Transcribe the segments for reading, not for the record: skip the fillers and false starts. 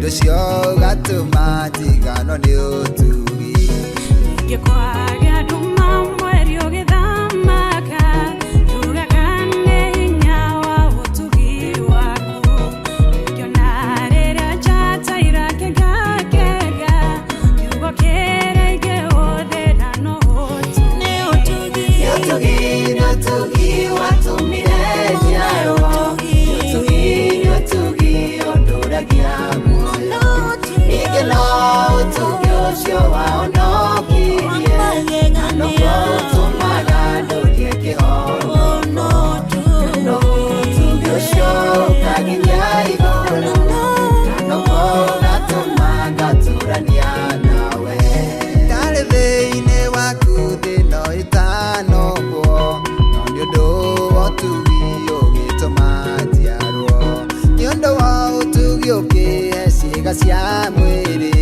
Ũndũ ũcio ũgatũma njiganwo nĩ ũtugi. Ningĩ kwagĩa nduma mweri ũgĩthamaka, njugaga nĩ hinya wa ũtugi waku. Ngĩona rĩrĩa njata irakengakenge, kiugo kĩrĩa ingĩhũthĩra no ũtugi. Nĩ ũtugi. Nĩ ũtugi, nĩ ũtugi watũmire njiarwo. Nĩ ũtugi, nĩ ũtugi ũndũragia muoyo. Ningĩ no ũtugi ũcio wahonokirie, na noguo ũtũmaga ndũrie kĩhonoko. No ũtugi ũcio ũkanginyia igũrũ, na noguo ũgatũma ngatũrania nawe. Ndarĩ thĩinĩ waku thĩ no ĩtanokwo, no nĩ ũndũ wa ũtugi ũgĩtũma njiarwo. Nĩ ũndũ wa ũtugi ũkĩhe ciĩga cia mwĩrĩ,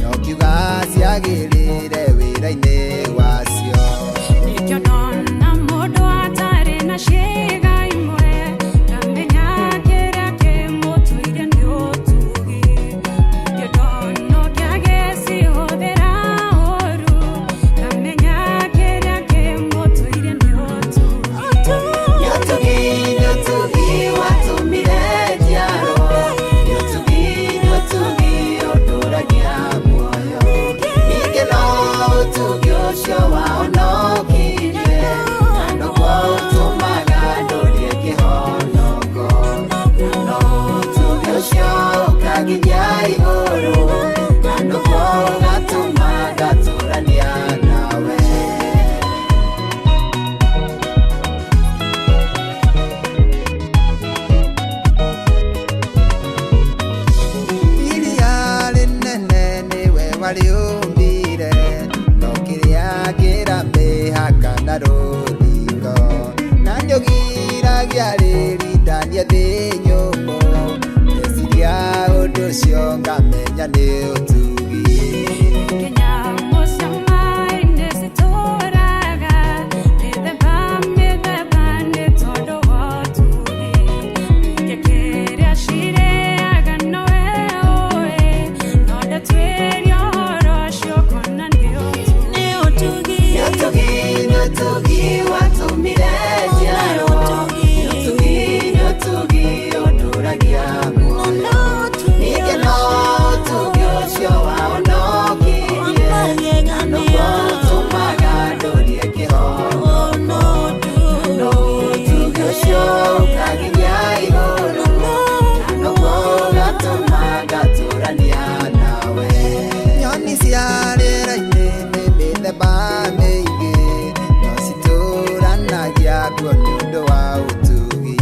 na ũkiuga ciagĩrĩre wĩra-inĩ wacio. Nĩkĩo ndona mũndũ atarĩ na ciĩga imwe, ngamenya kĩrĩa kĩmũtũire nĩ ũtugi. Ningĩ ndona ũngĩ agĩcihũthĩra ũũru, ngamenya kĩrĩa kĩmũtũire nĩ ũtugi. Nĩ ũtugi, nĩ ũtugi watũmire njiarwo. Nĩ ũtugi, nĩ ũtugi ũndũragia muoyo. Ningĩ no ũtugi ũcio wahonokirie, na noguo ũtũmaga ndũrie kĩhonoko. No ũtugi ũcio ũkanginyia igũrũ, na noguo ũgatũma ngatũrania nawe. Iria rĩnene nĩwe warĩũmbire, no kĩrĩa kĩra mĩhaka na rũthingo. Na nĩũgiragia rĩrindanie thĩ nyũmũ, ndeciria ũndũ ũcio ngamenya nĩ ũtugi. Nyamũ cia maĩ-inĩ citũraga mĩthemba mĩthemba nĩ tondũ wa ũtugi. Ningĩ kĩrĩa cirĩaga nowe ũĩ, no ndatuĩria ũhoro ũcio ũkona nĩ ũtugi. Nĩ ũtugi. Nĩ ũtugi, nĩ ũtugi watũmire njiarwo. Nĩ ũtugi, nĩ ũtugi ũndũragia muoyo. Ningĩ no ũtugi ũcio wahonokirie, na noguo ũtũmaga ndũrie kĩhonoko. No ũtugi ũcio ũkanginyia igũrũ, na noguo ũgatũma ngatũrania nawe. Nyoni cia rĩera-inĩ nĩ mĩthemba mĩingĩ, no citũranagia kuo nĩ ũndũ wa ũtugi.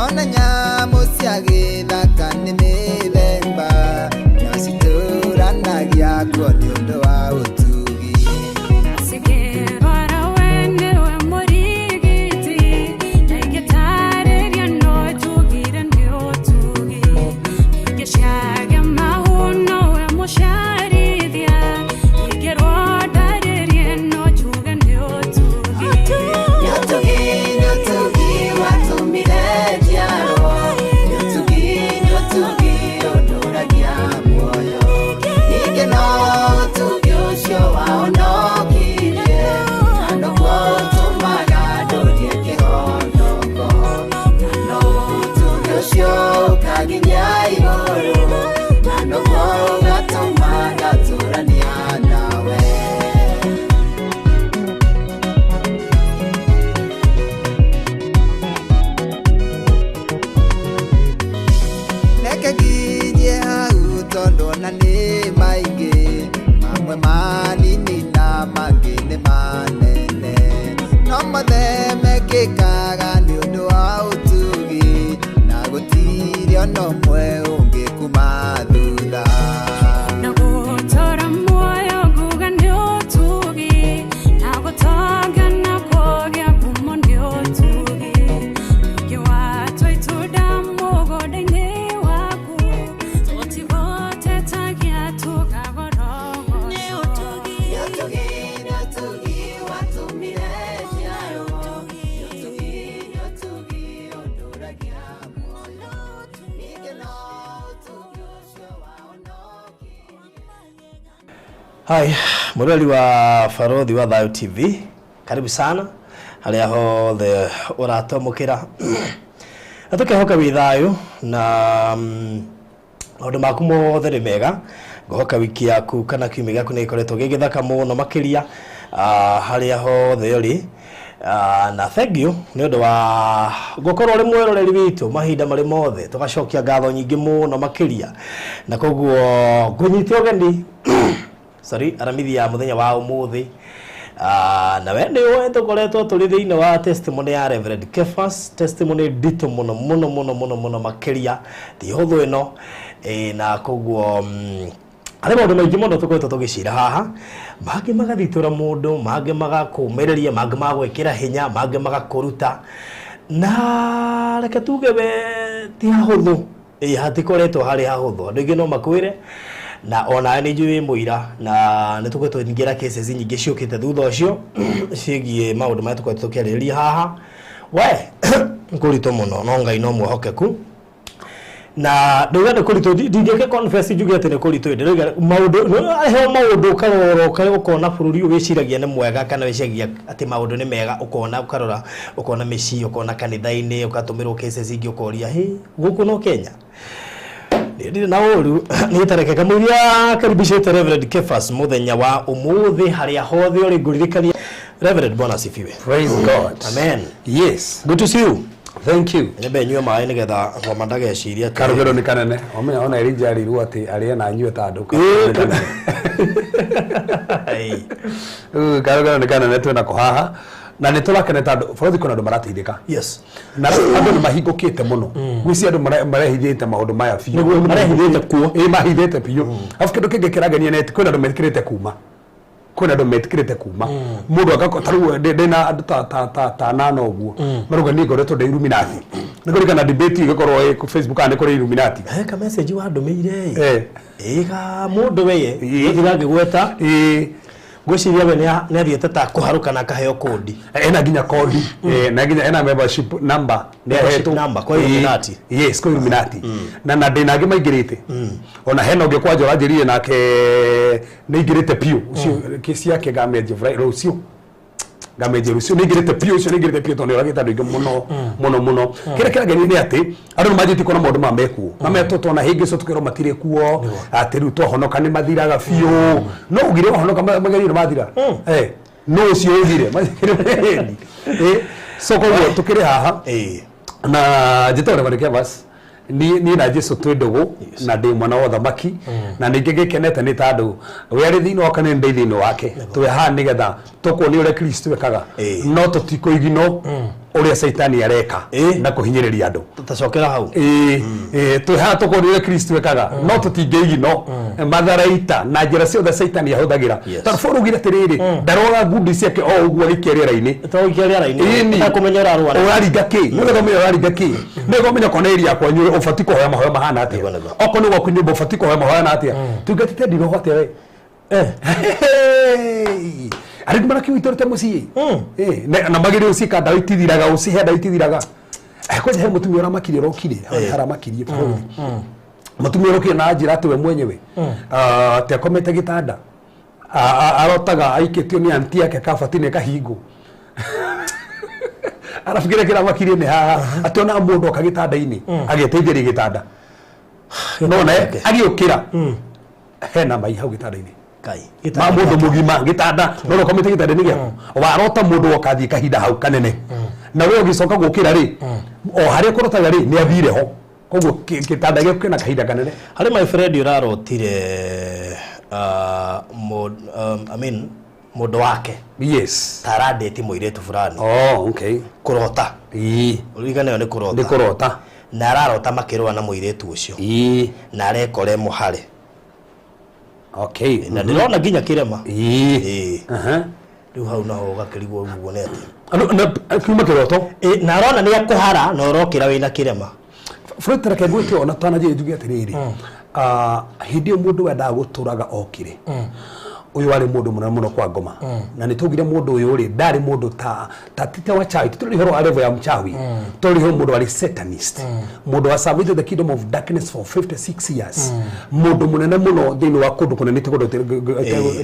Ona nyamũ cia gĩthaka nĩ mĩthemba, no citũranagia kuo nĩ ũndũ wa ũtugi. Cingĩrwara we nĩwe mũrigiti, na ingĩtarĩria no njugire nĩ ũtugi. Ningĩ ciagĩa mahu nowe mũciarithia, ingĩrwo ndarĩrie no njuge nĩ ũtugi. Nĩ ũtugi, nĩ ũtugi watũmire njiarwo. Nĩ ũtugi, nĩ ũtugi ũndũragia muoyo. Ningĩ no ũtugi ũcio wahonokirie, na noguo ũtũmaga ndũrie kĩhonoko. No ũtugi ũcio ũkanginyia igũrũ, na noguo ũgatũma ngatũrania nawe. Reke nginyie hau tondũ ona nĩ maingĩ, mamwe manini na mangĩ nĩ manene, no mothe mekĩkaga nĩ ũndũ wa ũtugi, na gũtirĩ ona ũmwe ũngĩkuma thutha. Na gũtũra muoyo nguga nĩ ũtugi, na gũtonga na kũgĩa ngumo nĩ ũtugi. Ningĩ watua itunda mũgũnda-inĩ waku, tũtigũtetagia tũkagorogocwo. Nĩ ũtugi. Nĩ ũtugi, nĩ ũtugi watũmire njiarwo. Nĩ ũtugi, nĩ ũtugi ũndũragia muoyo. Ningĩ no ũtugi Hai, mũrori wa Barothi wa Thayo TV, karibu sana harĩa hothe ũratwamũkĩra na tũkehoka wĩ thayũ na maũndũ maku mothe nĩ mega. Ngũhoka wiki yaku kana kiumia gĩaku nĩ gĩkoretwo gĩ gĩthaka mũno makĩria harĩa hothe ũrĩ. Na thank you nĩ ũndũ wa gũkorwo ũrĩ mwĩroreri witũ mahinda marĩ mothe, tũgacokia ngatho nyingĩ mũno makĩria, na koguo ngũnyite ũgeni sorry aramithi ya mũthenya wa ũmũthĩ. Na we nĩ ũĩ tũkoretwo tũrĩ thĩinĩ wa testimony ya Reverend Kefas, testimony nditũ mũno mũno mũno mũno mũno makĩria, ti hũthũ ĩno. Na koguo harĩ maũndũ maingĩ mũno tũkoretwo tũgĩcira haha, mangĩ magathitũra mũndũ, mangĩ magakũmĩrĩria, mangĩ magagwĩkĩra hinya, mangĩ magakũruta, na reke tuge we ti hahũthũ. Hatikoretwo harĩ hahũthũ, andũ aingĩ no makwĩre, na onawe nĩ njũĩ wĩ mũira, na nĩ tũkoretwo ningĩ na cases nyingĩ ciũkĩte thutha ũcio ciĩgiĩ maũndũ marĩa tũkoretwo tũkĩarĩrĩria haha. We nĩ kũritũ mũno, no Ngai no mwĩhokeku, na ndauga nĩ kũritũ, ndingĩke confess njuge atĩ nĩ kũritũ, ndĩrauga maũndũ heo maũndũ ũkarora ũkona bũrũri ũyũ wĩciragia nĩ mwega, kana wĩciragia atĩ maũndũ nĩ mega, ũkona ũkarora ũkona mĩciĩ, ũkona kanitha-inĩ, ũgatũmĩrwo cases ingĩ, ũkoria hĩ gũkũ no Kenya. Ndirĩ na ũru nĩ tareke kamũiria karibicĩte Reverend Kefas mũthenya wa ũmũthĩ harĩa hothe ũrĩ. Ngũririkania Reverend, Bwana asifiwe. Praise God. Amen. Yes. Good to see you. Thank you. Nyambe nyue maĩ nĩgetha ngoma ndageciria atĩ- Karugero nĩ kanene. Omenya ona Elijah arirwo atĩ arĩe na anyue ta andũ. Karugero nĩ kanene. Ei. Karugero nĩ kanene twĩna ko haha. Na nĩ tũrakena tondũ bũrũri kwĩna andũ marateithĩka. Yes. Na andũ nĩ mahingũkĩte mũno. Gwĩciria andũ marehithĩte maũndũ maya biũ. Nĩguo marehithĩte kuo. Ĩĩ, mahithĩte biũ. Arabu kĩndũ kĩngĩ kĩrangenia nĩ atĩ kwĩna andũ metĩkĩrĩte kuma. Kwĩna andũ metĩkĩrĩte kuma. Mũndũ agako ta rĩu ndĩna andũ ta anana ũguo. Marauga niĩ ngoretwo ndĩ Illuminati. Nĩ kũririkana debate ĩgĩkorwo ĩ ku Facebook kana nĩ kũrĩ Illuminati. He ka message wandũmĩire. Eh. Ĩ ga mũndũ weye. Ĩ. Ndigangĩgweta. Ĩĩ. Ngwĩciria we nĩ athiĩte ta kũharũka na akaheo kodi. Ena nginya kodi. Na nginya ena membership number. Nĩ Membership ahetwo. number, kwa Illuminati. Yes, kwa Illuminati. Na ndĩna angĩ maingĩrĩte. Ona hena ũngĩ kwanja ũranjĩrire nake nĩ aingĩrĩte biũ. Ũcio kesi yake ngamĩanjia rũciũ. Ngamĩanjia rũciũ, nĩ aingĩrĩte biũ, ũcio nĩ aingĩrĩte biũ tondũ nĩ oragĩte andũ aingĩ mũno mũno mũno. Kĩrĩa kĩrangenia nĩ atĩ andũ nĩ manjĩtie kuona maũndũ maya mekuo. Na metwo twana hĩngĩ icio tũkerwo matirĩ kuo, atĩ rĩu twahonoka nĩ mathiraga biũ. No ugire wahonoka magerio nĩ mathira. No ũcio ugire. So koguo tũkĩrĩ haha. Na njĩtagwo Reverend Kefas. Niĩ na Jesu twĩ ndũgũ na ndĩ mwana wa ũthamaki, na ningĩ ngĩkenete nĩ tondũ we arĩ thĩinĩ wakwa nĩ ndĩ thĩinĩ wake. Twĩ haha nĩgetha tũkuonia ũrĩa Kristo ekaga, no tũtikũigino ũrĩa Caitani areka na kũhinyĩrĩria andũ. Tũtacokera hau. Ĩĩ, twĩ haha tũkuonia ũrĩa Kristo ekaga, no tũtingĩigino matharaita na njĩra ciothe Caitani ahũthagĩra. Tondũ Paul augire atĩrĩrĩ, ndaroga ngundi ciake o ũguo agĩikia rĩera-inĩ. Tũgĩikia rĩera-inĩ. Ĩni. Ũtakũmenya ũrarũa na- Ũraringa kĩ? Nĩgetha ũmenye ũraringa kĩ. Nĩgetha ũmenye okorwo nĩ area kwanyu ũbatiĩ kũhoya mahoya mahana atĩa. Nĩguo, nĩguo. Okorwo nĩ gwaku nyũmba ũbatiĩ kũhoya mahoya na atĩa. Tungatĩte ndiroho atĩa we? Arĩmi marakiuitũrĩte mũciĩ. Na magĩrĩire ũciĩka ndawa itithiraga, ũcihe ndawa itithiraga. Kwanja he mũtumia ũramakirie ũrokire, haramakirie bũrũri. Mũtumia ũrokire na anjĩra atĩ we mwenyewe atĩ akomete gĩtanda arotaga aikĩtio nĩ anti yake kabati-inĩ kahingwo. Arabu kĩrĩa kĩramakirie nĩ haha atĩ ona mũndũ oka gĩtanda-inĩ ageteithĩria gĩtanda, nona agĩũkĩra hena mai hau gĩtanda-inĩ. Kai. Ma mũndũ mũgima gĩtanda, no ũkomete gĩtanda-inĩ gĩaku warota mũndũ woka athiĩ kahinda hau kanene, na we ũgĩcoka gũkĩra rĩ, o harĩa ũkũrotaga rĩ, nĩ athire ho, koguo gĩtanda gĩaku kĩna kahinda kanene. Harĩ my friend ũrarotire I mean mũndũ wake. Yes. Ta arandĩti mũirĩtu fulani. Oh, okay. Kũrota. Ĩĩ. Ũririkane ĩyo nĩ kũrota. Nĩ kũrota. Na ararota makĩrũa na mũirĩtu ũcio. Ĩĩ. Na arekora e mũhare. Okay. Na ndĩrona nginya kĩrema. Ĩĩ. Ĩĩ. Aha. Rĩu hau naho ũgakĩrigwo ũguo nĩ atĩa. Andũ, na kiuma kĩroto. Ĩ, na arona nĩ akũhara na ũrokĩra wĩna kĩrema. Fred, reke ngwĩte ona tananjĩre njuge atĩrĩrĩ, hĩndĩ ĩyo mũndũ wendaga gũtũraga okire. Ũyũ warĩ mũndũ mũnene mũno kwa ngoma, na nĩ twaugire mũndũ ũyũ rĩ, ndarĩ mũndũ ta ta tite wa chawi, tũtirĩ ũhoro wa level ya mchawi, tũrĩ ũhoro mũndũ warĩ satanist, mũndũ wa served the kingdom of darkness for 56 years, mũndũ mũnene mũno thĩinĩ wa kũndũ kũnene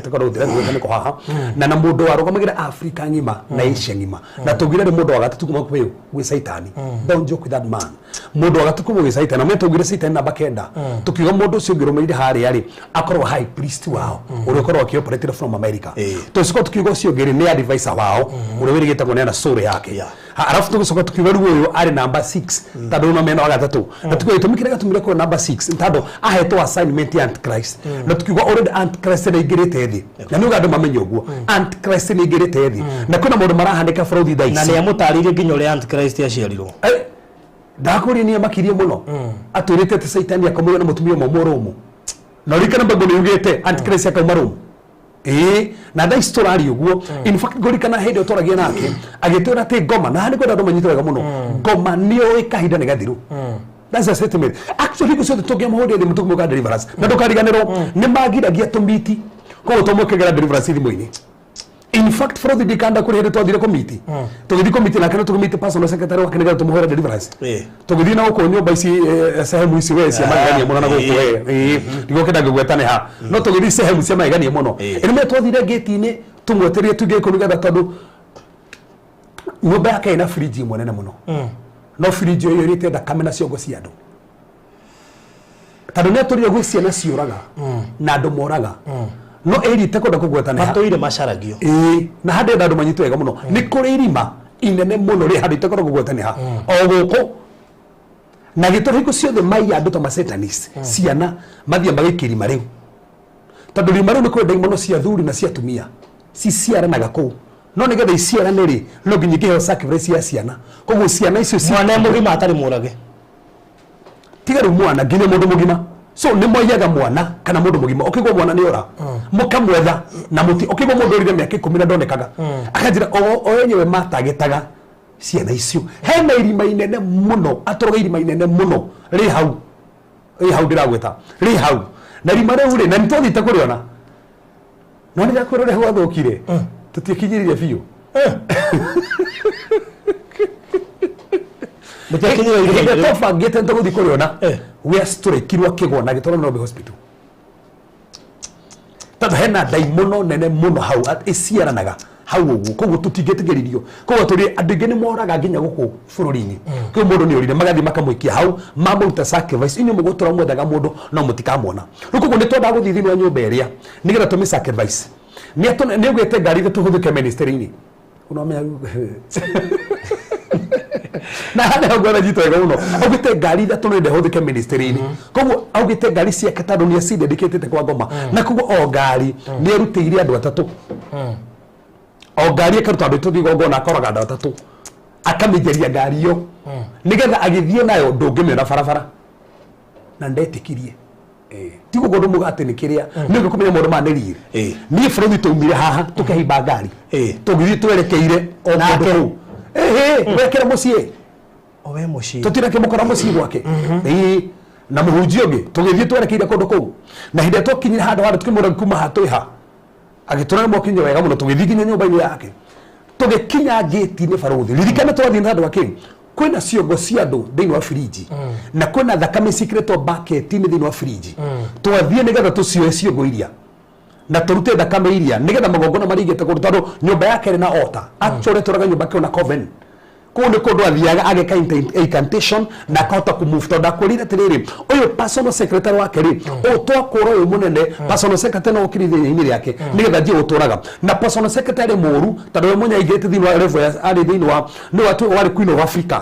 tĩkorwo haha, na mũndũ warũgamagĩra Africa ng'ima na Asia ng'ima, na tũugire nĩ mũndũ wa gatatũ kuma kwĩ gwĩ Saitani. Don't joke with that man. Mũndũ wa gatatũ kuma gwĩ Saitani, na tũugire Saitani namba 9, tukiuga mũndũ ũcio ũngĩ ũrũmĩrĩire harĩa rĩ, akorwo high priest wao ũrĩa ũkorwo akĩoperate from America. Tũcoka tukiuga ũcio ũngĩ rĩ, nĩ advisor wao ũrĩa wĩrĩgĩte kũneana soul yake. Arabu tũgĩcoka tukiuga rĩu ũyũ arĩ namba 6, tondũ no mena wa gatatũ, na tukiuga gĩtũmi kĩrĩa gĩatũmire korwo namba 6 nĩ tondũ ahetwo assignment ya Antichrist, na tukiuga already Antichrist nĩ aingĩrĩte thĩ, na nĩ uga andũ mamenye ũguo Antichrist nĩ aingĩrĩte thĩ na kwĩna maũndũ marahanĩka bũrũri thaa Na ici. nĩ amũtarĩirie nginya ũrĩa Antichrist aciarirwo. Ndakũria nĩ amakirie mũno, atwĩrĩte atĩ Saitani akomeire na mũtumia ũmwe mũrũmu, na ũririkane Bible nĩ yugĩte Antichrist akauma Rome. Ĩĩ, na thaa ici tũraria ũguo, in fact ngũririkana hĩndĩ ĩyo twaragia nake agĩtwĩra atĩ ngoma, na nĩ kwenda andũ manyite wega mũno, ngoma nĩoĩ kahinda nĩ gathiru. That's a statement. Actually, hingo ciothe tũngĩamũhũrĩra thimũ tũkĩmwĩka deliverance, na ndũkariganĩrwo nĩ magiragia tũmiti, koguo tũmũkĩgera deliverance thimũ-inĩ. In fact, Frothi ndikanda kũrĩ hĩndĩ twathire komiti, tũgĩthiĩ komiti nake, no tũkĩmiti personal secretary wake nĩgetha tũmũhũre deliverance. Tũgĩthiĩ na gũkũ nyũmba ici, sehemu ici we cia magegania mũno na gũkũ we, ndigũkĩenda ngĩgwetane ha, no tũgĩthiĩ sehemu cia magegania mũno. Ĩrĩmwe twathire ngĩti-inĩ tũmwetereire tũingĩre kũu nĩgetha, tondũ nyũmba yake ĩna fridge ĩmwe nene mũno, no fridge ĩyo ĩrĩte thakame na ciongo cia andũ, tondũ nĩ atũrire gwĩ ciana ciũraga na andũ moraga, no ĩrite kwenda kũgwetana ha. Matũire macaragio. Ĩĩ, na handĩ andũ manyitwo wega mũno, nĩ kũrĩ irima inene mũno rĩ handũ itakoragwo kũgwetania ha o gũkũ, na gĩtũra hingo ciothe maiya andũ ta masatanist ciana mathiĩ magĩikia irima rĩu, tondũ irima rĩu nĩ kũrĩ ndaimono cia athuri na cia atumia ciciaranaga kũu, no nĩgetha iciarane rĩ, no nginya ikĩheo sacrifice ya ciana, koguo ciana icio Mwana e mũgima atarĩ mũrage? Tiga rĩu mwana, nginya mũndũ mũgima. So nĩ moiyaga mwana kana mũndũ mũgima, ũkĩgwa mwana nĩ ora, mũkamwetha na mũti, ũkĩgwa mũndũ ũrire mĩaka 10 na ndonekaga, akanjĩra o enyewe matagĩtaga ciana icio. Hena irima inene mũno, atũraga irima inene mũno rĩ hau, rĩ hau ndĩragwĩta, rĩ hau, na irima rĩu rĩ, na nĩ twathiĩte kũrĩona, no nĩ ndakwĩra ũrĩa gwathũkire, tũtiĩkinyĩrire biũ. Mũtiakinyĩrire irima Hĩndĩ rĩu. twabangĩte nĩ tũgũthiĩ kũrĩona, we tũrekirwo akĩgwa na agĩtwarwo Nairobi Hospital, tondũ hena ndaimono nene mũno hau ĩciaranaga hau ũguo, koguo tũtingĩtĩkĩririo, koguo tũrĩ andũ aingĩ nĩ moraga nginya gũkũ bũrũri-inĩ. Kwĩ mũndũ nĩ ũrire, magathiĩ makamũikia hau, mamũruta sacrifice, inyuĩ mũgũtũra mwethaga mũndũ no mũtikamwona. Rĩu koguo nĩ twendaga gũthiĩ thĩinĩ wa nyũmba ĩrĩa nĩgetha tũmĩ sacrifice. Nĩ augĩte ngari ithatũ hũthĩke ministry-inĩ. Ũramenya na harĩa hau ngwenda nyitwo wega mũno, augĩte ngari ithatũ nĩ ndehũthĩke ministry-inĩ, koguo augĩte ngari ciake tondũ nĩ acidedicatĩte kwa ngoma, na koguo o ngari nĩ erutĩire andũ atatũ, o ngari ĩkaruta andũ atatũ igongona, akoraga andũ atatũ, akamĩgeria ngari ĩyo nĩgetha agĩthiĩ nayo ndũngĩmĩona barabara, na ndetĩkirie ti guo ndå muga atä nä kä rä a nä å kå menya maå ndå maya nä riri. Niä bũrũri twaumire haha tũkĩhaimba ngari, tũgĩthiĩ twerekeire o kũndũ Nake? kũu. Ĩhĩ, wekĩra mũciĩ. O we mũciĩ? Tũtirakĩmũkora mũciĩ gwake. Ĩĩ, na mũhunjia ũngĩ, tũgĩthiĩ twerekeire kũndũ kũu, na hĩndĩ ĩrĩa twakinyire handũ handũ tũkĩmwĩra kuma haha twĩ ha, agĩtũra mwakinya wega mũno, tũgĩthiĩ nginya nyũmba-inĩ yake, tũgĩkinya ngĩti-inĩ barũthi, ririkana twathiĩ na handũ akĩ kwĩna ciongo cia andũ thĩinĩ wa firiji, na kwĩna thakame ciĩkĩrĩtwo baketi-inĩ thĩinĩ wa firiji. Twathiĩ nĩgetha tũcioe ciongo iria na tũrute thakame iria nĩgetha magongona marĩa igĩte kũndũ, tondũ nyũmba yake ĩrĩ na altar. Actually tũraga nyũmba kĩo na coven, kũu nĩ kũndũ athiaga ageka incantation na akahota kũmove, tondũ akwĩrire atĩrĩrĩ, ũyũ personal secretary wake rĩ, ũyũ twakũra ũyũ mũnene personal secretary no ũkiri ithenya-inĩ rĩake nĩgetha njiĩ gũtũraga na personal secretary mũru, tondũ we mwenye aingĩrĩte thĩinĩ wa level arĩ thĩinĩ wa nĩ warĩ queen of Africa,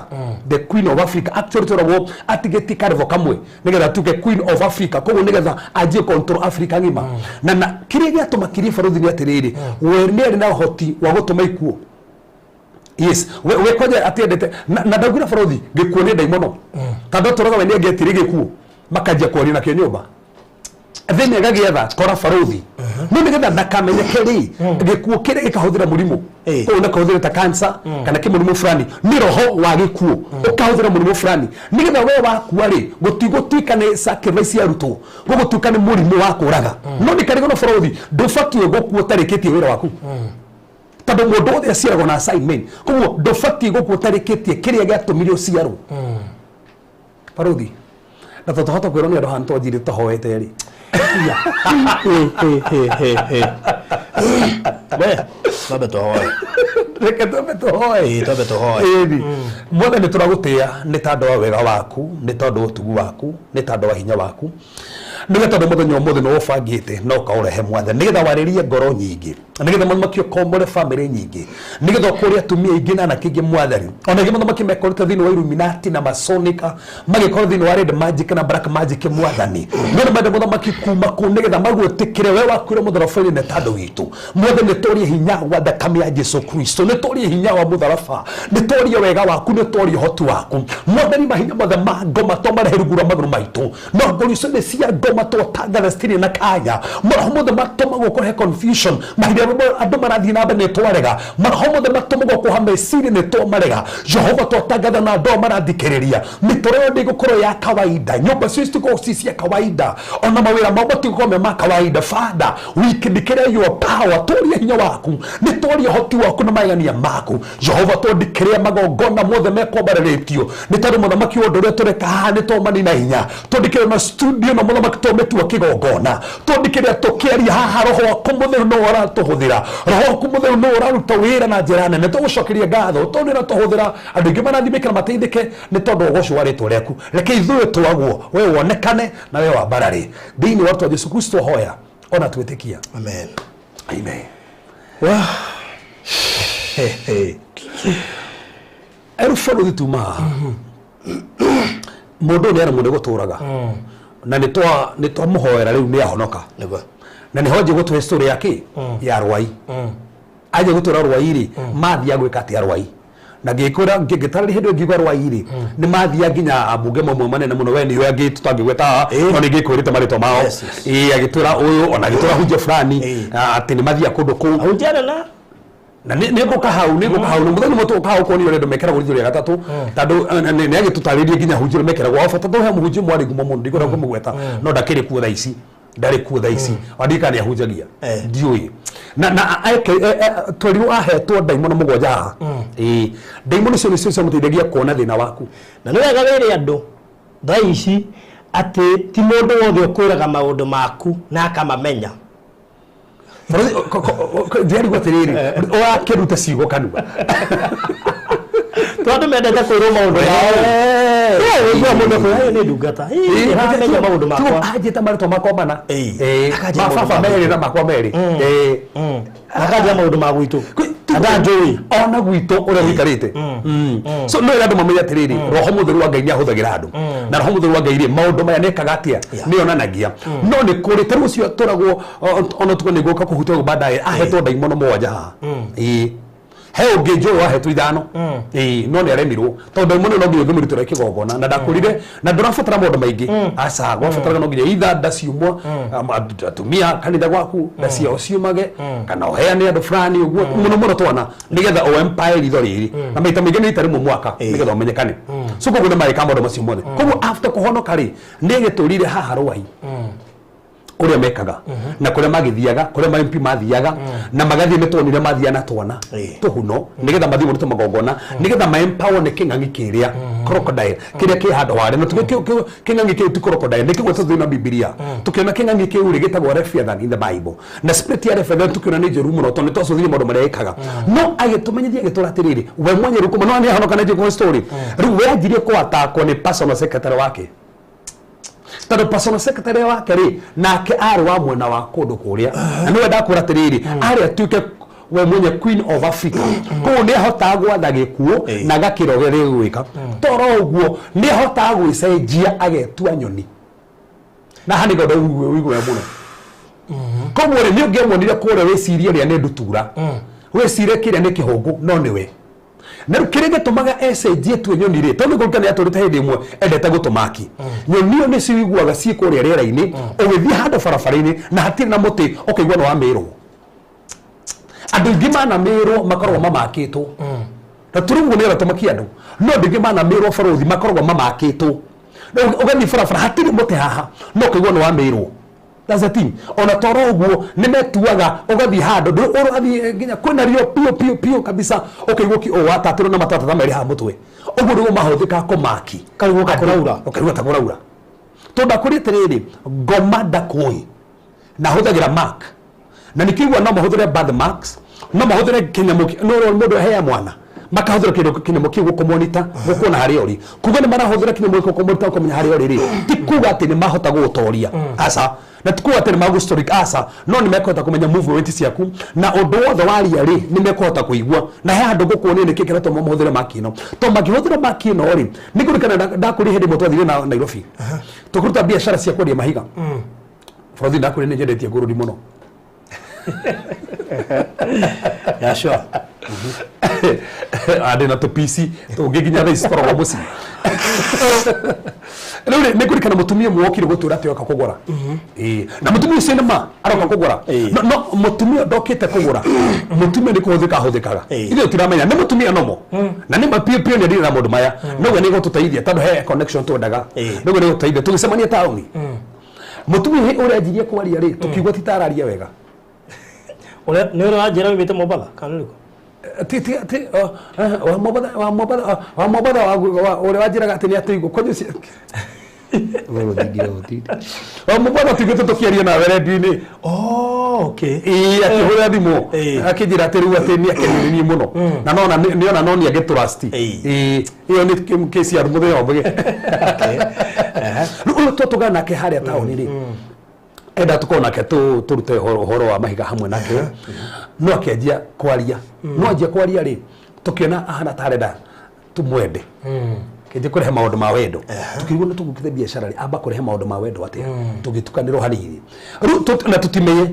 the queen of Africa. Actually tũragwo atigĩtie karevo kamwe nĩgetha atuĩke queen of Africa, koguo nĩgetha anjie control Africa ng'ima. Na kĩrĩa gĩatũmakirie barũthi nĩ atĩrĩrĩ, we nĩ arĩ na ũhoti wa gũtũma ikuũ. Yes, we kwanja atiendete na ndaugire barothi gĩkuũ nĩ ndaimono, tondũ atũraga we nĩ angĩetire gĩkuũ makanjia kwaria nakĩo nyũmba. Thĩna ĩgagĩetha kora barothi no nĩgetha ndakamenyeke rĩ, gĩkuũ kĩrĩa gĩkahũthĩra mũrimũ ũyũ nakahũthĩra ta cancer kana kĩmũrimũ fulani, nĩ roho wa gĩkuũ ũkahũthĩra mũrimũ fulani nĩgetha we wakua rĩ, gũtigũtuĩka nĩ sacrifice yarutwo, gũgũtuĩka nĩ mũrimũ wa kũraga. No nĩ karĩgo no barothi ndũbatiĩ gũkua ũtarĩkĩtie wĩra waku, tondũ mũndũ wothe aciaragwo na assignment. Koguo ndũbatiĩ gũkua ũtarĩkĩtie kĩrĩa gĩatũmire ũciarwo, barothi. Na tondũ tũhota kwĩrwo nĩ andũ haha twanjire tũhoete rĩ. We twambe tũhoe. Reke twambe tũhoe. Ĩĩ, twambe tũhoe. Ĩni Mwathani, tũragũtĩa nĩ tondũ wa wega waku, nĩ tondũ wa ũtugu waku, nĩ tondũ wa hinya waku, nĩgetha tondũ mũthenya ũmũthĩ nĩ ũbangĩte na ũkaũrehe, Mwathani, nĩgetha warĩrie ngoro nyingĩ, nĩgetha mũthamaki ũkombore bamĩrĩ nyingĩ, nĩgetha ũkũre atumia aingĩ na anake aingĩ, Mwathani. Ona ingĩ, mũthamaki, mekorete thĩinĩ wa Illuminati na Masonica, magĩkorwo thĩinĩ wa red magic na black magic, Mwathani, no nĩ mende, mũthamaki, kuma kũu nĩgetha magwĩtĩkĩre we wakuire mũtharaba-inĩ nĩ tondũ witũ. Mwathani, nĩ tũrie hinya wa thakame ya Jesu Kristo, nĩ tũrie hinya wa mũtharaba, nĩ tũrie wega waku, nĩ tũrie ũhoti waku, Mwathani. Mahinya mothe ma ngoma tũmarehe rungu rwa magũrũ maitũ, no ngoro icio nĩ cia ngoma twatangatha citirĩ na kanya. Maroho mothe matũmagwo kũrehe confusion mahinda marĩa andũ marathiĩ na mbere nĩ twarega. Maroho mothe matũmagwo kũha meciria nĩ twamarega. Jehova, twatangatha na andũ aya marathikĩrĩria, mĩtũrĩre yao ndĩgũkorwo ya kawaida, nyũmba cio citikorwo ci cia kawaida, ona mawĩra mao matigũkorwo me ma kawaida. Father, we declare your power. Tũrie hinya waku, nĩ tũrie ũhoti waku na magegania maku, Jehova. Twandikĩrĩa magongona mothe mekwambarĩrĩtio nĩ tondũ, mũthamaki, ũndũ ũrĩa tũreka haha nĩ twamanina hinya. Twandĩkĩre na studio na, mũthamaki, twamĩtua kĩgongona. Twandĩkĩre tũkĩaria haha, roho waku mũtheru no ũratũhũthĩra, roho waku mũtheru no ũraruta wĩra na njĩra nene. Tũgũcokeria ngatho tondũ nĩ ũratũhũthĩra, andũ aingĩ marathimĩke na mateithĩke nĩ tondũ ũgoco wa rĩtwa rĩaku. Reke ithuĩ twagwo, we wonekane na we wambarare thĩinĩ wa rĩtwa Jesu Kristo hoya ona twĩtĩkia. Amen. Amen. Wah. Hey, hey. Eru bũrũri tuma haha, mũndũ ũyũ nĩ aremwo nĩ gũtũraga na nĩ twamũhoera, rĩu nĩ ahonoka. Nĩguo. Na nĩho nje gũtũhe story ya kĩ ya rwai aje gũtũra rwai rĩ, mathiaga gwĩka atĩa rwai? Na ngĩkwĩra ngĩtarĩria hĩndĩ ĩyo ngiuga rwai rĩ nĩ mathiaga nginya ambunge mamwe manene mũno, we nĩwe angĩ tũtangĩgweta haha, no nĩ ngĩkwĩrĩte marĩtwa mao. Yes. Ĩĩ, agĩtwĩra ũyũ, ona agĩtwĩra hunjia fulani, atĩ nĩ mathiaga kũndũ kũu. Ahunjia na Na nĩ ngũka hau, nĩ ngũka hau, na mũthenya ũmwe tũgũka hau kuonio ũrĩa andũ mekĩragwo ritho rĩa gatatũ, tondũ nĩ agĩtũtarĩrie nginya hunjia ũrĩa mekĩragwo wa bata, tondũ he mũhunjia ũmwe warĩ ngumo mũno, ndikwenda kũmũgweta, no ndakĩrĩ kuo thaa ici, ndarĩ kuo thaa ici, wandika nĩ ahunjagia. Ndiũĩ na twerirwo ahetwo ndaimono 7 haha. Ĩĩ, ndaimono icio nĩcio ciamũteithagia kuona thĩna waku. Na nĩ wega wĩre andũ thaa ici atĩ ti mũndũ wothe ũkwĩraga maũndũ maku na akamamenya. Ndiarigwo atĩrĩrĩ, ũrakĩruta ciugo kanua. To andũ mendete kwĩrwo maũndũ mao. Ũiguaga mũndũ akwĩra, "Ĩyo nĩ ndungata. Ĩĩ, ĩramenya maũndũ makwa." Anjĩte marĩtwa makwa mana. Akanjĩra maũndũ mababa ma merĩ na makwa merĩ. Akanjĩra maũndũ ma gwitũ. Atanjũĩ. Ona gwitũ ũrĩa gũikarĩte. So no ĩrĩa andũ mamenye atĩrĩrĩ, roho mũtheru wa Ngai nĩ ahũthagĩra andũ, na roho mũtheru wa Ngai rĩ, maũndũ maya nĩekaga atĩa? Nĩ onanagia. No nĩ kũrĩ ta rĩu ũcio tũragwo ona tuko nĩ ngũka kũhutia ũguo baadaye, ahetwo ndaimono 7 haha. Ĩĩ, he ũngĩ njũĩ wahetwo 5. Ĩĩ, no nĩ aremirwo tondũ ndaimono no nginya ũngĩmĩrutĩra kĩgongona na ndakũrire na ndũrabatara maũndũ maingĩ, aca gwabataraga no nginya itha nda ciumwo, atumia kanitha gwaku nda ciao ciumage, kana ũheane andũ fulani ũguo mũno mũno twana, nĩgetha ũ empire ritho rĩrĩ, na maita maingĩ nĩ rita rĩmwe mwaka, nĩgetha ũmenyekane. So koguo nĩ marĩka maũndũ macio mothe. Koguo after kũhonoka rĩ, nĩ agĩtũrire haha rwai ũrĩa mekaga na kũrĩa magĩthiaga, kũrĩa ma MP mathiaga na magathiĩ, nĩ tuonire mathiaga na twana tũhuno nĩgetha mathiĩ mũrute magongona nĩgetha ma empower nĩ kĩng'ang'i kĩrĩa crocodile kĩrĩa kĩ handũ harĩa na tuge kĩng'ang'i kĩu ti crocodile, nĩ kĩgwetwo thĩinĩ wa Bibilia. Tũkĩona kĩng'ang'i kĩu rĩ, gĩtagwo Leviathan in the Bible, na spirit ya Leviathan tũkĩona nĩ njũru mũno tondũ nĩ twacũthire maũndũ marĩa ĩkaga. No agĩtũmenyithia, agĩtũra atĩrĩrĩ, we mwenyewe rĩu kuma no nĩ ahonoka na njĩkũ story, rĩu we anjirie kũatakwo nĩ personal secretary wake, tondũ personal secretary wake rĩ, nake arĩ wa mwena wa kũndũ kũrĩa, na nĩwe ndakwĩra atĩrĩrĩ, arĩ atuĩke we mwenye queen of Africa. Koguo nĩ ahotaga gwatha gĩkuũ na agakĩra ũrĩa gĩgwĩka. Toro ũguo nĩ ahotaga gwĩcenjia agetua nyoni, na haha nĩngwenda ũigue mũno. Koguo rĩ, nĩ ũngĩamuonire kũrĩa wĩcirie ũrĩa nĩ ndutura, wĩcirie kĩrĩa nĩ kĩhũngũ, no nĩwe. Na rĩu kĩrĩa gĩtũmaga ecenjie tue nyoni rĩ, tondũ nĩ nĩ atũrĩte hĩndĩ ĩmwe endete gũtũmaki. Nyoni ĩyo nĩ ciguaga ciĩ kũrĩa rĩera-inĩ, ũgĩthiĩ handũ barabara-inĩ na hatirĩ na mũtĩ, ũkaigua nĩ wamĩrwo. Andũ aingĩ manamĩrwo makoragwo mamakĩtwo. Na tũrĩ ũguo nĩ aratũmakia andũ, no andũ aingĩ manamĩrwo barũthi makoragwo mamakĩtwo. Ũgathiĩ barabara hatirĩ mũtĩ haha, no ũkaigua nĩ wamĩrwo. That's the thing. Ona toro ũguo nĩ metuaga ũgathiĩ handũ ũrathiĩ nginya kwĩna rio piũ piũ piũ kabisa, ũkaigua watatĩrwo na matata merĩ haha mũtwe. Ũguo nĩguo mahũthĩkaga kũmaki. Ũkaigua ta kũraura. Ũkaigua ta kũraura. Tondũ akwĩrĩ atĩrĩrĩ, ngoma ndakũĩ na ahũthagĩra mark. Na nĩkĩigua no mahũthĩre birth marks, no mahũthĩre kĩnyamũ no mũndũ ahea mwana makahũthĩra kĩndũ kĩnyamũ kĩu gũkũmonita gũkuona harĩa ũrĩ. Kuga nĩ marahũthĩra kĩnyamũ gĩkĩ gũkũmonita gũkũmenya harĩa ũrĩ rĩ, ti kuga atĩ nĩ mahota gũgũtoria, aca, na ti kuga atĩ nĩ magũstorik, aca, no nĩ mekũhota kũmenya movement ciaku na ũndũ wothe waria rĩ nĩ mekũhota kũigua. Na he handũ ngũkuonia nĩkĩ kĩratũma mahũthĩre maki ĩno, tondũ mangĩhũthĩra maki ĩno rĩ, nĩ kũririkana ndakũrire hĩndĩ ĩmwe twathire na Nairobi tũkĩruta biacara cia kwendia mahiga. Bũrũri ndakũrire nĩ nyendetie ngũrũri mũno. Yeah, sure. Andĩ na tũpici tũngĩ nginya thaa ici cikoragwo mũciĩ. Rĩu rĩ, nĩ kũririkana mũtumia ũmwe wokire gũtwĩra atĩ oka kũgũra. Ĩĩ. Na mũtumia ũcio nĩ ma aroka kũgũra. Ĩĩ. No mũtumia ndokĩte kũgũra, mũtumia nĩ kũhũthĩka ahũthĩkaga. Ĩĩ. Ithuĩ tũtiramenya nĩ mũtumia nomo na nĩ ma piũ piũ nĩ ndire na maũndũ maya, noguo nĩ gũtũteithia tondũ he connection twendaga. Ĩĩ. Noguo nĩ gũtũteithia tũgĩcemania taũni. Mũtumia ũrĩa anjirie kwaria rĩ, tũkiugua ti tararia wega. Ũrĩa nĩ ũrĩa wanjĩra wĩte Mombatha kana nĩ ũrĩkũ? Ti ti ti wa Mombatha, wa Mombatha, wa Mombatha, wa ũrĩa wanjĩraga atĩ nĩ atĩigwo kwanyu wa Mombatha tũiguĩte tũkĩaria nawe redio-inĩ. Oh, okay. Ĩĩ, akĩhũra thimũ Ĩĩ. akĩnjĩra atĩ rĩu atĩ nĩ akenio nĩ niĩ mũno na nona nĩona no nĩ agĩtũrasti. Ĩĩ. Ĩĩ, ĩyo nĩ kesi ya mũthenya ũmwe. Rĩu ũyũ twatũgana nake harĩa taũni rĩ, enda tũkorwo nake tũrute ũhoro wa mahiga hamwe nake, no akĩanjia kwaria, no anjia kwaria rĩ, tũkĩona ahana ta arenda tũmwende, kĩnjia kũrehe maũndũ ma wendo. Tũkĩigua nĩ tũgũkĩte biacara rĩ, amba kũrehe maũndũ ma wendo atĩa, tũgĩtukanĩrwo hanini rĩu na tũtimenye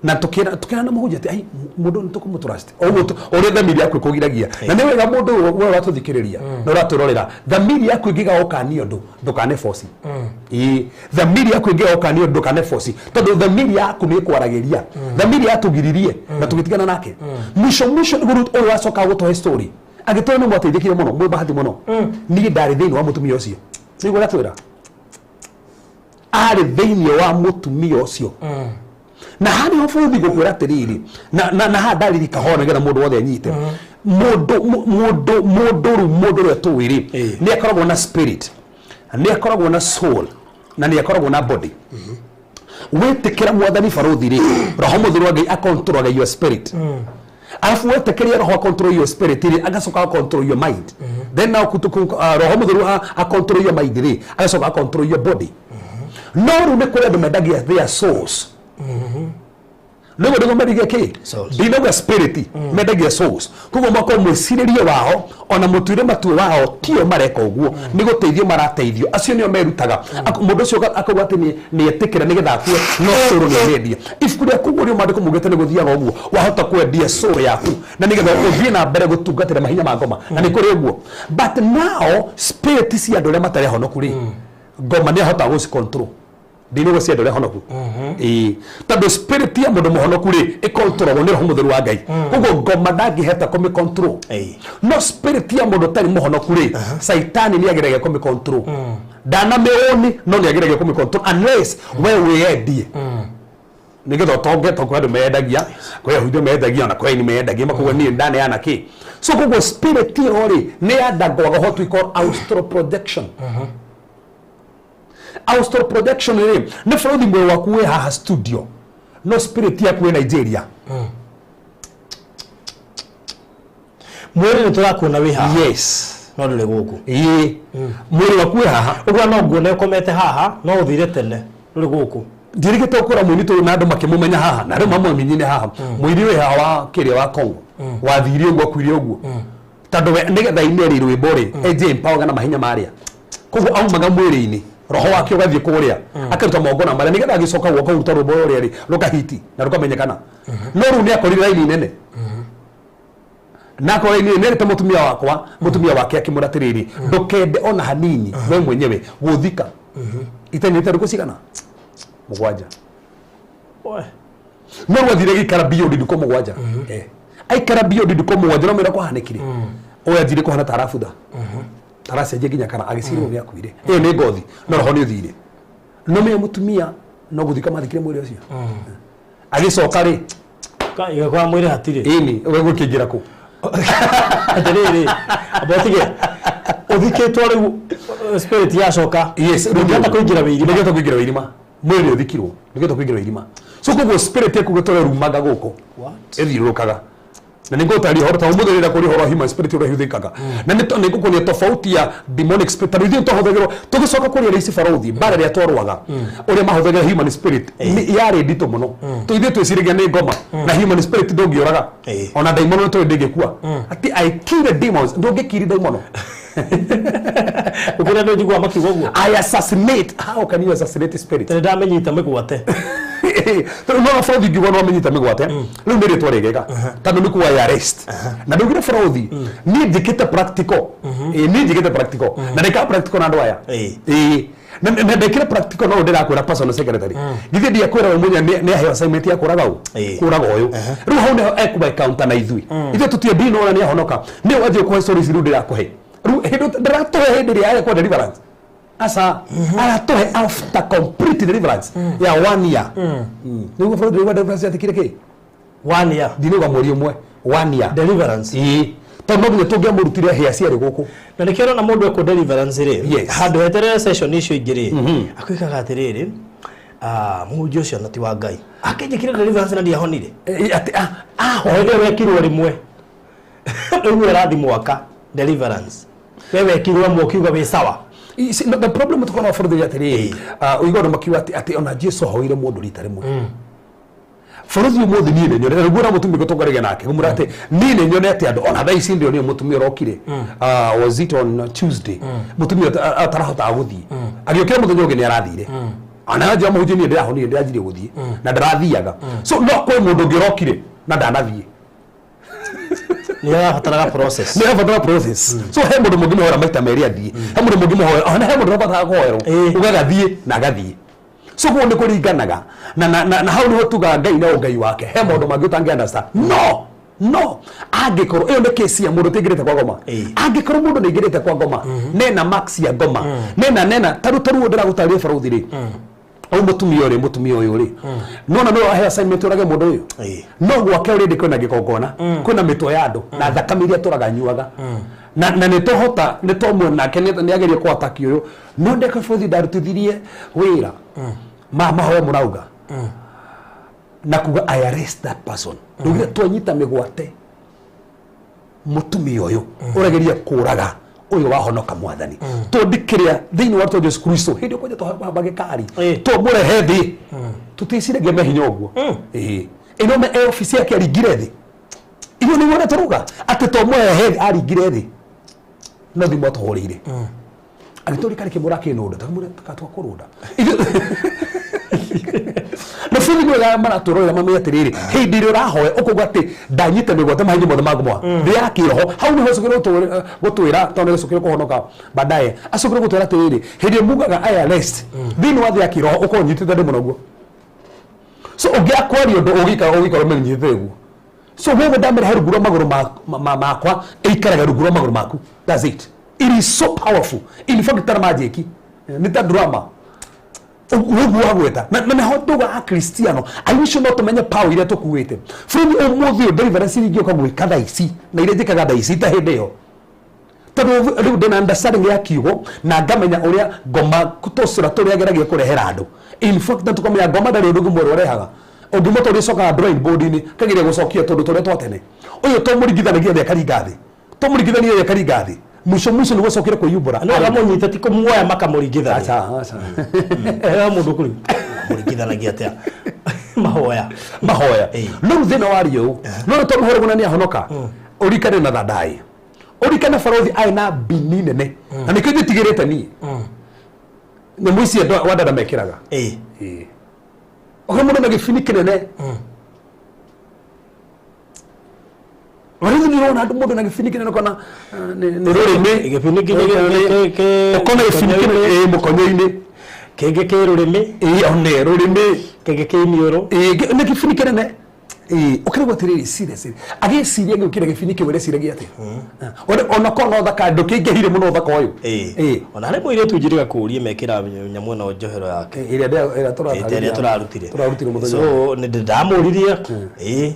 na tukĩra na mũhunjia atĩ ai mũndũ nĩ tũkũmũtrust o ũguo ũrĩa thamiri yaku ĩkũgiragia. Na nĩ wega mũndũ ũyũ we ũratũthikĩrĩria na ũratwĩrorera, thamiri yaku ĩngĩga ũkania ũndũ ndũkane boci. Ĩĩ, thamiri yaku ĩngĩga ũkania ũndũ ndũkane boci, tondũ thamiri yaku nĩ ĩkwaragĩria. Thamiri yatũgiririe na tũgĩtigana nake. Mwisho mwisho nĩguo rĩu ũyũ wacoka gũtũhe story agĩtwĩra nĩ mwateithĩkire mũno, mwĩ bahati mũno, niĩ ndarĩ thĩinĩ wa mũtumia ũcio. Nĩguo aratwĩra arĩ thĩinĩ wa mũtumia ũcio. Na harĩ ho bũrũri gũkwĩra atĩrĩrĩ, na haha ndaririka ho nĩgetha mũndũ wothe anyite. Mũndũ mũndũ mũndũ rĩu mũndũ ũrĩa tũĩ rĩ, nĩ akoragwo na spirit, nĩ akoragwo na soul, na nĩ akoragwo na body. Wĩtĩkĩra mwathani barũthi rĩ, roho mũtheru wa Ngai akontrolaga your spirit. Alafu wetĩkĩria roho acontrol your spirit rĩ, agacoka acontrol your mind. Then now roho mũtheru acontrol your mind rĩ, agacoka acontrol your body. No rĩu nĩ kũrĩ andũ mendagia their souls. Nĩguo nĩguo mendagia kĩ? Souls. Ndinauga spirit, mendagia souls. Koguo makorwo mwĩcirĩrie wao ona mũtuĩre matue wao tio mareka ũguo, nĩ gũteithio marateithio. Acio nĩo merutaga. Mũndũ ũcio akauga atĩ nĩ etĩkĩra nĩgetha akue, no soul nĩ amendia. Ibuku rĩa kũguũrio maandĩko maugĩte nĩ gũthiaga ũguo, wahota kwendia soul yaku na nĩgetha ũthiĩ na mbere gũtungatĩra mahinya ma ngoma, na nĩ kũrĩ ũguo. But now spirit cia andũ arĩa matarĩ ahonoku rĩ, ngoma nĩ ahotaga gũci control. Ndinauga cia andũ arĩa ahonoku. Ĩĩ, tondũ spirit ya mũndũ mũhonoku rĩ, ĩkontrolagwo nĩ roho mũtheru wa Ngai. Koguo ngoma ndangĩhota kũmĩ control. No spirit ya mũndũ ũtarĩ mũhonoku rĩ, caitani nĩ ageragia kũmĩ control. Ndanamĩũni, no nĩ ageragia kũmĩ control unless we wĩyendie. Nĩgetha ũtonge, tondũ kwĩ andũ mendagia, kwĩ ahunjia mendagia, ona kwĩ aini mendagia, makauga niĩ ndaneana kĩ. So koguo spirit ĩyo rĩ, nĩ yandangwaga what we call astral projection. Astral projection rĩ, nĩ bũrũri mwĩrĩ waku wĩ haha studio, no spirit yaku wĩ Nigeria. Mwĩrĩ nĩ tũrakuona wĩ haha. Yes. No ndũrĩ gũkũ. Ĩĩ, mwĩrĩ waku wĩ haha. Ũguo no nguone ũkomete haha, no ũthire tene, ndũrĩ gũkũ. Ndirigĩte gũkũra mũini tũrĩ na andũ makĩmũmenya haha, na rĩu mamũmenyire haha. Mũini wĩ haha wa kĩrĩa wa Congo, wathire ũguo, akuire ũguo. Tondũ we nĩgetha aine rĩ rwĩmbo rĩ, enje empower na mahinya marĩa. Koguo aumaga mwĩrĩ-inĩ, roho wake ũgathiĩ kũrĩa, akaruta magongona marĩa, nĩgetha agĩcoka gwoka kũruta rwĩmbo rũrĩa rĩ, rũkahiti na rũkamenyekana. No rĩu nĩ akorire raini nene. Nakorwo niĩ nĩerĩte mũtumia wakwa, mũtumia wake akĩmwĩra atĩrĩrĩ, ndũkende ona hanini we mwenyewe gũthika itanyĩte ndũkũ cigana 7. Oe. No rwathire gĩikara beyond ndukũ 7. Eh. Aikara beyond ndukũ 7 no mĩra kwahanĩkire ũyũ anjire kũhana ta arabutha, taracenjia nginya kana agĩcirwo nĩ akuire. Ĩyo nĩ ngothi no roho nĩ ũthire. No menya mũtumia no gũthika mathikire mwĩrĩ ũcio agĩcoka rĩ. Ka igakora mwĩrĩ hatirĩ. Ĩni we gũkĩingĩra kũ? Atĩrĩrĩ, amba ũtige ũthikĩtwo rĩu, spirit yacoka. Yes. Ndũngĩhota kũingĩra wĩirima. Ndũngĩhota kũingĩra wĩirima, mwĩrĩ nĩ ũthikirwo, ndũngĩhota kũingĩra wĩirima. So koguo spirit yaku gũtũra rumaga gũkũ. What? Ĩthiũrũrũkaga na nĩ ngũtaria ũhoro ta ũmũthĩ rĩrĩa kũrĩ ũhoro wa human spirit ũrĩa ũhũthĩkaga na nĩ nĩ ngũkuonia tofauti ya demonic spirit, tondũ ithuĩ twahũthagĩrwo tũgĩcoka kũrĩa rĩici barũthi mbara ĩrĩa twarũaga ũrĩa mahũthagĩra human spirit yarĩ nditũ mũno. Ithuĩ twĩciragia nĩ ngoma na human spirit ndũngĩũraga. Ona ndaimono nĩ tũĩ ndĩngĩkua, atĩ I kill the demons, ndũngĩkiri ndaimono. Ũkĩrĩa andũ njiguaga makiuga ũguo. I assassinate. How can you assassinate spirit? Tondũ ndamenyita mĩgwate. Tondũ no bũrũthi ngiuga no amenyita mĩgwate rĩu nĩ rĩtwa rĩgega, tondũ nĩ kuwa arrest na ndugire bũrũthi niĩ njĩkĩte practical. Ĩĩ, niĩ njĩkĩte practical na ndĩkaga practical na andũ aya. Ĩĩ. Na ndekire practical no ndĩrakwĩra personal secretary githĩ ndiakwĩra we mwenyewe nĩ aheo assignment ya kũraga ũ. Kũraga ũyũ rĩu hau nĩho ekuma encounter na ithuĩ ithuĩ tũtiĩ ndinona nĩ ahonoka nĩ wanjie kũhe stories. Rĩu ndĩrakũhe rĩu hĩndĩ ndĩratũhe hĩndĩ ĩrĩa arekwo deliverance, asa aratũhe after complete deliverance ya one year. Nĩguo bũrũri ndĩraigua deliverance yatikire kĩ. One year. Ndinauga mweri ũmwe, one year. Deliverance. Ĩĩ, tondũ no nginya tũngĩamũrutire hĩa ciarĩ gũkũ. Na nĩkĩo ũrona mũndũ ekwo deliverance rĩ, Yes. handũ heterere session icio ingĩ rĩ, akwĩkaga atĩrĩrĩ, ah, mũhunjia ũcio na ti wa Ngai akĩnjĩkire deliverance na ndiahonire. Ĩ, atĩ O hĩndĩ ĩyo wekirwo rĩmwe rĩu ĩrathi mwaka deliverance, we wekirwo ĩmwe ũkiuga wĩ sawa. See, no, the problem tukorwo bũrũri atĩrĩrĩ, ũigua andũ makiuga atĩ ona Jesu ahoire mũndũ rita rĩmwe. Bũrũri ũmũthĩ niĩ nĩ nyonete rĩu na mũtumia tũngaragia nake ngũmwĩra atĩ niĩ nĩ nyonete andũ ona thaa ici ndĩronire mũtumia ũrokire, was it on Tuesday, mũtumia atarahotaga gũthiĩ, agĩũkĩra mũthenya ũngĩ nĩ arathire. Ona njĩra mũhunjia niĩ ndĩrahonire, ndĩranjirie gũthiĩ na ndarathiaga. So no kwĩ mũndũ ũngĩ ũrokire na ndanathiĩ. Nĩ arabataraga process. Nĩ arabatara process. So he mũndũ mũngĩmũhoera maita merĩ athiĩ, he mũndũ mũngĩmũhoera, ona he mũndũ ũrabatara kũhoerwo ũgagathiĩ na agathiĩ. So koguo nĩ kũringanaga na hau nĩho tugaga Ngai na ũngai wake he maũndũ mangĩ ũtangĩ understand. No angĩkorwo ĩyo nĩ kesi ya mũndũ ũtaingĩrĩte kwa ngoma, angĩkorwo mũndũ nĩ aingĩrĩte kwa ngoma nena max ya ngoma nena taru ndĩragũtarĩria barũthi rĩ, au mũtumia ũrĩ mũtumia ũyũ rĩ, nona no ahe assignment ũrage mũndũ ũyũ. No gwake already kwĩna gĩkongona, kwĩna mĩtwe ya andũ na thakame iria tũraga nyuaga na nĩ tũhota nĩ tomwe nake nĩ ageria kwataki ũyũ no ndeka bũthi ndarutithirie wĩra ma mahoya mũrauga na kuga I arrest that person. Ndugire twanyita mĩgwate mũtumia ũyũ ũrageria kũraga ũyũ wahonoka mwathani tondikĩrĩa thĩinĩ wa rĩtwa Jesu Kristo hĩndĩ ĩyo kwanja twahamba gĩkari twamũrehe thĩ tũticiragia mehinya ũguo. Ĩĩ, ĩno me e obici yake aringire thĩ inyuĩ nĩguo ũrĩa tũruga atĩ twamũrehe thĩ aringire thĩ no thimũ atũhũrĩire agĩtũrika rĩkĩ mũrakĩnũnda tũkamũra kũrũnda na bũthi nĩ wega maratũrorera mamenye atĩrĩrĩ hĩndĩ ĩrĩa ũrahoya ũkauga atĩ ndanyita mĩgwate mahinya mothe ma ngoma thĩ ya kĩroho hau nĩho acokire gũtwĩra tondũ nĩ acokire kũhonoka baadaye acokire gũtwĩra atĩrĩrĩ hĩndĩ ĩrĩa mugaga I arrest thĩinĩ wa thĩ ya kĩroho ũkorwo ũnyitĩte ndĩ mũno guo. So ũngĩakwaria ũndũ ũgĩikara ũgĩikara ũmenyitĩte ũguo. So wewe ndamĩrehe rungu rwa magũrũ makwa ĩikaraga rungu rwa magũrũ maku. That's it. It is so powerful. In fact tara majeki nĩ ta drama ũguo wagweta na nĩho nduga akristiano. I wish no tũmenye power iria tũkuĩte bũrũri ũmũthĩ ũyũ. Deliverance iria ingĩũka gwĩka thaa ici na iria njĩkaga thaa ici ta hĩndĩ ĩyo, tondũ rĩu ndĩna understanding ya kiugo na ngamenya ũrĩa ngoma tũcĩra tũrĩa ageragia kũrehera andũ. In fact na tũkamenya ngoma ndarĩ ũndũ ũngĩ mwerũ arehaga ũngĩmũta ũrĩa ũcokaga drawing board-inĩ kageria gũcokia tũndũ tũrĩa twa tene. Ũyũ tũmũringithanagia thĩ akaringa thĩ, tũmũringithania thĩ akaringa thĩ, mwisho mwisho nĩguo acokire kwĩyumbũra. No akamũnyita ti kũmuoya makamũringithania. Aca, aca. Era mũndũ kũrĩ mũringithanagia atĩa mahoya? Mahoya. No rĩu thĩna waria ũũ no nĩ tondũ na nĩ ahonoka ũrikane na thandai ũrikane barothi arĩ na mbini nene na nĩkĩo njĩtigĩrĩte niĩ nyamũ ici andũ wa dada mekĩraga. Ĩĩ. Okorwo mũndũ na gĩbini kĩnene. Rĩu nĩ ũrona andũ mũndũ na gĩbini kĩnene ũkona nĩ rũrĩmĩ. Gĩbini kĩngĩ Ũkona gĩbini kĩnene ĩĩ mũkonyo-inĩ. Kĩngĩ kĩ rũrĩmĩ. Ĩĩ one rũrĩmĩ. Kĩngĩ kĩ iniũrũ. Ĩĩ nĩ gĩbini kĩnene. Ĩĩ ũkarigwo atĩrĩrĩ seriously agĩciria gĩũkĩra gĩbini kĩu areciragia atĩa? Ona korwo no thaka ndũkĩingĩhire mũno ũthaka ũyũ. Ĩĩ. Ona harĩ mũirĩtu njĩrĩga kũũria mekĩra nyamũ ĩno njohero yake. Ĩrĩa ĩrĩa ĩrĩa tũrarutire. Tũrarutire mũthenya. So nĩ ndamũririe. Ĩĩ.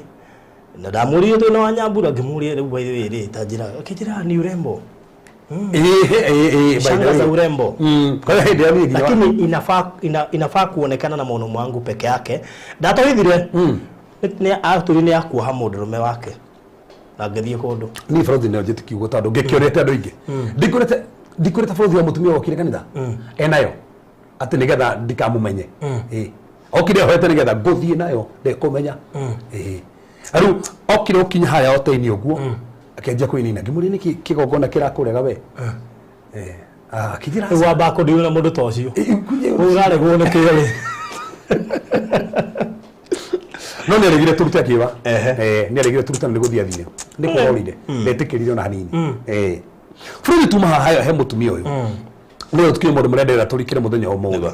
Na ndamũririe twĩna wa Nyambura ngĩmũria rĩu by the way rĩ ta njĩra akĩnjĩra ni urembo. Ĩĩ Shanga za urembo. Kwa hiyo hĩndĩ ya niĩ nginya Lakini inafaa inafaa kuonekana na mauno wangu peke yake. Ndatwithire. Nĩ atũri nĩ akuoha mũndũrũme wake. Na ngĩthiĩ kũndũ. Niĩ bũrũri nĩ njĩtĩkia ũguo tondũ ngĩkĩonete andũ aingĩ. Ndikũrĩte ndikũrĩte bũrũri wa mũtumia wokire kanitha. Enayo. Atĩ nĩgetha ndikamumenye. Ĩĩ. Okire ahoete nĩgetha ngũthiĩ nayo ndekũmenya. Ĩĩ. Rĩu okire ũkinya haya ote-inĩ ũguo akĩanjia kwĩnina ngĩmũria nĩkĩ kĩgongona kĩrakũrega we. Akĩnjĩra Rĩu wamba kũndiũ na mũndũ ta ũcio. Ũraregwo nĩ kĩo rĩ. No nĩ aregire tũrute akĩũra. Nĩ aregire tũrute na nĩ gũthiĩ athire. Nĩ kũrorire. Ndetĩkĩrire ona hanini. Bũrũri tuma haha he mũtumia ũyũ. Nĩ tũkinya mũndũ mũrĩa ndĩrera tũrikĩre mũthenya ũmũthĩ.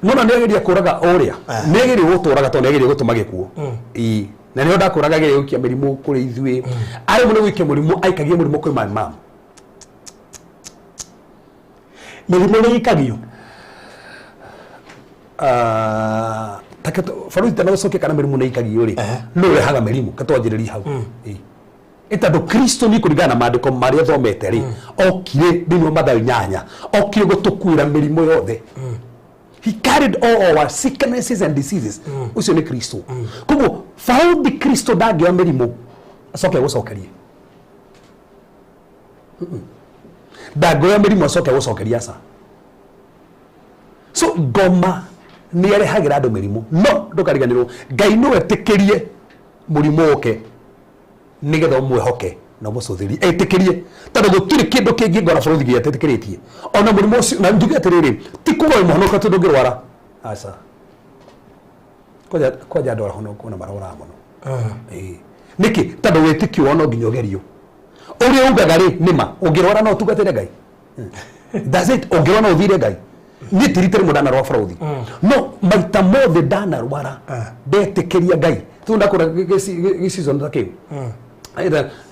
Nona nĩ ageria kũraga ũrĩa. Nĩ ageria gũtũraga tondũ nĩ ageria gũtũma gĩkuũ. Ĩĩ. Na nĩho ndakũraga ageria gũikia mĩrimũ kũrĩ ithuĩ. Arĩ mũno gũikia mũrimũ aikagia mũrimũ kwĩ my mom. Mĩrimũ nĩ ĩikagio? Take bũrũri tana gũcokia kana mĩrimũ nĩ ĩikagio rĩ. Nũ ũrehaga mĩrimũ? Ka twanjĩrĩrie hau. Ĩĩ. Ĩ tondũ Kristo nĩ kũringana na maandĩko marĩa thomete rĩ, okire thĩinĩ wa Mathayo 8, okire gũtũkuĩra mĩrimũ yothe. He carried all our sicknesses and diseases. Ũcio nĩ Kristo. Koguo baundi Kristo ndangĩoya mĩrimũ acoke agũcokerie. Ndangĩoya mĩrimũ acoke agũcokerie aca. So ngoma nĩ arehagĩra andũ mĩrimũ. No ndũkariganĩrwo Ngai no etĩkĩrie mũrimũ ũke nĩgetha ũmwĩhoke na ũmũcũthĩrie etĩkĩrie tondũ gũtirĩ kĩndũ kĩngĩ ngora bũrũri gĩetĩkĩrĩtie ona mũrimũ ũcio. Na njuge atĩrĩrĩ ti kuga wĩ mũhonoka tondũ ndũngĩrwara aca. Kwanja andũ arahonokwo na marwaraga mũno. Ĩĩ. Nĩkĩ? Tondũ wĩtĩkio wao no nginya ũgerio. Ũrĩa ugaga rĩ nĩma ũngĩrwara no ũtungatĩre Ngai. That's it. Ũngĩrwara no ũthire Ngai. Niĩ ti rita rĩmwe ndanarwara bũrũri. No maita mothe ndanarwara ndetĩkĩria Ngai. Tu ndakũra gĩ-season ta kĩu.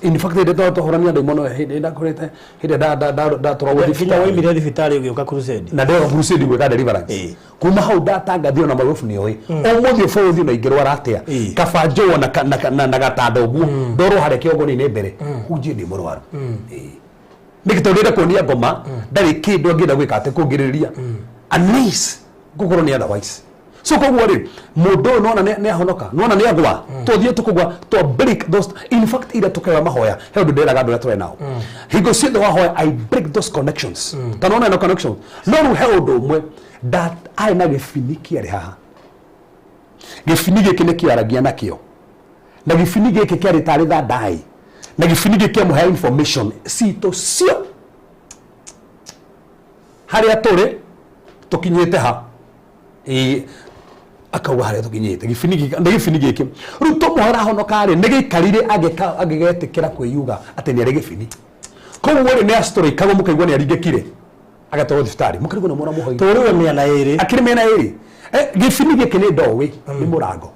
In fact hĩndĩ twahũrania ndaimono hĩndĩ ndakũrĩte hĩndĩ ndatwaragwo Nginya thibitarĩ. waimire thibitarĩ ũgĩũka crusade. Na ndĩroka crusade gwĩka deliverance. Kuma hau ndatangathio na magobu nĩ oĩ. Ũmũthĩ bũrũri ona ingĩrwara atĩa kaba njũo na gatanda ũguo ndorwo harĩa kĩgongona-inĩ mbere hunjie ndĩ mũrwaru. Nĩkĩ? Tondũ ndĩrenda kuonia ngoma ndarĩ kĩndũ angĩenda gwĩka atĩ kũngĩrĩrĩria unless gũkorwo nĩ otherwise. So koguo rĩ mũndũ ũyũ nona nĩ ahonoka nona nĩ agwa tũthiĩ tũkũgwa to break those. In fact ira tũkĩoya mahoya he ũndũ ndĩraga andũ arĩa tũrĩ nao hingo ciothe wahoya I break those connections tondũ nona ĩno connection. No rĩu he ũndũ ũmwe arĩ na gĩbini kĩarĩ haha. Gĩbini gĩkĩ nĩ kĩaragia nakĩo na gĩbini gĩkĩ kĩarĩ tarĩ thandai na gĩbini gĩkĩ kĩamũhe information citũ cio harĩa tũrĩ tũkinyĩte ha. Ĩĩ akauga harĩa tũkinyĩte gĩbini gĩkĩ nĩ gĩbini gĩkĩ rĩu tũmũhora honoka rĩ nĩ gĩikarire angĩgetĩkĩra kwĩyuga atĩ nĩ arĩ gĩbini. Koguo rĩ nĩ acitũrĩkagwo mũkaigua nĩ aringĩkire agatwarwo thibitarĩ mũkarigwo nĩ mwana mũhoi Tũrĩwe mĩena ĩrĩ. Akĩrĩ mĩena ĩrĩ. Gĩbini gĩkĩ nĩ ndoĩ nĩ mũrango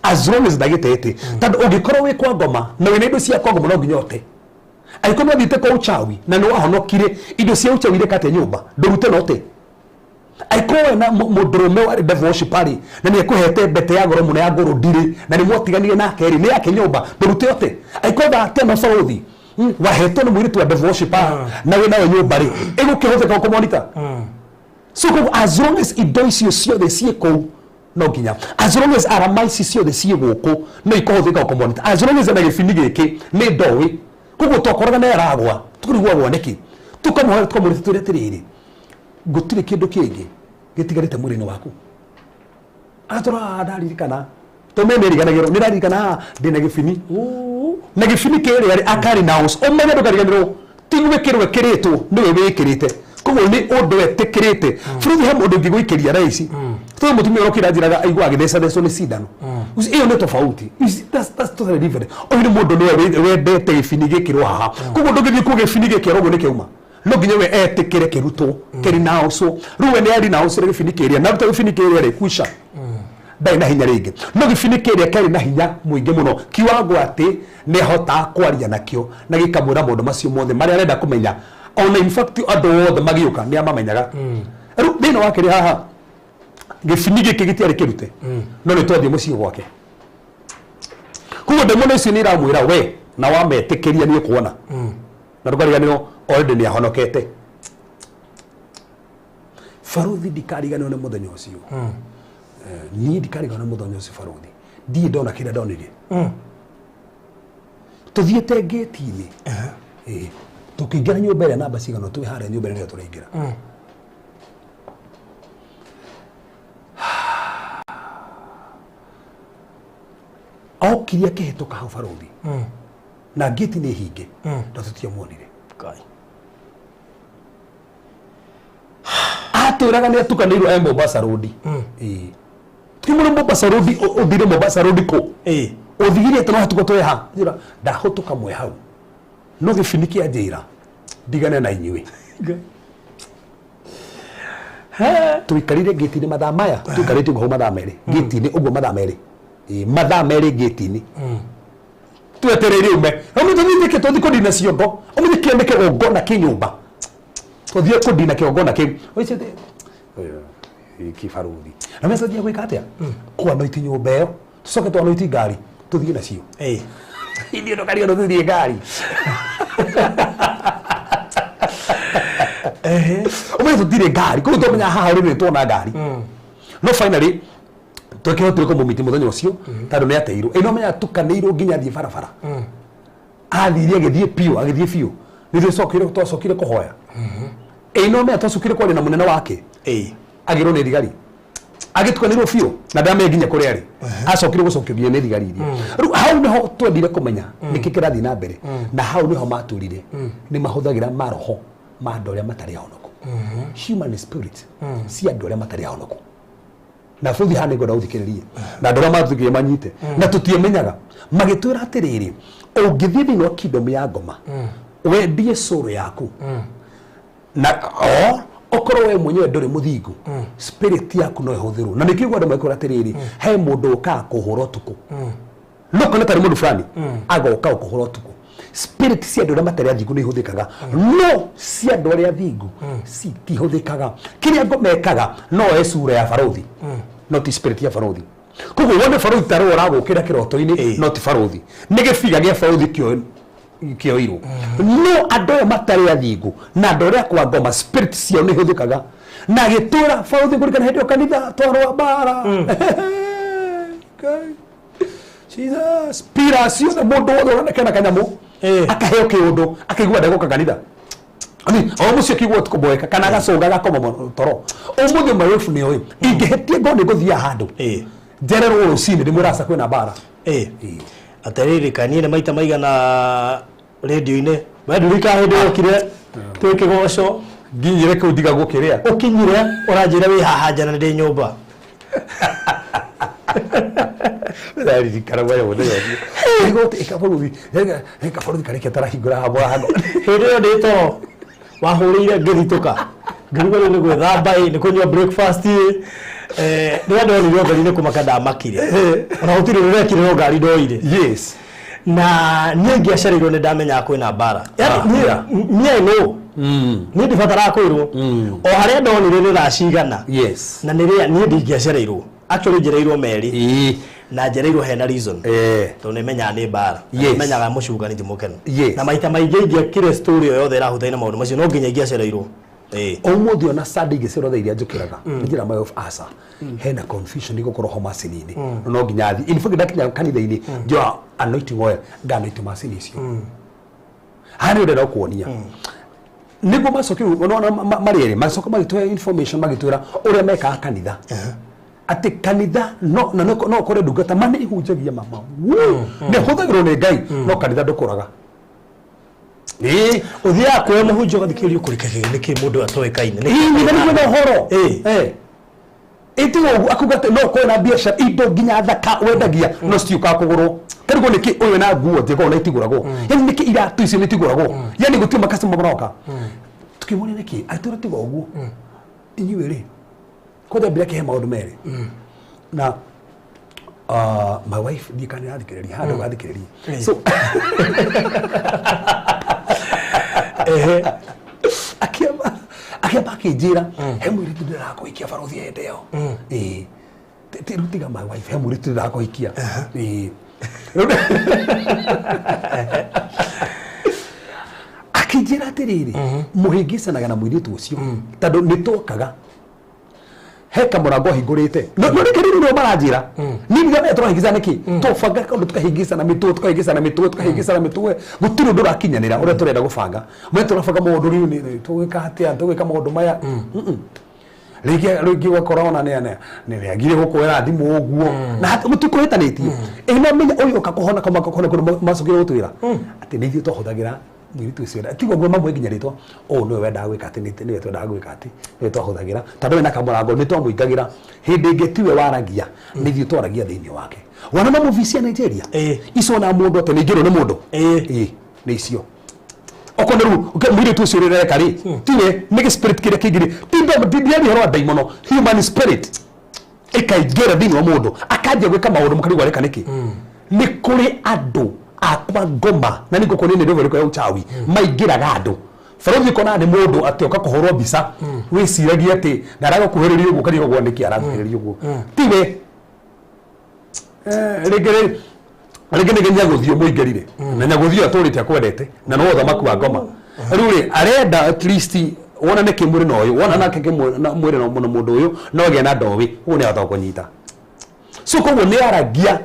as long as ndagĩtete tondũ ũngĩkorwo wĩ kwa ngoma na wĩna indo cia kwa ngoma no nginya ũte. Angĩkorwo nĩ wathiĩte kwa uchawi na nĩ wahonokire indo cia uchawi irekate nyũmba ndũrute no ũte. Angĩkorwo wena mũndũrũme warĩ devil worshiper rĩ na nĩ ekũhete mbete ya goro mũno ya ngũrũ ndirĩ na nĩ mwatiganire nake rĩ nĩ yake nyũmba ndũrute ũte. Angĩkorwo thaa bũrũthi wahetwo nĩ mũirĩtu wa devil worshiper na wĩ nayo nyũmba rĩ ĩgũkĩhũthĩka ũkũmonita. So koguo as long as indo icio ciothe ciĩ kũu no nginya as long as arama ici ciothe ciĩ gũkũ no ikũhũthĩka ũkũmonita as long as ena gĩbini gĩkĩ nĩ ndoĩ. Koguo twakoraga nĩ aragwa tũkarigwo agwa nĩkĩ tũkamũhoya tũkamũrĩta twĩre atĩrĩrĩ gũtirĩ kĩndũ kĩngĩ gĩtigarĩte mwĩrĩ-inĩ waku. Agatũra ndaririkana tũme nĩ riganagĩrwo nĩ ndaririkana ndĩna gĩbini na gĩbini kĩrĩa rĩ akarĩ na ũmenye ndũkariganĩrwo ti gwĩkĩrwo ĩkĩrĩtwo nĩwe wĩkĩrĩte. Koguo nĩ ũndũ etĩkĩrĩte bũrũri he mũndũ ũngĩgũikĩria thaa ici Tondũ mũtumia ũrĩa ũkĩra njĩraga aigua agĩthecathecwo nĩ cindano. Ũcio- Ĩyo nĩ tofauti. You see, that's totally different. Ũyũ nĩ mũndũ nĩwe wendete gĩbini gĩkĩrwo haha. Koguo ndũngĩthiĩ kuo gĩbini gĩkĩrwo ũguo nĩ kĩauma. No nginya we etĩkĩre kĩrutwo, kĩrinaũcwo. Rĩu we nĩ arinaũcire gĩbini kĩrĩa. Na aruta gĩbini kĩrĩa rĩ, kwisha. Ndarĩ na hinya rĩngĩ. No gĩbini kĩrĩa kĩarĩ na hinya mũingĩ mũno kiwango atĩ nĩ ahotaga kwaria nakĩo na gĩkamwĩra maũndũ macio mothe marĩa arenda kũmenya. Ona in fact andũ othe magĩũka nĩ amamenyaga. Rĩu thĩna wake rĩ haha gĩbini gĩkĩ gĩtiarĩ kĩrute no nĩ twathiĩ mũciĩ gwake. Koguo ndemona icio nĩ iramwĩra we na wametĩkĩria nĩ ũkuona. Na ndũkariganĩrwo already nĩ ahonokete. Baruthi ndikariganĩrwo nĩ mũthenya ũcio. Niĩ ndikariganĩrwo nĩ mũthenya ũcio baruthi. Ndirĩ ndona kĩrĩa ndonire. Tũthiĩte ngĩti-inĩ. Ĩĩ. Tũkĩingĩra nyũmba ĩrĩa namba cigana twĩ harĩa nyũmba ĩrĩa tũraingĩra. Okire akĩhĩtũka hau baruthi. Na ngĩti nĩ hinge. Na tũtiamuonire. Ngai. Atwĩraga nĩ atukanĩirwo e Mombasa Road. Ĩĩ. Tukĩmwĩra Mombasa Road ũthire Mombasa Road kũ? Ĩĩ. Ũthire atĩ no hatukũ twĩ ha? Njĩra ndahũtũka mwe hau. No gĩbini kĩa njĩra ndigane na inyuĩ. Tũikarire ngĩti-inĩ mathaa maya tũikarĩte ũguo hau mathaa merĩ ngĩti-inĩ ũguo mathaa merĩ. Ĩĩ, mathaa merĩ ngĩti-inĩ. Twetereire ume. Ũmũthĩ tũthiĩ kĩ tũthiĩ kũnina ciongo. Ũmũthĩ kĩo nĩ kĩgongona kĩ nyũmba. Tũthiĩ kũnina kĩgongona kĩu. Ũcio kĩbaruthi. Na mbeca tũthiĩ gwĩka atĩa? Kwanoiti nyũmba ĩyo. Tũcoke twanoiti ngari tũthiĩ nacio. Ĩĩ. Ithuĩ ndũkariganĩrwo tũthiĩ ngari. Ũmenye tũtirĩ ngari. Koguo twamenya haha rĩu nĩ tuona ngari. No finally twakĩhotire kũmũmiti mũthenya ũcio tondũ nĩ ateirwo. Ĩ no menya atukanĩirwo nginya athiĩ barabara. Athire agĩthiĩ biũ agĩthiĩ biũ. Nĩ twacokire kũhoya. Ĩ no menya twacokire kwaria na mũnene wake. Ĩĩ. Agĩrwo nĩ thigari. Agĩtukanĩrwo biũ na ndamenya nginya kũrĩa arĩ. Acokire gũcokio nginya nĩ thigari iria. Rĩu hau nĩho twendire kũmenya nĩkĩ kĩrathiĩ na mbere. Na hau nĩho matwĩrire nĩ mahũthagĩra maroho ma andũ arĩa matarĩ ahonoku. Human spirit cia andũ arĩa matarĩ ahonoku. Na bũthi haha nĩngwenda ũthikĩrĩrie. Na andũ arĩa mathikĩrĩria manyite. Na tũtiamenyaga. Magĩtwĩra atĩrĩrĩ, ũngĩthiĩ thĩinĩ wa kingdom ya ngoma, wendie soul yaku. Na o okorwo we mwenyewe ndũrĩ mũthingu, spirit yaku no ĩhũthĩrwo. Na nĩkĩo andũ makwĩra atĩrĩrĩ, he mũndũ ũkaga kũhũra ũtukũ. No kona tarĩ mũndũ fulani agoka gũkũhũra ũtukũ. Spirit cia andũ arĩa matarĩ athingu nĩ ihũthĩkaga, no cia andũ arĩa athingu citihũthĩkaga. Kĩrĩa ngoma ĩkaga no oe sura ya baruthi, no ti spirit ya baruthi. Koguo wone baruthi tarĩ we ũragũkĩra kĩroto-inĩ, no ti baruthi. Nĩ gĩbiga gĩa baruthi kĩoirwo. No andũ aya matarĩ athingu na andũ arĩa kwa ngoma spirit ciao nĩ ihũthĩkaga. Na gĩtũra baruthi kũrikana hĩndĩ ĩyo kanitha twarũa mbara. Ngai. Jesus. Pira ciothe mũndũ wothe ũroneka na kanyamũ akaheo kĩũndũ akaigua ndegũka kanitha. Ani, o mũciĩ akĩigua ũtukũ boeka kana agacũnga agakoma mũno toro. Ũmũthĩ marefu nĩ oĩ. Ingĩhĩtia ngorwo nĩ ngũthiaga handũ. Njererwo rũcinĩ ndĩmwĩre aca kwĩna mbara. Atĩrĩrĩ ka niĩ nĩ maita maigana rĩndiũ-inĩ. We ndirikana hĩndĩ wokire twĩ kĩgoco. Nginyire kũu ndigagwo kĩrĩa. Ũkinyire ũranjĩra wĩ haha nja na ndĩ nyũmba. Ndaririkana mwanya mũthenya ũcio. Igoti ĩkabaruthi, ĩkabaruthi karĩkia tarahingũra haha mũrango. Hĩndĩ ĩyo ndĩ toro wahũrĩire ngĩthitũka. Ngĩrigwo rĩu nĩ gwĩthamba ĩ, nĩ kũnyua breakfast ĩ. Rĩrĩa ndonire ũtheri nĩ kũmaka ndamakire. Ona gũtirĩ ũndũ ndekire no ngari ndoire. Yes. Na niĩ ngĩacereirwo nĩ ndamenyaga kwĩna mbara. Yaani niĩ I know. Niĩ ndibataraga kwĩrwo. O harĩa ndonire nĩ thaa cigana. Yes. Na nĩ rĩa niĩ ndingĩacereirwo. Actually njereirwo merĩ. Na njereirwo hena reason. Tondũ nĩ menyaga nĩ mbara. Na Yes. nĩ menyaga mũcungani ti mũkenu. Yes. Na maita maingĩ ingĩakire story o yothe ĩrahutania na maũndũ macio no nginya ingĩacereirwo. Ũmũthĩ ona Sunday ingĩcerwo thaa iria njũkĩraga nĩ njĩra my of asa hena confusion igũkorwo ho macini-inĩ no nginya thiĩ. In fact ndakinya kanitha-inĩ njoya anointing oil nganoint macini icio. Haha nĩ ndĩrenda gũkuonia. Nĩguo macokire marĩ erĩ macoka magĩtũhe information magĩtwĩra ũrĩa mekaga kanitha. Atĩ kanitha no na no ũkore ndungata ma nĩ ihunjagia mama. Nĩ hũthagĩrwo nĩ Ngai no kanitha ndũkũraga. Ũthiaga kuoya mũhunjia ũgathikĩrĩria ũkũrĩkagia nĩkĩ mũndũ atoĩkaine. Ĩĩ, nĩ nĩguo na ũhoro. Ĩtiga ũguo akuga atĩ no ũkorwo na biacara indo nginya thaka wendagia no citiũkaga kũgũrwo. Karigwo nĩkĩ ũyũ na nguo njega ona itigũragwo. Yani nĩkĩ iratũ icio nĩ itigũragwo. Yani gũtirĩ makastoma maroka. Tukĩmũria nĩkĩ agĩtwĩra tiga ũguo. Inyuĩ rĩ kwanja mbere akĩhe maũndũ merĩ. Na my wife ndiĩ kana nĩarathikĩrĩria haha ndũgathikĩrĩria. So akiamba akiamba akĩnjĩra he mũirĩtu ndĩrakũhikia barothi hĩndĩ ĩyo. Ĩĩ. Rĩu tiga my wife he mũirĩtu ndĩrakũhikia. Ĩĩ. Akĩnjĩra atĩrĩrĩ mũhĩngĩcanaga na mũirĩtu ũcio tondũ nĩ twokaga he kamũrango hingũrĩte no no rĩngĩ rĩu nĩo maranjĩra niĩ ndiramenya tũrahĩngĩcana nĩkĩ twabanga kaũndũ tũkahĩngĩcana mĩtwe tũkahĩngĩcana mĩtwe tũkahĩngĩcana mĩtwe gũtirĩ ũndũ ũrakinyanĩra ũrĩa tũrenda gũbanga mwe tũrabanga maũndũ rĩu tũgwĩka atĩa tũgwĩka maũndũ maya. Rĩngĩ rĩngĩ ũgakora ona nĩ nĩ nĩagire gũkũera thimũ ũguo na mũtikũhĩtanĩtie. Ĩ no menya ũyũ ũka kũhona kama kũhona kũndũ macokire gũtwĩra atĩ nĩ ithuĩ twahũthagĩra mũirĩtu ũcio tiga ũguo mamwe nginya rĩtwa ũũ nĩwe wendaga gwĩka atĩ nĩwe twendaga gwĩka atĩ nĩwe twahũthagĩra tondũ we na kamũrango nĩ twamũingagĩra hĩndĩ ĩngĩ tiwe waragia nĩ ithuĩ twaragia thĩinĩ wake. Wona ma movie cia Nigeria icio na mũndũ atĩ nĩingĩrwo nĩ mũndũ. Ĩĩ nĩ icio okorwo nĩ rĩu mũirĩtu ũcio ũrĩa ũreka rĩ tiwe nĩ gĩ spirit kĩrĩa kĩingĩrĩ ti ndiaria ũhoro wa ndaimono human spirit ĩkaingĩra thĩinĩ wa mũndũ akanjia gwĩka maũndũ mũkarigwo areka nĩkĩ. Nĩ kũrĩ andũ akwa ngoma na nĩ ngũkũ nĩ ndũgũ ya uchawi maingĩraga andũ barothi ũkona nĩ mũndũ atĩ oka kũhũrwo mbica wĩciragie atĩ na aragũkuhĩrĩria ũguo ũkarigwo nĩkĩ arakuhĩrĩria ũguo tiwe. Rĩngĩ rĩ rĩngĩ nĩ nyagũthiũ mũingĩrire na nyagũthiũ atũrĩte akwendete na no ũthamaki wa ngoma rĩu rĩ arenda at least wonane kĩmwĩrĩ na ũyũ wona nake mwĩrĩ na mũndũ ũyũ no agĩe na ndoĩ ũguo nĩ ahota gũkũnyita. So koguo nĩ aragia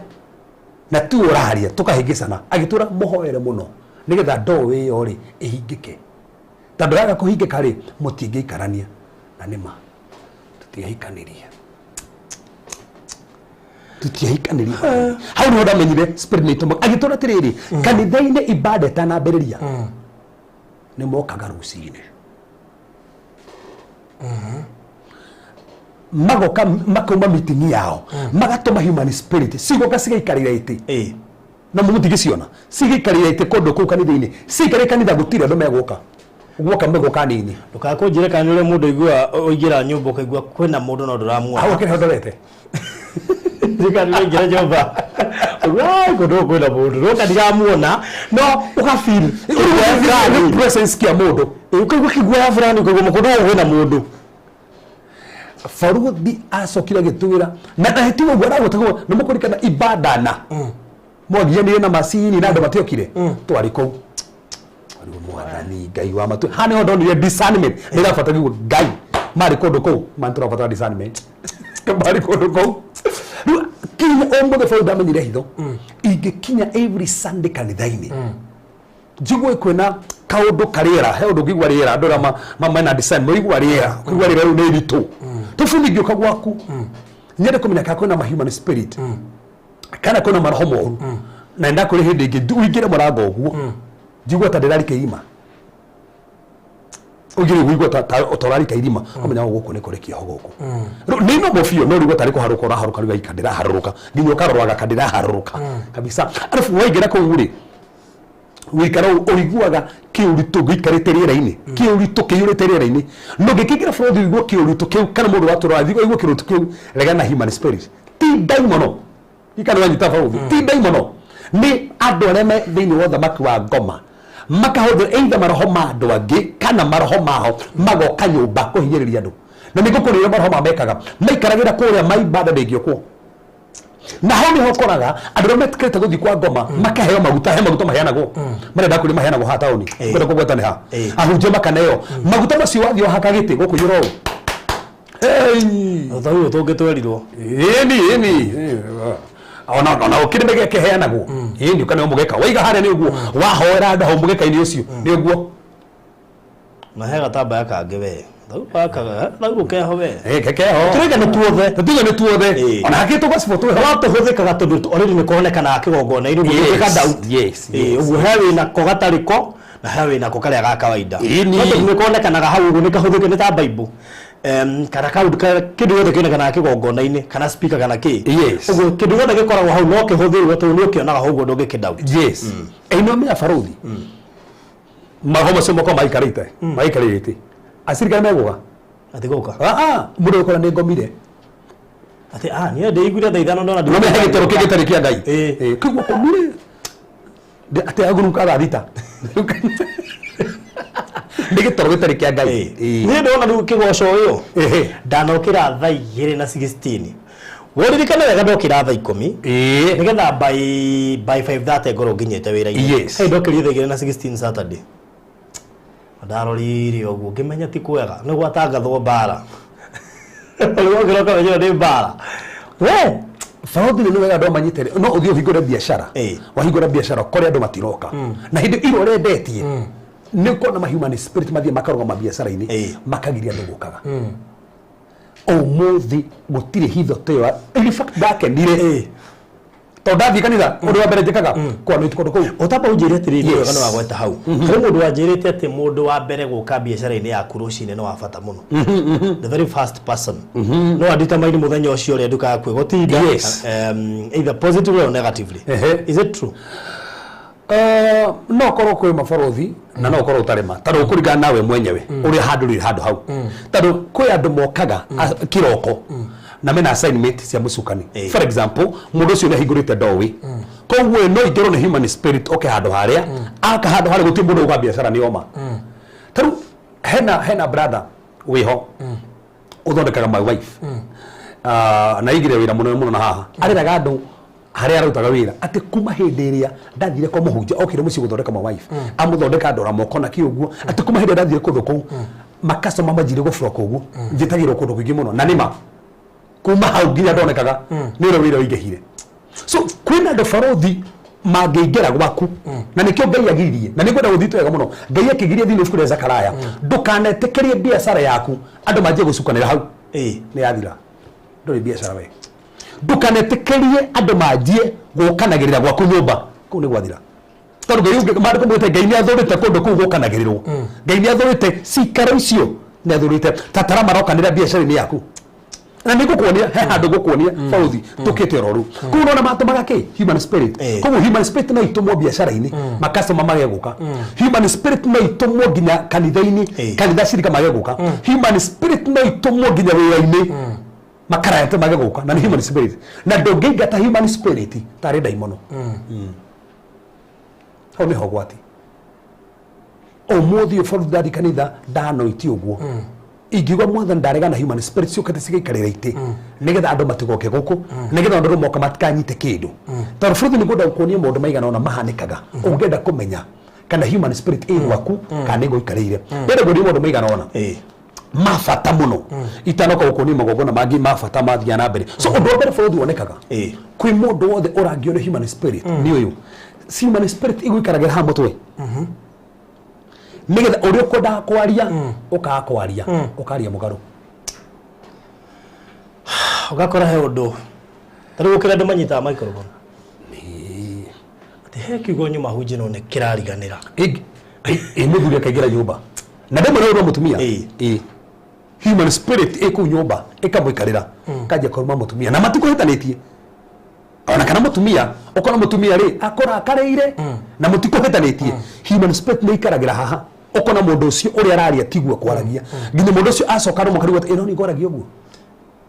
na tu ũraria tũkahĩngĩcana agĩtwĩra mũhoere mũno nĩgetha ndoĩ ĩyo rĩ ĩhingĩke tondũ yaga kũhingĩka rĩ mũtingĩikarania na nĩma tũtiahikanĩrie tũtiahikanĩrie hau nĩho ndamenyire spirit nĩ itũmaga agĩtwĩra atĩrĩrĩ kanitha-inĩ ibada ĩtanambĩrĩria nĩ mokaga rũcinĩ magoka makauma meeting yao magatũma human spirit cigoka cigaikarĩra itĩ na mũtingĩciona cigaikarĩra itĩ kũndũ kũu kanitha-inĩ ciikarĩra kanitha gũtirĩ andũ megũka guoka megũka nini. Ndũgakũnjĩre kana nĩ ũrĩa mũndũ aigua ũingĩra nyũmba ũkaigua kwĩna mũndũ no ndũramuona. Hau ũkĩrĩ ndorete Ndikana nĩ nyũmba ũguo kũndũ gũkũ kwĩna mũndũ no ndiramuona no ũgafeel nĩ presence kĩa mũndũ ũkaigua kĩguoya fulani ũkaigua kũndũ gũkũ kwĩna mũndũ. Baruthi acokire agĩtwĩra na ndahĩtiwe ũguo aragũtagwo nĩ mũkũrikana ibadana mwagianire na macini na andũ matiokire twarĩ kũu rĩu mwathani Ngai wa matu haha nĩho ndonire discernment nĩ ĩrabatara Ngai marĩ kũndũ kũu mani tũrabatara discernment marĩ kũndũ kũu rĩu kinya ũmũthĩ bau ndamenyire hitho ingĩkinya every Sunday kanitha-inĩ njigue kwĩna kaũndũ karĩera he ũndũ ũngĩigua rĩera andũ arĩa mena design maigua rĩera ũkaigua rĩera rĩu nĩ iritũ tũbundi ingĩũka gwaku nyende kũmenya kana kwĩna ma human spirit kana kwĩna maroho moru na ndakwĩra hĩndĩ ĩngĩ ũingĩre mũrango ũguo njigue ta ndĩrarika irima ũngĩrĩ ũigua ta ũrarika irima ũkamenya gũkũ nĩ kũrĩ kĩoho gũkũ Rĩu nĩ no biũ no rĩu tarĩ kũharũka ũraharũka rĩu aika ndĩraharũrũka nginya ũkaroraga ka ndĩraharũrũka kabisa arabu waingĩra kũu rĩ wĩikara ũiguaga kĩũritũ gĩikarĩte rĩera-inĩ kĩũritũ kĩiyũrĩte rĩera-inĩ no ngĩkĩingĩra bũrũri ũigue kĩũritũ kĩu kana mũndũ watũra athiĩ ũigue kĩũritũ kĩu regana na human spirit ti ndaimono ikana wanyita bũrũri ti ndaimono nĩ andũ arĩa me thĩinĩ wa ũthamaki wa ngoma makahũthĩra either maroho ma andũ angĩ kana maroho mao magoka nyũmba kũhinyĩrĩria andũ na nĩ ngũkũrĩra maroho ma mekaga maikaragĩra kũrĩa maibanda ndĩngĩokwo na hau nĩho ũkoraga andũ arĩa metĩkĩrĩte gũthiĩ kwa ngoma makaheo maguta he maguta maheanagwo marĩa ndakwĩrire maheanagwo haha taũni kwenda kũgweta nĩ ha ahunjia makaneo maguta macio wathiĩ wahaka gĩtĩ gũkũiyũra ũũ. Hey! Ta ũyũ tũngĩtwerirwo ĩni ĩni ona ona ũkĩrĩ mĩgeka ĩheanagwo ĩni ũkaneo mũgeka waiga harĩa nĩ ũguo wahoera andũ hau mũgeka-inĩ ũcio nĩ ũguo na he gatambaya kangĩ we thaurũ keho we kekeho tũraiga nĩ tuothe tũtiga nĩ tuothe ona hakĩtwo gacibũ twĩho no tũhũthĩkaga tondũ already nĩ konekanaga kĩgongona-inĩ ũguo ndũngĩka doubt. Ũguo he wĩna ko gatarĩ ko na he wĩna ko karĩa ga kawaida Ĩni. No tondũ nĩ konekanaga hau ũguo nĩ kahũthĩke nĩ ta Bible. Kana kaundu kindu gĩothe kĩonekanaga kĩgongona-inĩ kana speaker kana kĩ. Yes. Ũguo kĩndũ gĩothe gĩkoragwo hau no kĩhũthĩrwo tondũ nĩ ũkĩonaga hau ũguo ndũngĩkĩ doubt. Yes, ĩno menya barothi mago macio makwa maikarĩte maikarĩte acirikari megũka. Atĩ gũka. Ah, mũndũ ũkora nĩ ngomire. Atĩ ah, niĩ ndĩiguire thaa 5 ndona. No mehe gĩtoro kĩngĩ gĩtarĩ kĩa Ngai. Ĩĩ. Ĩĩ, kĩguo komire atĩ agũrũka thaa 6 nĩ gĩtoro gĩtarĩ kĩa Ngai. Ĩĩ. Niĩ ndona rĩu kĩgoco ũyũ. Ehe. Ndanokĩra thaa 2 na 16, woririkane wega, ndokĩra thaa 10 nĩgetha by 5:30 ngorwo nginyĩte wĩra-inĩ. Yes. Hey, ndokĩrire thaa 2 na 16 Saturday, ndarorire ũguo ngĩmenya ti kwega nĩ gwatangathwo mbara, rĩu ũkĩroka ũkamenya nĩ mbara we. Barothi nĩ wega andũ amanyite no ũthiĩ ũhingũre biacara. Ĩĩ. Wahingũra biacara ũkore andũ matiroka na hĩndĩ ĩrĩa ũrendetie nĩ ũkona ma human spirit mathiĩ makarũgama biacara-inĩ makagiria andũ gũkaga. Ũmũthĩ gũtirĩ hitho ta ĩyo. In fact, ndakenire tondũ ndathiĩ kanitha ũndũ wa mbere njĩkaga kwanĩti kũndũ kũu. Ũtamba ũnjĩre atĩrĩrĩ. Yes. Wega nĩ wagweta hau harĩ mũndũ wanjĩrĩte atĩ mũndũ wa mbere gũka biacara-inĩ yaku rũcinĩ nĩ wa bata mũno, the very first person no adetermine mũthenya ũcio ũrĩa nduka yaku ĩgũtinda, either positively or negatively. Is it true? No korwo kwĩ mabarothi na no korwo ũtarĩ ma tondũ ũkũringana nawe mwenyewe ũrĩa handũ rĩ handũ hau, tondũ kwĩ andũ mokaga kĩroko na mena assignment cia mũcukani. For example, mũndũ ũcio nĩ ahingũrĩte doorway, koguo no ingĩrwo nĩ human spirit oke handũ harĩa aka handũ harĩa gũtirĩ mũndũ ũka biacara nĩ oma. Tarĩu hena brother wĩho ũthondekaga my wife. Ah, na aigire wĩra mũnene mũno na haha areraga andũ harĩa arutaga wĩra atĩ kuma hĩndĩ ĩrĩa ndathire kwa mũhunjia okire mũciĩ gũthondeka my wife, amũthondeka ndora moko na kĩ ũguo, atĩ kuma hĩndĩ ĩrĩa ndathire kũndũ kũu makastoma manjire gũbroka ũguo njĩtagĩrwo kũndũ kũingĩ mũno, na nĩma kuma hau nginya ndonekaga nĩ ũrĩa wĩra ũingĩhire. So kwĩna andũ barothi mangĩingĩra gwaku na nĩkĩo Ngai agiririe na nĩngwenda gũthiĩ wega mũno. Ngai akĩgiria thĩinĩ ibuku rĩa Zakaraya, ndũkanetĩkĩrie biacara yaku andũ manjie gũcukanĩra hau. Nĩ yathira, ndũrĩ biacara we. Ndũkanetĩkĩrie andũ manjie gũkanagĩrĩra gwaku nyũmba, kũu nĩ gwathira, tondũ Ngai ũngĩ maandĩko maugĩte Ngai nĩ athũrĩte kũndũ kũu gũkanagĩrĩrwo. Ngai nĩ athũrĩte cikaro icio, nĩ athũrĩte tatara marokanĩra biacara-inĩ yaku, na nĩ ngũkuonia he handũ ngũkuonia barothi tũkĩte oro rĩu kũu ũrona matũmaga kĩ human spirit. Koguo human spirit no itũmwo biacara-inĩ makastoma mage gũka. Human spirit no itũmwo nginya kanitha-inĩ, kanitha cirika mage gũka. Human spirit no itũmwo nginya wĩra-inĩ makarayate mage gũka, na nĩ human spirit, na ndũngĩingata human spirit tarĩ ndaimono. Hau nĩho gwati ũmũthĩ ũyũ borithi ndathi kanitha ndanoiti ũguo ingiuga Mwathani ndaregana human spirit ciũkĩte cigaikarĩra itĩ nĩgetha andũ matigoke gũkũ, nĩgetha andũ moka matikanyite kĩndũ, tondũ bũrũri nĩ ngwenda gũkuonia maũndũ maigana ũna mahanĩkaga ũngĩenda kũmenya kana human spirit ĩ gwaku kana nĩ gũikarĩire. Ndĩrenda kuonia maũndũ maigana ũna ma bata mũno itanoka gũkuonia magongona mangĩ ma bata mathiaga na mbere. So ũndũ wa mbere bũrũri wonekaga kwĩ mũndũ wothe ũrangio nĩ human spirit nĩ ũyũ. Human spirit igũikaragĩra haha mũtwe nĩgetha ũrĩa ũkwendaga kwaria ũkaga kwaria, ũkaria mũgarũ. Ũgakora he ũndũ ta rĩu gũkĩra andũ manyitaga microphone atĩ he kiugo nyuma hunjĩ no nĩ kĩrariganĩra. Ĩ mũthuri akaingĩra nyũmba na ndĩmwe nĩ ũndũ wa mũtumia. Ĩ human spirit ĩ kũu nyũmba ĩkamũikarĩra kanjia kũruma mũtumia na matikũhĩtanĩtie ona kana mũtumia ũkona mũtumia rĩ akũrakarĩire na mũtikũhĩtanĩtie. Human spirit nĩ ikaragĩra haha, ũkona mũndũ ũcio ũrĩa araria tiguo kwaragia, nginya mũndũ ũcio acoka rũmwe karigwo atĩ ĩno nĩ ngwaragia ũguo.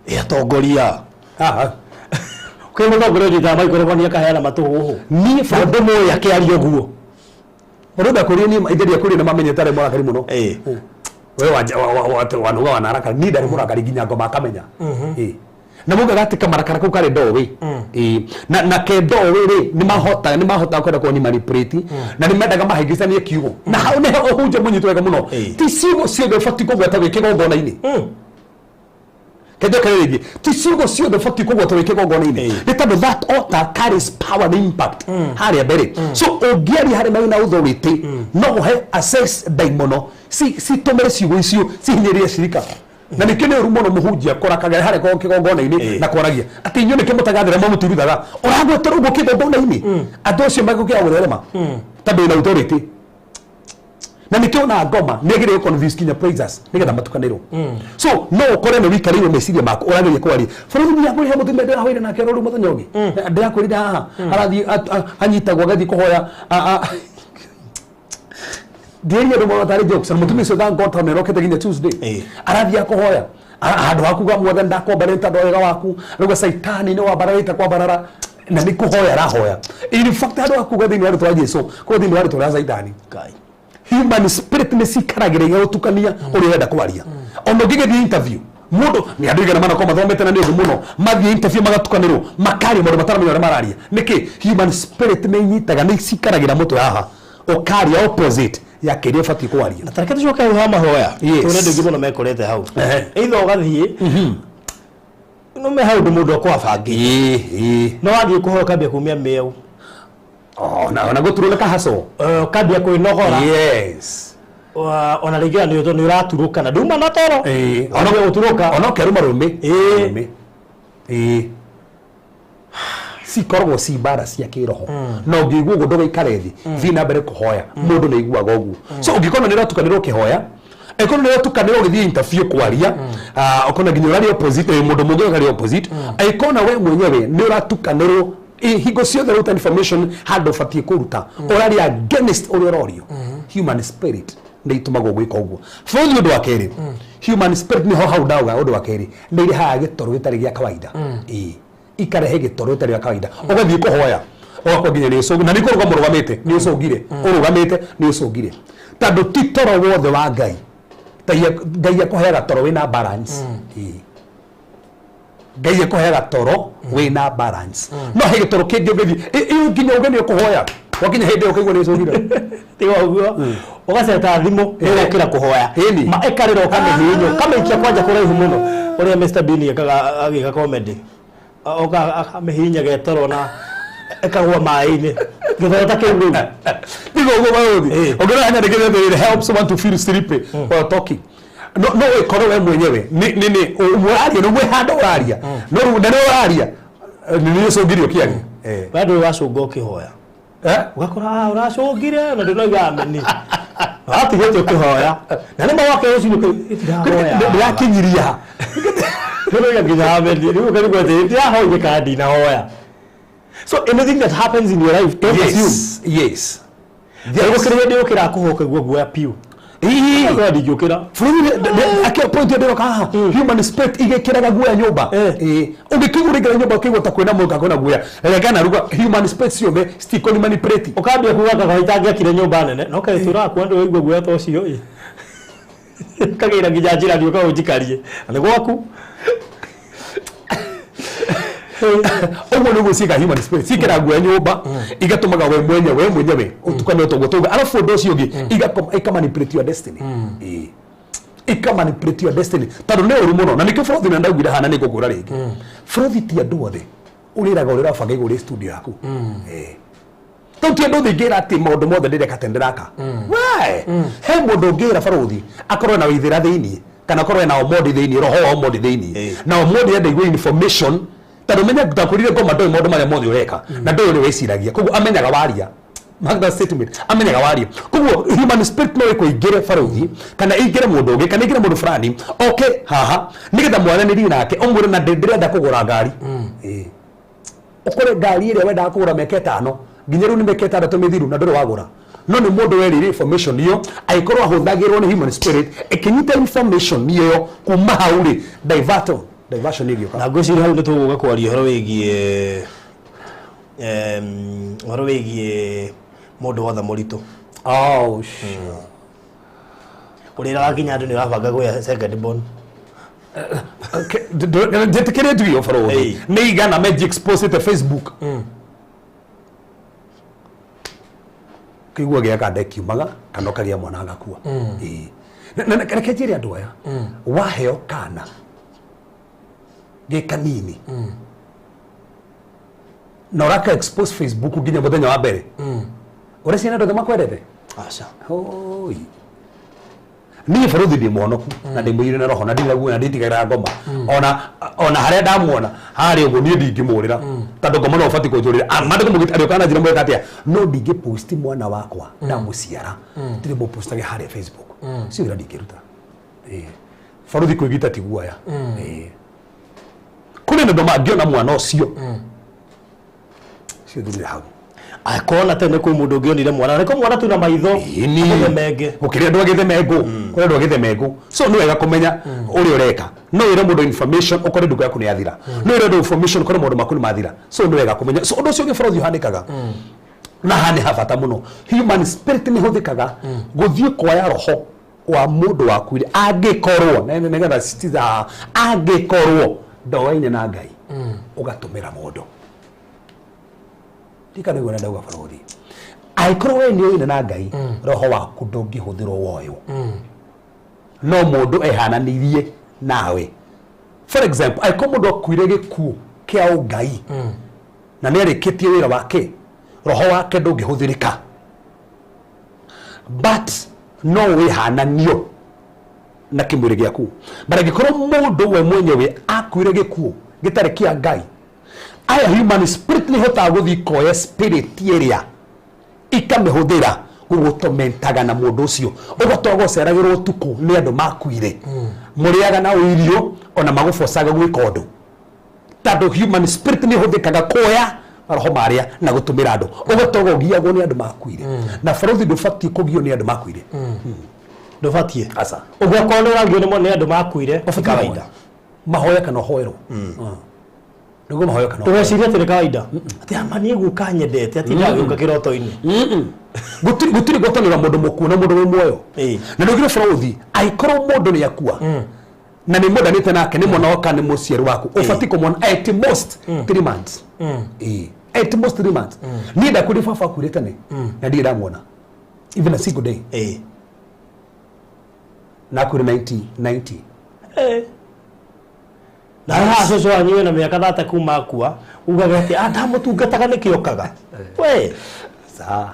Ĩ atongoria haha kwĩ mũtongoria ũnyitaga microphone akaheana matũhũhũ niĩ andũ moĩ akĩaria ũguo. Mũndũ ndakũrie niĩ igeria kũria na mamenyete arĩ mũrakari mũno. We wanuga wanarakara, niĩ ndarĩ mũrakari nginya ngoma akamenya. Ĩ. Na mugaga atĩ kamarakara kau karĩ ndoĩ. Ĩ. Na ke ndoĩ rĩ nĩ mahotaga kwenda kuoni manipulate na nĩ mendaga mahĩngĩcanie kiugo, na hau nĩho ũhunjia mũnyitwo wega mũno. Ti ciugo ciothe ũbatiĩ kũgweta wĩ kĩgongona-inĩ. Kenjoke rĩngĩ, ti ciugo ciothe ũbatiĩ kũgweta wĩ kĩgongona-inĩ, nĩ tondũ that altar carries power and impact harĩa mbere. So ũngĩaria harĩa mena authority no ũhe access ndaimono citũmĩre ciugo icio cihinyĩrĩrie cirika, na nĩkĩo nĩ ũru mũno mũhunjia kũrakagĩra harĩa kĩgongona-inĩ na kwaragia atĩ inyuĩ nĩkĩo mũtagathĩra mũtiruthaga ũragwetera ũguo kĩgongona-inĩ, andũ acio megũkĩra gũtherema tondũ wĩna authority. Na nĩkĩo na ngoma nĩ agĩrĩire convince kinya praisers nĩgetha matukanĩrwo. So no ũkore nĩ wĩikarĩire meciria maku ũrageria kwaria bũrũri nginya kũrĩha mũtumia ndĩrahoire nake rũrũ mũthenya ũngĩ ndĩrakwĩrire haha arathiĩ anyitagwo agathiĩ kũhoya ndiaria andũ mona tarĩ jokes, na mũtumia ũcio, thank God, tondũ nĩarokete nginya Tuesday. Arathiĩ akũhoya handũ hakuga Mwathani ndakwambarĩte tondũ wa wega waku, rauga Caitani nĩ wambararĩte kwambarara, na nĩ kũhoya arahoya. In fact, handũ hakuga thĩinĩ wa rĩtwa rĩa Jesu, kuga thĩinĩ wa rĩtwa rĩa Caitani. Ngai. Human spirit nĩ cikaragĩra igagũtukania ũrĩa ũrenda kwaria. Ona ũngĩgĩthiĩ interview, mũndũ nĩ andũ igana manakorwo mathomete na nĩ ũndũ mũno mathiĩ interview magatukanĩrwo, makaria maũndũ mataramenya ũrĩa mararia. Nĩkĩ? Human spirit nĩ inyitaga, nĩ cikaragĩra mũtwe haha, ũkaria opposite ya kĩrĩa ũbatiĩ kwaria. Na tareke tũcoke hau ha mahoya. Yes. Tũrĩ andũ aingĩ mũno mekorete hau. Either ũgathiĩ no me hau ũndũ mũndũ akwabangĩte, no wathiĩ kũhoya ũkambia kumia mĩeu. Ona gũturwo nĩ kahaco. Ũkambia kwĩnogora. Ona rĩngĩ ona nĩ ũraturũka na nduma na toro. Ona gũturũka. Ona ũkerũma rũmĩ. Rũmĩ. Ĩĩ, cikoragwo ci mbara cia kĩroho, na ũngĩigua ũguo ndũgaikare thĩ, thiĩ na mbere kũhoya. Mũndũ nĩ aiguaga ũguo. So ũngĩkorwo nĩ ũratukanĩrwo ũkĩhoya, ĩkorwo nĩ ũratukanĩrwo ũgĩthiĩ interview kwaria, ũkona nginya ũraria opposite, mũndũ mũngĩ ũkaria opposite, angĩkorwo na we mwenyewe nĩ ũratukanĩrwo, hingo ciothe ũruta information handũ ũbatiĩ kũruta, ũraria against ũrĩa ũrorio. Human spirit nĩ itũmagwo gwĩka ũguo bũrũri. Ũndũ wa kerĩ, human spirit nĩho hau ndauga, ũndũ wa kerĩ nĩ irehaga gĩtoro gĩtarĩ gĩa kawaida. Ĩĩ, ikarehe gĩtoro gĩtarĩ gĩa kawaida. Ũgathiĩ kũhoya ũgakora nginya nĩ ũcũngi, na nĩ kũrũgama ũrũgamĩte nĩ ũcũngire, ũrũgamĩte nĩ ũcũngire, tondũ ti toro wothe wa Ngai. Ngai akũheaga toro wĩna balance. Ĩĩ. Ngai akũheaga toro wĩna balance, no he gĩtoro kĩngĩ ũngĩthiĩ ĩyo nginya uge nĩ ũkũhoya, wakinya hĩndĩ ĩyo ũkaigua nĩ ũcũngire. Tiga ũguo ũgaceta thimũ ĩgokĩra kũhoya. Ma ĩkarĩra, ũkamĩhihinya, ũkamĩikia kwanja kũraihu mũno, ũrĩa Mr Bean ekaga agĩka comedy. Oka akamĩhihinya getoro na ĩkagwa maĩ-inĩ, gĩthoro ta kĩu rĩu. Tiga ũguo maũthi. Ũngĩrora nyandĩkĩte atĩrĩrĩ, "Help someone to feel sleepy while talking." No ĩkorwo we mwenyewe nĩ ũmwe ũraria, nĩ ũmwe handũ ũraria, no rĩu na nĩ ũraria nĩ ũcũngirio kĩaria. We ndũĩ wacũnga ũkĩhoya. Eh? Ũgakora, "Ah, ũracũngire na ndũrauga ameni, watigĩte ũkĩhoya na nĩ mawake rũcinĩ ĩtirahoya." Ndĩrakinyiria. Ndũrauga nginya ameni, rĩu ũkarigwo atĩ ndĩrahoire kana ndinahoya. So anything that happens in your life, don't assume. Gũkĩrĩ hĩndĩ ũkĩra kũhoka guo guoya piũ. Ũgakora ndingĩũkĩra. Bũrũri akĩo point ndĩroka haha, human spirit igĩkĩraga guoya nyũmba. Ĩĩ, ũngĩkĩigua ũraingĩra nyũmba ũkĩigua ta kwĩna mũndũ kwĩna guoya, regana ruga human spirit ciothe citikũni manipulate. Ũkambia kuga kaba itangĩakire nyũmba nene, no kaĩ tũrakua ndũ waigua guoya ta ũcio ĩ kagĩra nginya njĩra nĩ ũka ũnjikarie na nĩ gwaku. Ũguo nĩguo ciĩkaga. Human spirit ciĩkĩraga guoya nyũmba, igatũmaga we mwenyewe ũtukane ũtoguo tauga. Arabu ũndũ ũcio ũngĩ, ikamanipulate your destiny. Ĩĩ, ikamanipulate your destiny, tondũ nĩ ũru mũno. Na nĩkĩo bũrũri na ndaugire hana nĩ ngũkwĩra rĩngĩ, bũrũri ti andũ othe ũrĩraga ũrĩa ũrabanga igũrũ rĩ studio yaku. Ĩĩ, tondũ ti andũ othe ingĩra atĩ maũndũ mothe ndĩreka atĩ ndĩraka we. He mũndũ ũngĩra barũthi akorwo na wĩithĩra thĩiniĩ, kana akorwo na omondi thĩiniĩ, roho wa omondi thĩiniĩ, na omondi enda igue information, tondũ menya ndakwĩrire ngoma ndoĩ maũndũ marĩa mothe ũreka na ndoĩ ũrĩa wĩciragia, koguo amenyaga waria. Mark that statement, amenyaga waria. Koguo human spirit no ĩkũingĩre barũthi, kana ĩingĩre mũndũ ũngĩ, kana ĩingĩre mũndũ fulani oke haha nĩgetha mwaranĩrie nake, ũmwĩre na ndĩrenda kũgũra ngari. Ĩĩ, ũkore ngari ĩrĩa wendaga kũgũra mĩaka 5, nginya rĩu nĩ mĩaka 6 mĩthiru na ndũrĩ wagũra, no nĩ mũndũ werĩire information ĩyo, angĩkorwo ahũthagĩrwo nĩ human spirit ĩkĩnyita information ĩyo kuma hau rĩ, divert diversion ĩgĩũka. Na ngwĩciria hau nĩ tũgũka kwaria ũhoro wĩgiĩ mũndũ wothe mũritũ. Oh. Ũrĩraga nginya andũ nĩ ũrabanga gwĩa second born. Njĩtĩkĩrĩtio iyo bũrũri nĩ igana meji expose Facebook kĩigua gĩa kanda kiumaga kana ũkagĩa mwana agakua. Ĩĩ. Na reke njĩre andũ aya, waheo kana gĩ kanini na ũraka expose Facebook nginya mũthenya wa mbere, ũrĩa ciana andũ othe makwendete. Aca. Hoi. Niĩ bũrũthi ndĩ mũhonoku na ndĩ mũiyũre na roho na ndirĩ na guoya na nditigagĩra ngoma. Ona harĩa ndamuona harĩa ũguo niĩ ndingĩmũrĩra tondũ ngoma no ũbatiĩ kũnjũrĩra. Ah, maandĩko maugĩte arĩũkaga na njĩra mweka atĩa, no ndingĩposti mwana wakwa ndamũciara, ndirĩ mũpostage harĩa Facebook. Ũcio wĩra ndingĩruta. Ĩĩ. Baruthi kwĩgita ti guoya. Ĩĩ. Kũrĩ na andũ mangĩona mwana ũcio cio thirire hau. Akona tene kwĩ mũndũ ũngĩonire mwana nĩko mwana tu na maitho Ĩni. mũthemenge. Gũkĩrĩ andũ agĩthemengũ, kũrĩ andũ agĩthemengũ, so nĩ wega kũmenya ũrĩa ũreka. No wĩre mũndũ information ũkore nduka yaku nĩ yathira, no wĩre andũ information ũkore maũndũ maku nĩ mathira, so nĩ wega kũmenya. So ũndũ ũcio ũngĩ bũrũri ũhanĩkaga na haha nĩ habata mũno, human spirit nĩ hũthĩkaga gũthiĩ kuoya roho wa mũndũ wakuire angĩkorwo nĩgetha citiza angĩkorwo ndoaine na Ngai ũgatũmĩra mũndũ ndikana nĩguo ndauga bũrũri angĩkorwo we nĩ ũine na Ngai, roho waku ndũngĩhũthĩrwo woywo no mũndũ ehananirie nawe. For example, angĩkorwo mũndũ akuire gĩkuũ kĩa ũngai na nĩ arĩkĩtie wĩra wake, roho wake ndũngĩhũthĩrĩka, but no wĩhananio na kĩmwĩrĩ gĩaku. But angĩkorwo mũndũ we mwenyewe akuire gĩkuũ gĩtarĩ kĩa Ngai, aya human spirit nĩ ihotaga gũthiĩ ikoya spirit ĩrĩa ikamĩhũthĩra gũgũtomentaga na mũndũ ũcio, ũgatoga ũceragĩrwo ũtukũ nĩ andũ makuire mũrĩaga nao irio ona magũbocaga gwĩka ũndũ, tondũ human spirit nĩ ĩhũthĩkaga kuoya maroho marĩa na gũtũmĩra andũ, ũgatoga ũgiagwo nĩ andũ makuire. Na barothi ndũbatiĩ kũgio nĩ andũ makuire. Ndũbatiĩ. Aca. Ũguo akorwo nĩ ũragio nĩ andũ makuire ti Ũbatiĩ kawaida. Mahoya kana ũhoerwo nĩguo mahoya kana ũhoerwo. Ndũgecirie atĩ nĩ kawaida atĩ ama niĩ guka nyendete atĩ ndagĩũka kĩroto-inĩ. Gũtirĩ ngwatanĩro mũndũ mũkuũ na mũndũ wĩ muoyo. Ĩĩ. Na ndũgire bũrũthi angĩkorwo mũndũ nĩ akua na nĩ mwendanĩte nake, nĩ mwana waka, nĩ mũciari waku, ũbatiĩ kũmwona at most 3 months. Ĩĩ, at most 3 months. Niĩ ndakuire, baba akuire tene na ndirĩ ndamwona even a single day. Na akuire 1990. Na haha cũcũ wanyu wĩna mĩaka 30 kuma akua ugage atĩ "Ah, ndamũtungataga nĩkĩ okaga we?" Sawa.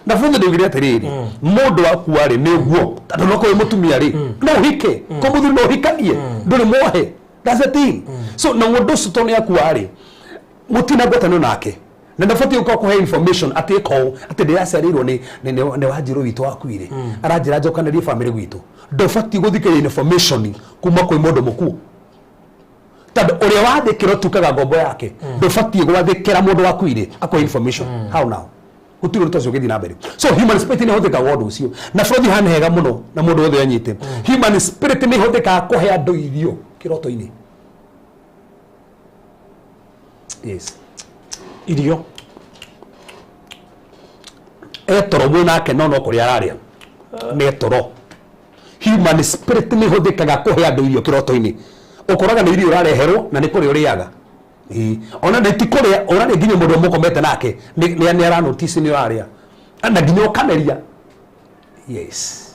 Na bũthĩ ndaugire atĩrĩrĩ, mũndũ akua rĩ, nĩ ũguo tondũ no kwĩ mũtumia rĩ, no ũhike ko mũthuri no ũhikanie ndũrĩ mwohe. That's the thing. So na mũndũ ũcio tondũ nĩ akua rĩ, mũtina ngwatanĩro nake na ndabatiĩ gũkorwo kũhe information atĩ ĩka ũũ, atĩ ndĩraciarĩirwo nĩ wanjirũ witũ wakuire, aranjĩra njokanĩrie famĩlĩ gwitũ. Ndũbatiĩ gũthikĩrĩria information kuma kwĩ mũndũ mũkuũ tondũ ũrĩa wathĩkĩra ũtuĩkaga ngombo yake. Ndũbatiĩ gwathĩkĩra mũndũ wakuire akũhe information. How now? Gũtirĩ ũndũ ta ũcio ũngĩthiĩ na mbere. So human spirit nĩ ĩhũthĩkaga ũndũ ũcio na bũrũri hana hega mũno na mũndũ wothe anyite, human spirit nĩ ĩhũthĩkaga kũhe andũ irio kĩroto-inĩ, yes. Irio? Etoro mwĩ nake no kũrĩa ararĩa nĩ etoro. Human spirit nĩ ĩhũthĩkaga kũhe andũ irio kĩroto-inĩ. Ũkoraga nĩ irio ũrareherwo na nĩ kũrĩa ũrĩaga. Ĩĩ. Ona nĩ ti kũrĩa ũrarĩa, nginya mũndũ ũrĩa mũkomete nake nĩ aranotice nĩ ũrarĩa na nginya ũkameria, yes.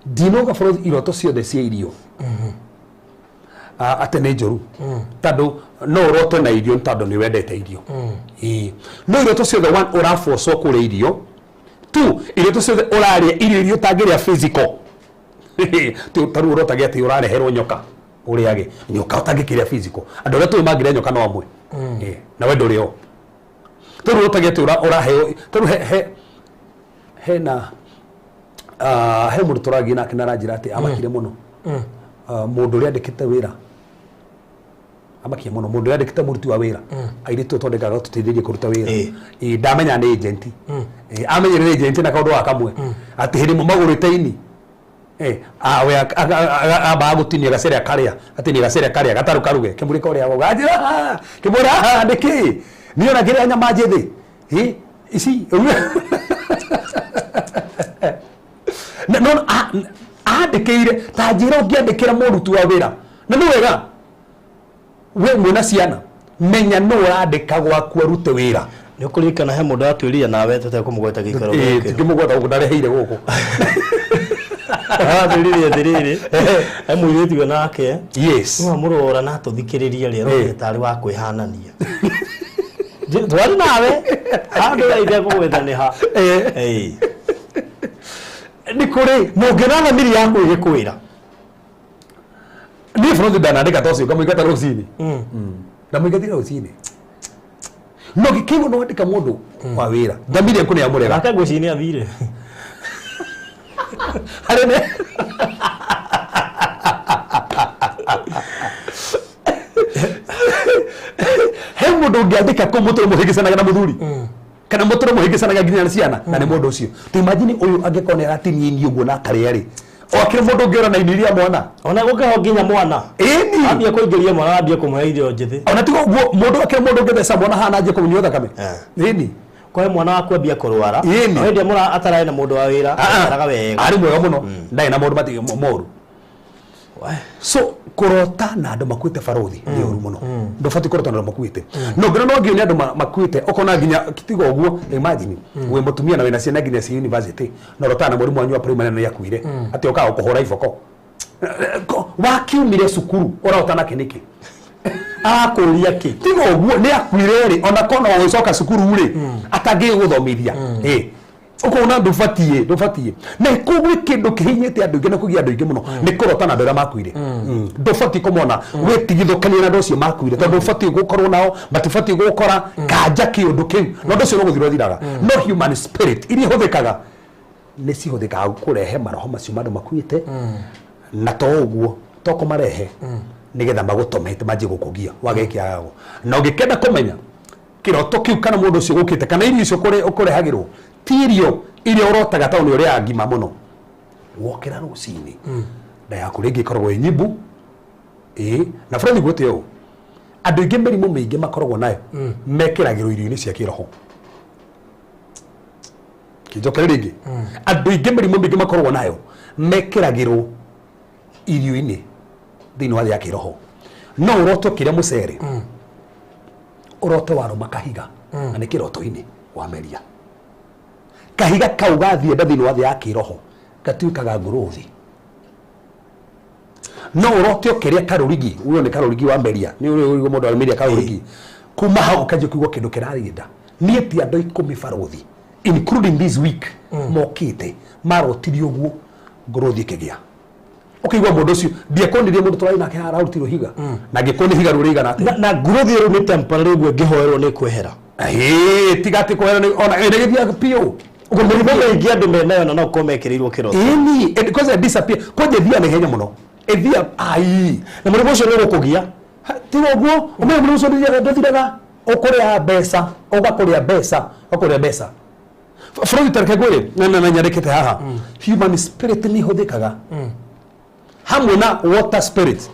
Ndinoga bũrũri iroto ciothe cia irio atĩ nĩ njũru tondũ no ũrote na irio tondũ nĩ wendete irio. Ĩĩ. No iroto ciothe, one, ũrabocwo kũrĩa irio, two, iroto ciothe ũrarĩa irio iria ũtangĩrĩa physical. Ta rĩu ũrotage atĩ ũrareherwo nyoka ũrĩage, nyoka ũtangĩkĩrĩa physical. Andũ arĩa tũĩ mangĩrĩa nyoka no amwe. Ĩĩ. Na we ndũrĩ o tondũ ũrotage atĩ ũraheo. Tarĩu he hena he mũndũ tũragia nake na aranjĩra atĩ amakire mũno. Mũndũ ũrĩa andĩkĩte wĩra amakia mũno, mũndũ ũrĩa andĩkĩte mũruti wa wĩra, airĩtu tondekaga tũteithĩrie kũruta wĩra. Ĩĩ, ndamenya nĩ agent. Ĩĩ, amenyire nĩ agent na kaũndũ ga kamwe atĩ hĩndĩ ĩmwe magũrĩte ini. We ambaga gũtinia gacere akarĩa, atinia gacere akarĩa gatarũ karuge kĩmũrĩ korĩa ganjĩra kĩmwĩra nĩkĩ niĩ ona ngĩrĩa nyama njĩthĩ. Ĩ, ici no andĩkĩire ta njĩra ũngĩandĩkĩra mũruti wa wĩra na nĩ wega we mwĩna ciana menya nũ ũrandĩka gwaku arute wĩra. Nĩ ũkũririkana he mũndũ atwĩrire nawe tũtekũmũgweta gĩikaro gĩkĩ. Tũngĩmũgweta gũkũ ndareheire gũkũ. Atwĩrire atĩrĩrĩ, he mũirĩtu we nake nĩwamũrora na atũthikĩrĩria rĩ, arokire tarĩ wa kwĩhanania. Twarĩ nawe handũ we itekũgweta nĩ ha. Ĩĩ. Nĩ kũrĩ Mũngĩona thamiri yaku ĩgĩkwĩra. Niĩ bũrũri ndanandĩka ta ũcio ngamũingata rũcinĩ, ndamũingatire rũcinĩ, no gĩkĩigua no andĩka mũndũ wa wĩra, thamiri yaku nĩ yamũrega. Nake ngwĩciria nĩ athire. Harĩ nĩ he mũndũ ũngĩandĩka kũ mũtũrũ mũhĩngĩcanaga na mũthuri kana mũtũrũ mũhĩngĩcanaga nginya na ciana, na nĩ mũndũ ũcio. Ta imagine ũyũ angĩkorwo nĩ aratinia ini ũguo na akarĩa rĩ, o akĩrĩ mũndũ ũngĩora na ini iria mwana. Ona gũkĩho nginya mwana. Ĩni. Ambia kũingĩria mwana, ambia kũmũhe irio njĩthĩ. Ona tiga ũguo, mũndũ akĩrĩ mũndũ ũngĩtheca mwana hana anjie kũmunyua thakame. Ĩni. Kũhe mwana waku ambia kũrwara. Ĩni. O hĩndĩ ĩrĩa mũra atararĩ na mũndũ wa wĩra, aikaraga wega. Arĩ mwega mũno, ndarĩ na maũndũ moru. So kũrota na andũ makuĩte, barothi, nĩ ũru mũno. Ndũbatiĩ kũrota na andũ makuĩte. No ngĩona no ngĩone andũ makuĩte, ũkona nginya tiga ũguo. Imagine wĩ mũtumia na wĩna ciana nginya ci university, na ũrotaga na mũrimũ wanyu wa primary na nĩ akuire, atĩ okaga gũkũhũra iboko. Wakiumire cukuru ũrota nake nĩkĩ? Arakũria kĩ? Tiga ũguo, nĩ akuire rĩ, ona korwo no ũgĩcoka cukuru rĩ, atangĩgũthomithia ĩ ũkona ndũbatiĩ na kũu gwĩ kĩndũ kĩhinyĩte andũ aingĩ na kũgia andũ aingĩ mũno nĩ kũrota na andũ arĩa makuire. Ndũbatiĩ kũmona, wĩtigithũkanie na andũ acio makuire, tondũ ũbatiĩ gũkorwo nao matibatiĩ gũkora kanja kĩũndũ kĩu, na ũndũ ũcio no gũthira ũthiraga. No human spirit iria ihũthĩkaga nĩ cihũthĩkaga kũrehe maroho macio ma andũ makuĩte, na to ũguo, to kũmarehe nĩgetha magũtomete manjie gũkũgia wagekĩagago. Na ũngĩkenda kũmenya kĩroto kĩu kana mũndũ ũcio gũkĩte kana irio icio ũkũrehagĩrwo ti irio iria ũrotaga, tondũ nĩ ũrĩaga ngima mũno, wokĩra rũcinĩ nda yaku rĩngĩ ĩkoragwo ĩ nyimbu. Ĩĩ, na bũrũri gwĩte ũũ, andũ aingĩ mĩrimũ mĩingĩ makoragwo nayo mekĩragĩrwo irio-inĩ cia kĩroho. Kĩnjokere rĩngĩ, andũ aingĩ mĩrimũ mĩingĩ makoragwo nayo mekĩragĩrwo irio-inĩ thĩinĩ wa thĩ ya kĩroho. No ũrote ũkĩrĩa mũcere, ũrote warũma kahiga, na nĩ kĩroto-inĩ wameria kahiga kau gathiĩ nda thĩinĩ wa thĩ ya kĩroho gatuĩkaga ngũrũthi. No ũrote ũkĩrĩa karũrigi, ũyũ nĩ karũrigi wa meria, nĩ ũrĩ ũrĩ mũndũ ameria karũrigi, kuma hau ũkanjia kũigua kĩndũ kĩrathiĩ nda. Niĩ ti andũ 10, barothi, including this week, mokĩte marotire ũguo ngũrũthi ĩkĩgĩa, ũkaigua mũndũ ũcio ndiekonirie mũndũ tũrarĩ nake ararutirwo higa, na angĩkorwo nĩ higa rĩu rĩigana atĩa. Na nguruthi rĩu nĩ temporary ũguo, ĩngĩhoerwo nĩ kwehera? Ĩĩ, tiga atĩ kwehera ona ĩrĩgĩthiaga biũ. Ũguo mĩrimũ mĩingĩ andũ menayo na no gũkorwo mekĩrĩirwo kĩroto. Ĩni, kwanza disappear, kwanja ĩthiaga na ihenya mũno, ĩthia ai. Na mũrimũ ũcio nĩ ũgũkũgia. Tiga ũguo, ũmenye mũrimũ ũcio ndũthiraga, ũkũrĩa mbeca, ũgakũrĩa mbeca, ũgakũrĩa mbeca. Bũrũri tareke ngwĩre na nyandĩkĩte haha, human spirit nĩ ihũthĩkaga hamwe na water spirit.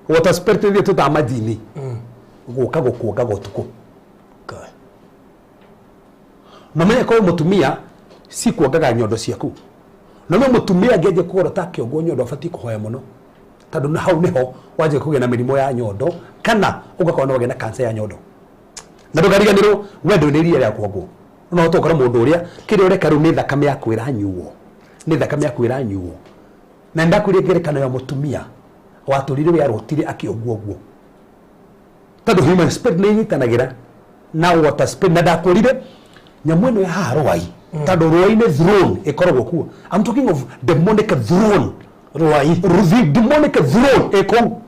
Water spirit nĩ tũtaga majini gũka gũkuongaga ũtukũ. Na ũmenye korwo mũtumia cikuongaga nyondo ciaku, na ũmenye mũtumia angĩanjia kũgorota akĩongwo nyondo, abatiĩ kũhoya mũno, tondũ na hau nĩho wanjia kũgĩa na mĩrimũ ya nyondo, kana ũgakorwo nĩ wagĩa na cancer ya nyondo. Na ndũkariganĩrwo we ndũrĩ iria rĩa kuongwo, no ũhote gũkora mũndũ ũrĩa kĩrĩa ũreka rĩu nĩ thakame yaku ĩranyuo, nĩ thakame yaku ĩranyuo. Na nĩndakwĩrire ngerekano ya mũtumia watũrire we arotire akĩongwo ũguo, tondũ human spirit nĩ inyitanagĩra na water spirit. Na ndakwĩrire nyamũ ĩno ya haha rwai, tondũ rwai nĩ throne ĩkoragwo kuo. I'm talking of demonic throne. Rwai. The demonic throne ĩ kũu,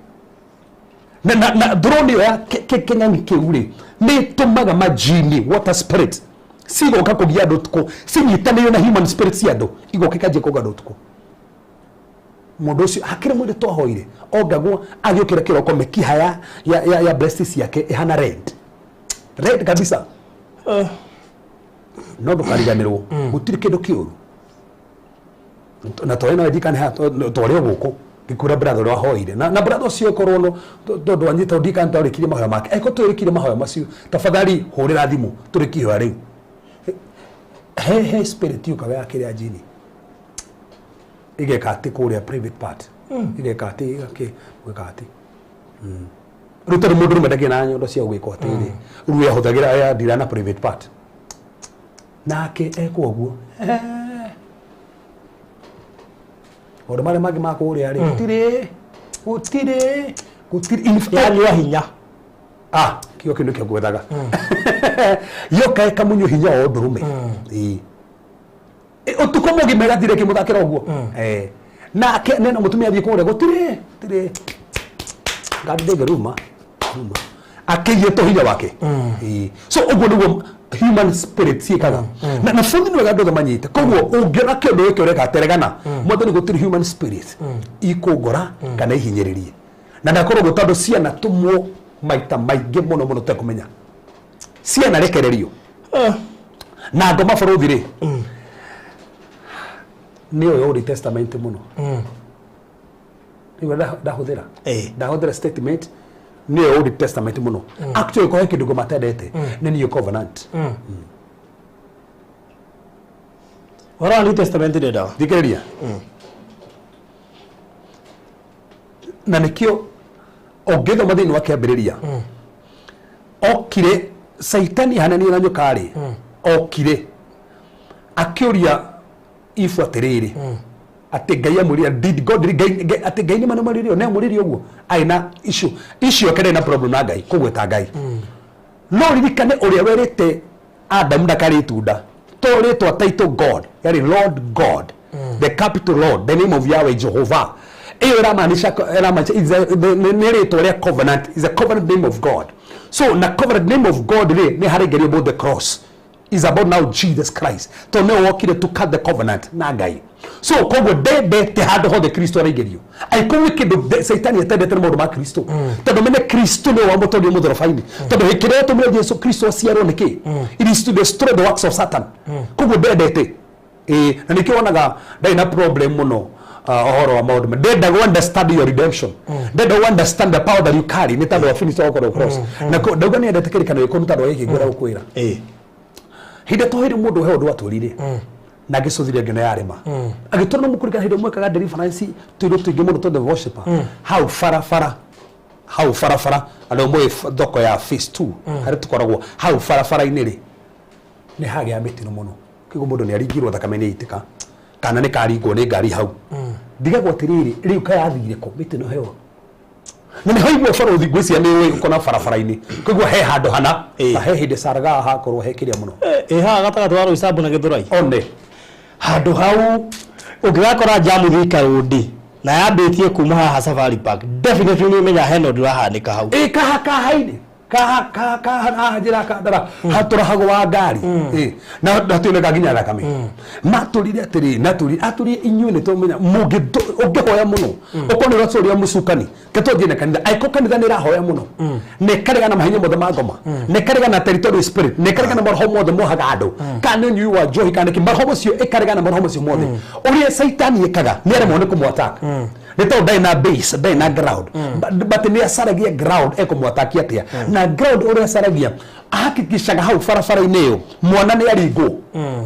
na throne ĩyo ya kĩng'ang'i kĩu rĩ, nĩ ĩtũmaga majini, water spirit, cigoka kũgia andũ ũtukũ, cinyitanĩire na human spirit cia andũ, igoka ikanjia kuonga andũ ũtukũ. Mũndũ ũcio hakĩrĩ mwĩrĩ twahoire ongagwo, agĩũkĩra kĩroko mĩkiha ya breast ciake ĩhana red red kabisa. No ndũkariganĩrwo gũtirĩ kĩndũ kĩũru na twarĩ nawe ndikane haha twarĩ o gũkũ ngĩkwĩra brother ũrĩa wahoire na brother ũcio korwo no tondũ wanyita ndikane twarĩkirie mahoya make. Angĩkorwo tũrĩkirie mahoya macio, tafadhali hũrĩra thimũ tũrĩkie ihoya rĩu. He spirit yũkaga ya kĩrĩa jini igeka atĩ kũrĩa private part, igeka atĩ igake gwĩka atĩ rĩu tondũ mũndũ rũme ndagĩa na nyondo cia gwĩkwo atĩrĩ, rĩu ahũthagĩra ya ndira na private part nake ekwo ũguo. Maũndũ marĩa mangĩ ma kũrĩa rĩ, gũtirĩ gũtirĩ gũtirĩ. In fact- Yanyua hinya. Ah, kĩo kĩu nĩkĩo ngwethaga, yoka ĩkamunywo hinya wa ũndũrũme. Ĩĩ. Ũtukũ mũgima ĩgathire ĩkĩmũthakĩra ũguo. Eh. Nake nena mũtumia athiĩ kũrĩa gũtirĩ gũtirĩ ngari ndĩngĩruma ruma akĩiyĩtwo hinya wake. Ĩĩ. So ũguo nĩguo human spirit ciĩkaga na bũthi nĩ wega andũ othe manyite. Koguo ũngĩona kĩũndũ gĩkĩ ũreka teregana mwathani, gũtirĩ human spirit ikũngora kana ihinyĩrĩrie na ndakorwo ũguo, tondũ ciana tũmwo maita maingĩ mũno mũno tũtekũmenya ciana rekererio na ngoma. Bũrũthi rĩ, nĩ ũyũ Old Testament mũno nĩguo ndahũthĩra. Ndahũthĩra statement nĩyo Old Testament mũno. Actually, kũhe kĩndũ ngoma matendete nĩ New Covenant. Ũhoro wa New Testament ndĩndaga. Thikĩrĩria, na nĩkĩo ũngĩthoma thĩinĩ wa Kĩambĩrĩria, okire Caitani hananio na nyoka rĩ, okire akĩũria Ibu atĩrĩrĩ, atĩ Ngai amwĩrire, did God Ngai, atĩ Ngai nĩ manĩmwĩrire nĩ amwĩrire ũguo arĩ na issue icio ake na problem na Ngai kũgweta Ngai. No ririkane ũrĩa werĩte Adamu ndakarĩ itunda to rĩtwa title God yarĩ Lord God, the capital Lord, the name of Yahweh Jehovah. Ĩyo ĩramaanisha nĩ rĩtwa rĩa covenant, is a covenant name of God. So na covenant name of God rĩ, nĩ harĩ ngerio about the cross is about now Jesus Christ, tondũ nĩwe wokire to cut the covenant na Ngai. So koguo ndendete handũ hothe Kristo araingĩrio angĩkorwo nĩ kĩndũ Caitani atendete nĩ maũndũ ma Kristo, tondũ mene Kristo nĩwe wamũtwarire mũtharaba-inĩ, tondũ hĩndĩ ĩrĩa yatũmire Jesu Kristo aciarwo nĩkĩ? It is to destroy the works of Satan. Koguo ndendete. Ĩĩ, na nĩkĩo wonaga ndarĩ na problem mũno ũhoro wa maũndũ ndendaga understand your redemption, ndendaga understand the power that you carry, nĩ tondũ wa finished work on the cross. Na ndauga nĩ endete kĩrĩkanĩro gĩkũrũ nĩ tondũ wa gĩkĩ ngwenda gũkwĩra. Hĩndĩ to hĩndĩ mũndũ he ũndũ atwĩrire na ngĩcũthire ngĩona yarĩma agĩtũra no mũkũrikana hĩndĩ mwekaga deliverance tũindo tũingĩ mũno tondũ worshiper hau barabara, hau barabara andũ moĩ thoko ya phase 2 harĩa tũkoragwo hau barabara-inĩ rĩ, nĩ hagĩa mĩtino mũno. Kĩguo mũndũ nĩ aringirwo, thakame nĩ ĩitĩka kana nĩ karingwo nĩ ngari hau. Ndigagwo atĩrĩrĩ, rĩu kayathire kũ mĩtino hewa na nĩ haigua barothi ngwĩciria nĩ ũĩ ũkona barabara-inĩ koguo he handũ hana na he hĩndĩ caraga hakorwo he kĩrĩa mũno. Ĩ haha gatagatĩ wa Roysambu na Gĩthũrai. One. Handũ hau ũngĩgakora jamu Thika Road na yambĩtie kuma haha Safari Park, definitely nĩ ũmenya hena ũndũ ũrahanĩka hau. Ĩ kaha kaha-inĩ kaha kaha kaha haha njĩra kandara hatũrahagwo wa ngari. Ĩ, na hationeka nginya thakame matũrire atĩrĩ natũrire atũrire inyuĩ nĩ tũmenya ũngĩhoya mũno ũkorwo nĩ ũratũria mũcukani ketwanjie na kanitha angĩkorwo kanitha nĩ ĩrahoya mũno na ĩkarega na mahinya mothe ma ngoma na ĩkarega na territorial spirit na ĩkarega na maroho mothe mohaga andũ kana nĩ ũnyui wa njohi kana nĩkĩ maroho macio ĩkarega na maroho macio mothe ũrĩa Caitani ĩkaga nĩ aremwo nĩ kũmũ-attack nĩ tondũ ndarĩ na base, ndarĩ na ground. But nĩ acaragia ground ekũmwatakia atĩa na ground ũrĩa acaragia ahakikishaga hau barabara-inĩ ĩyo mwana nĩ aringwo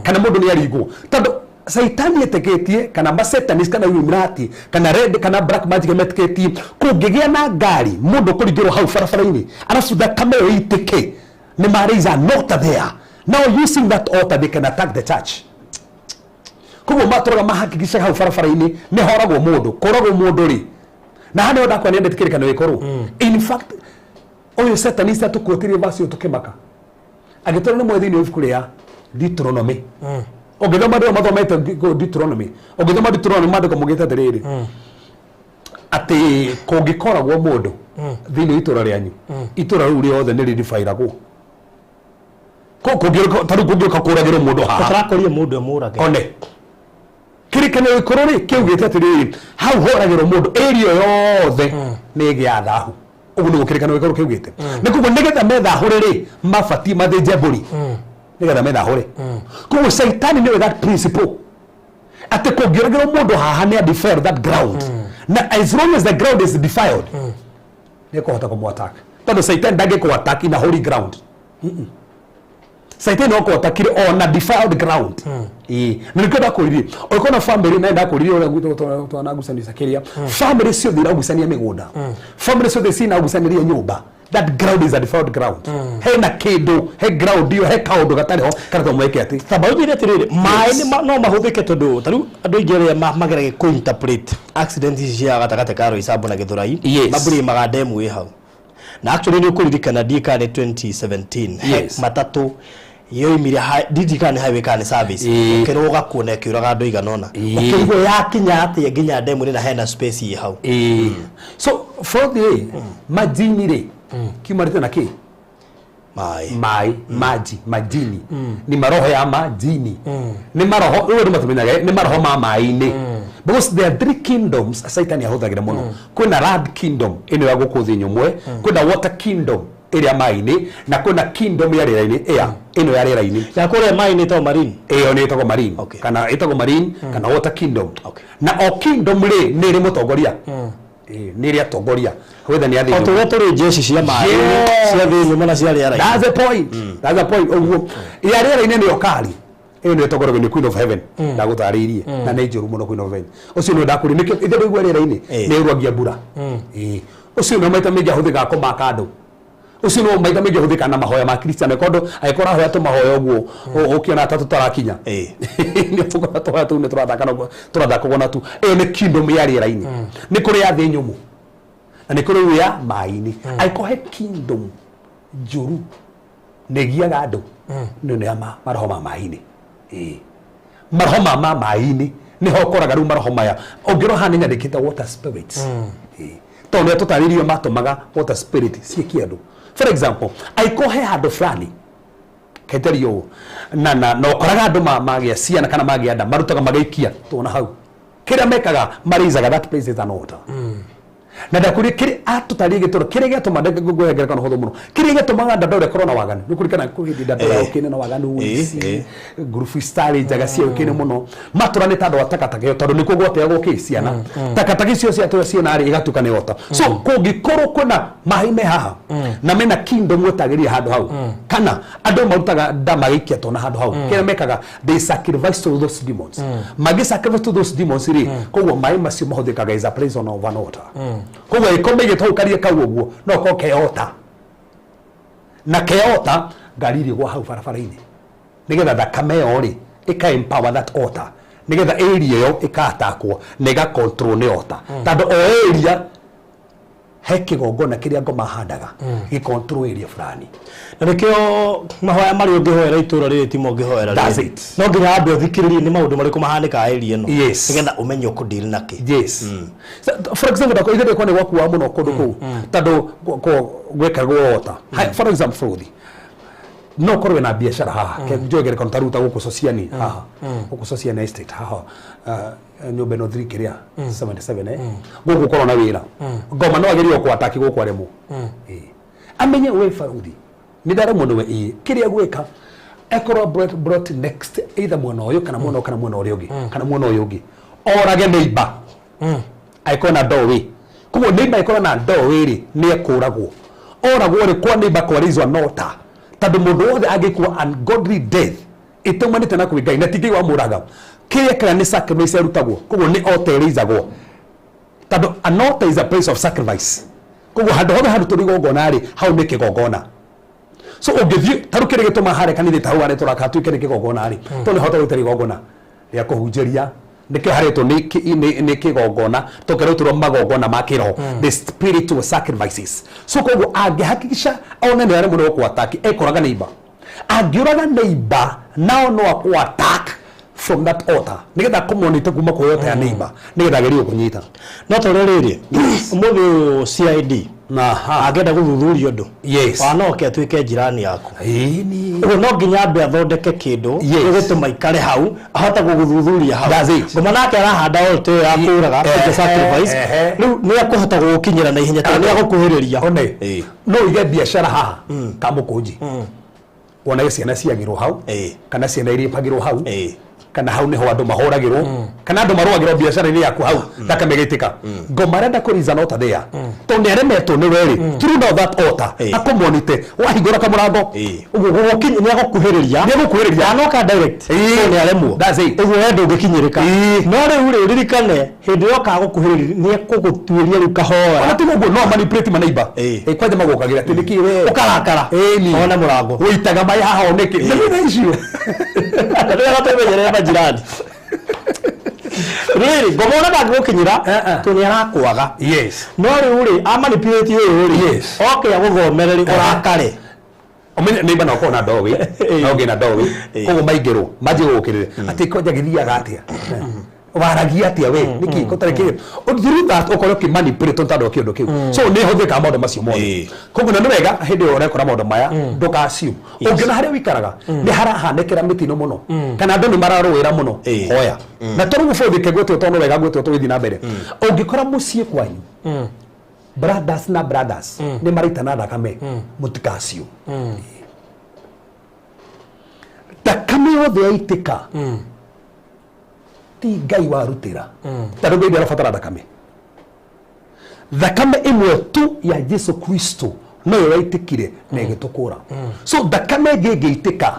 kana mũndũ nĩ aringwo, tondũ Caitani etĩkĩtie kana masetanist kana Illuminati kana red kana black magic metĩkĩtie kũngĩgĩa na ngari mũndũ kũringĩrwo hau barabara-inĩ arabu thakame ĩyo ĩitĩke nĩ ma raise an altar there. Now using that altar they can attack the church. Koguo matũraga mahakikishaga hau barabara-inĩ nĩ horagwo mũndũ kũragwo mũndũ rĩ na haha nĩho ndakwa nĩendete kĩrĩkanĩro gĩkũrũ. In fact, ũyũ satanist atũkuotirie verse ĩyo tũkĩmaka agĩtwara nĩ mwe thĩinĩ wa ibuku rĩa Deuteronomy. Ũngĩthoma andũ aya mathomete Deuteronomy, ũngĩthoma Deuteronomy maandĩko mugĩte atĩrĩrĩ atĩ kũngĩkoragwo mũndũ thĩinĩ wa itũra rĩanyu, itũra rĩu rĩothe nĩ rĩdifairagwo. Ta rĩu kũngĩũka kũragĩrwo mũndũ haha tũrakorire mũndũ emũrage. One kĩrĩkanĩro gĩkũrũ rĩ kĩugĩte atĩrĩrĩ, hau horagĩrwo mũndũ ĩrio yothe nĩ ĩgĩa thahu. Ũguo nĩguo kĩrĩkanĩro gĩkũrũ kĩugĩte. Nĩ koguo nĩgetha methahũre rĩ, mabatiĩ mathĩnje mbũri nĩgetha methahũre. Koguo Caitani nĩwe that principle atĩ kũngĩũragĩrwo mũndũ haha nĩ defile that ground, na as long as the ground is defiled nĩ kũhota kũmũ attack, tondũ Caitani ndangĩkũ attack in a holy ground. Caitani no kũatakire on a defiled ground. Ĩĩ, na nĩkĩo ndakwĩrire ũngĩkorwo na family na ndakwĩrire ũrĩa twanagucania kĩrĩa family ciothe iragucania mĩgũnda, family ciothe cinagucanĩria nyũmba, that ground is a defiled ground. Hena kĩndũ he ground ĩyo, he kaũndũ gatarĩ ho karĩa mweke atĩ Tamba ũnjĩre atĩrĩrĩ, maĩ no mahũthĩke, tondũ ta rĩu andũ aingĩ arĩa mageragia kũ-interpret accident ici cia gatagatĩ ka Roysambu na Gĩthũrai mambũrĩmaga ndemu ĩ hau. Na actually nĩ ũkũririkana ndiĩ kana nĩ 2017 he matatũ Yoimire ndirikana nĩ highway kana nĩ service. Ĩĩ. Ũkĩrũga kuo na ĩkĩũraga andũ igana ũna. Ĩĩ. Ũkĩigua yakinya atĩa nginya ndemu-inĩ na hena space ĩ hau? Ĩĩ. So bũrũthi rĩ, majini rĩ, kiumanĩte na kĩ? Maĩ. Maĩ, maji, majini ni maroho ya majini, nĩ maroho rĩu andũ matũmenyaga nĩ maroho ma maĩ-inĩ, because there are three kingdoms Saitani ahũthagĩra mũno. Kwĩna land kingdom ĩno ya gũkũ thĩ nyũmwe, kwĩna water kingdom ĩrĩa maĩ-inĩ, na kwĩna kingdom ya rĩera-inĩ, air ĩno ya rĩera-inĩ. Ya kũrĩa maĩ-inĩ to marine? Ĩyo nĩ ĩtagwo marine. Okay. Kana ĩtagwo marine kana water kingdom. Okay. Na o kingdom rĩ, nĩ ĩrĩ mũtongoria. Ĩĩ, nĩ ĩrĩ atongoria whether nĩ O athĩ. tũrĩa tũrĩ jeshi cia maĩ, Yes. cia thĩ nyũmũ na cia rĩera-inĩ. That's the point. That's the point. Ũguo ya rĩera-inĩ nĩyo kari ĩyo nĩyo ĩtongoragio nĩ Queen of Heaven, ndagũtarĩirie, na nĩ njũru mũno. Queen of Heaven ũcio nĩwe ndakũria nĩkĩo ithe ndũigua rĩera-inĩ. Ĩĩ. Nĩ ũrwagia mbura. Ĩĩ. Ũcio nĩwe maita maingĩ ahũthĩkaga kũmaka andũ. Ũcio nĩwe maita maingĩ ahũthĩkaga na mahoya ma Kristiano, tondũ angĩkorwo ahoya tũmahoya ũguo ũkĩona ta tũtarakinya, Ĩĩ. nĩ ũgũkora tũhoya tũu nĩ tũrathaka naguo, tũrathakagwo na tu. Ĩyo nĩ kingdom ya rĩera-inĩ. Nĩ kũrĩ ya thĩ nyũmũ na nĩ kũrĩ rĩu ya maĩ-inĩ. Angĩkorwo he kingdom njũru nĩ ĩgiaga andũ, nĩ ya maroho ma maĩ-inĩ. Ĩĩ. Maroho ma maĩ-inĩ nĩho ũkoraga rĩu maroho maya ũngĩrora haha nĩ nyandĩkĩte water spirits. Ĩĩ. Tondũ nĩ tũtarĩirio matũmaga water spirit ciĩkie andũ. For example, angĩkorwo he handũ fulani kaiterio ũũ na ũkoraga andũ magĩa ciana kana magĩa nda, marutaga magaikia tuona hau, kĩrĩa mekaga maraisaga that place is an altar. Na ndakwĩrire kĩrĩ atũtarĩrie gĩtũra kĩrĩa gĩatũma ngũhe ngerekano hũthũ mũno, kĩrĩa gĩatũmaga Dandora ĩkorwo na waganu. Nĩ kũririkana kwĩ hĩndĩ Dandora yũkĩte na waganu, ũici, ngurubu citarĩ njega ciaũkĩte mũno, matũra nĩ ta andũ a takataka ĩyo, tondũ nĩkuo gwateagwo kĩ ciana, takataka icio ciatũra ciana rĩ, igatuĩka nĩ ota. So kũngĩkorwo kwĩna maĩ me haha na mena kingdom ĩtagĩrĩire handũ hau, kana andũ marutaga nda magaikia twana handũ hau, kĩrĩa mekaga, they sacrifice to those demons. Mangĩ sacrifice to those demons rĩ, koguo maĩ macio mahũthĩkaga as a place of an altar. Koguo ĩkorwo maigĩtwo hau karia kau ũguo, no korwo keota na keota ngari irĩgwa hau barabara-inĩ, nĩgetha thakame ĩyo rĩ ĩka empower that altar, nĩgetha area ĩyo ĩkatakwo na ĩga control nĩ altar, tondũ o area he kĩgongona kĩrĩa ngoma handaga gĩ control area fulani. Na nĩkĩo mahoya marĩa ũngĩhoera itũra rĩrĩ timo ũngĩhoera That's rĩrĩ. it. No nginya wambe ũthikĩrĩrie nĩ maũndũ marĩkũ mahanĩkaga area ĩno, nĩgetha ũmenye ũkũdeal na kĩ. Yes. So, for example, ndakwa ithe ndĩkwa nĩ gwakuaga mũno kũndũ kũu, tondũ gwekagwo ota. For example, bũrũri no ũkorwo wĩna biacara haha. Njoe ngerekano ta rĩu ta gũkũ Sociani haha, gũkũ Sociani Estate haha, nyũmba ĩno 3 kĩrĩa 77, gũkũ ũkorwo na wĩra, ngoma no agerie gũkũ gũkũ aremwo. Ĩĩ. Amenye we baruthi nĩ ndaremwo nĩwe. Ĩĩ, kĩrĩa gwĩka ekorwo brought next either mwena ũyũ kana mwena ũyũ kana mwena ũrĩa ũngĩ kana mwena ũyũ ũngĩ, orage neighbor angĩkorwo na doorway. Koguo neighbor angĩkorwo na doorway rĩ, nĩ ekũragwo, oragwo rĩ, kwa neighbor kwarĩizwo nota, tondũ mũndũ wothe angĩkua ungodly death ĩtaumanĩte na kwĩ Ngai na ti Ngai wamũraga, kĩrĩa ekaga nĩ sacrifice arutagwo. Koguo nĩ altar ĩrĩizagwo, tondũ an altar is a place of sacrifice. Koguo handũ hothe harutwo igongona rĩ, hau nĩ kĩgongona. So ũngĩthiĩ ta rĩu kĩrĩa gĩtũma harĩa kanitha ta hau harĩa tũraka hatuĩke nĩ kĩgongona rĩ, tondũ nĩ hota gũitĩra igongona rĩa kũhunjĩria, nĩkĩo haretwo nĩ kĩgongona, tũkerutĩrwo magongona ma kĩroho, the spiritual sacrifices. So koguo angĩhakikisha one nĩ aremwo nĩ gũkũ-attack, ekũraga neighbor. Angĩũraga neighbor, nao no akũ attack from that altar, nĩgetha akũmonite kuma kwĩ altar ya neighbor, nĩgetha agerie gũkũnyita. No ta ũrĩa rĩrĩ ũmũthĩ ũyũ CID angĩenda gũthuthuria ũndũ, ona no oke atuĩke njirani yaku. Ĩni. Ũguo no nginya ambe athondeke kĩndũ gĩgũtũma ikare hau ahote gũgũthuthuria hau. That's it. Ngoma nake arahanda altar ĩyo ya kũraga, sacrifice, rĩu nĩ ekũhota gũgũkinyĩra na ihenya tondũ nĩ agũkuhĩrĩria. One, Ĩĩ. no uige biacara haha kamũkũnji, wonage ciana ciagĩrwo hau, kana ciana irĩpagĩrwo hau, kana hau nĩho andũ mahũragĩrwo, kana andũ marũagĩrwo biacara-inĩ yaku hau, thakame ĩgaitĩka. Ngoma arenda kũriza not there, tondũ nĩ aremetwo nĩ werĩ through now that altar, akũmonite wahingũra kamũrango. Ũguo nĩ agũkuhĩrĩria. Nĩ agũkuhĩrĩria. Anoka direct, Ĩĩ. tondũ nĩ aremwo. That's it. Ũguo we ndũngĩkinyĩrĩka. No rĩu rĩ, ũririkane hĩndĩ ĩyo kagũkuhĩrĩria nĩ ekũgũtuĩria rĩu kahora. Ona tiga ũguo, no manipulate maneiba. Ĩĩ. Kwanja magũkagĩra atĩ nĩkĩ we Ũkarakara. Ĩni. One mũrango. Wĩitaga maĩ haha o nĩkĩ na thutha icio. Rĩrĩa tũmenyerere majirani rĩrĩ, ngoma ona ndangĩgũkinyĩra, Eh, eh. tondũ nĩ arakwaga. No rĩu rĩ, amanipulate ũyũ rĩ, oke agũthomere rĩ, ũrakare. Ũmenye neighbor no akorwo na ndowi na ũngĩ na ndowi, koguo maingĩrwo manjie gũgũkĩrĩra atĩ kwanja gĩthiaga atĩa, waragia atĩa we, nĩkĩ gũtarĩ kĩ through that ũkorwo ũkĩmanipulate tondũ wa kĩũndũ kĩu. So nĩ hũthĩkaga maũndũ macio mothe. Koguo na nĩ wega hĩndĩ ĩyo ũrekora maũndũ maya ndũka-assume. Ũngĩona harĩa ũikaraga nĩ harahanĩkĩra mĩtino mũno kana andũ nĩ mararũĩra mũno, hoya na tondũ gũbũthĩ kegwetwo, tondũ wega gwetwo tũgĩthiĩ na mbere. Ũngĩkora mũciĩ kwanyu brothers na brothers nĩ maraitana thakame, mũtikacio thakame yothe yaitĩka ti Ngai warutĩra, tondũ Ngai ndarabatara thakame. Thakame ĩmwe tu ya Jesu Kristo noyo yaitĩkire na ĩgĩtũkũra. So thakame ĩngĩ ĩngĩitĩka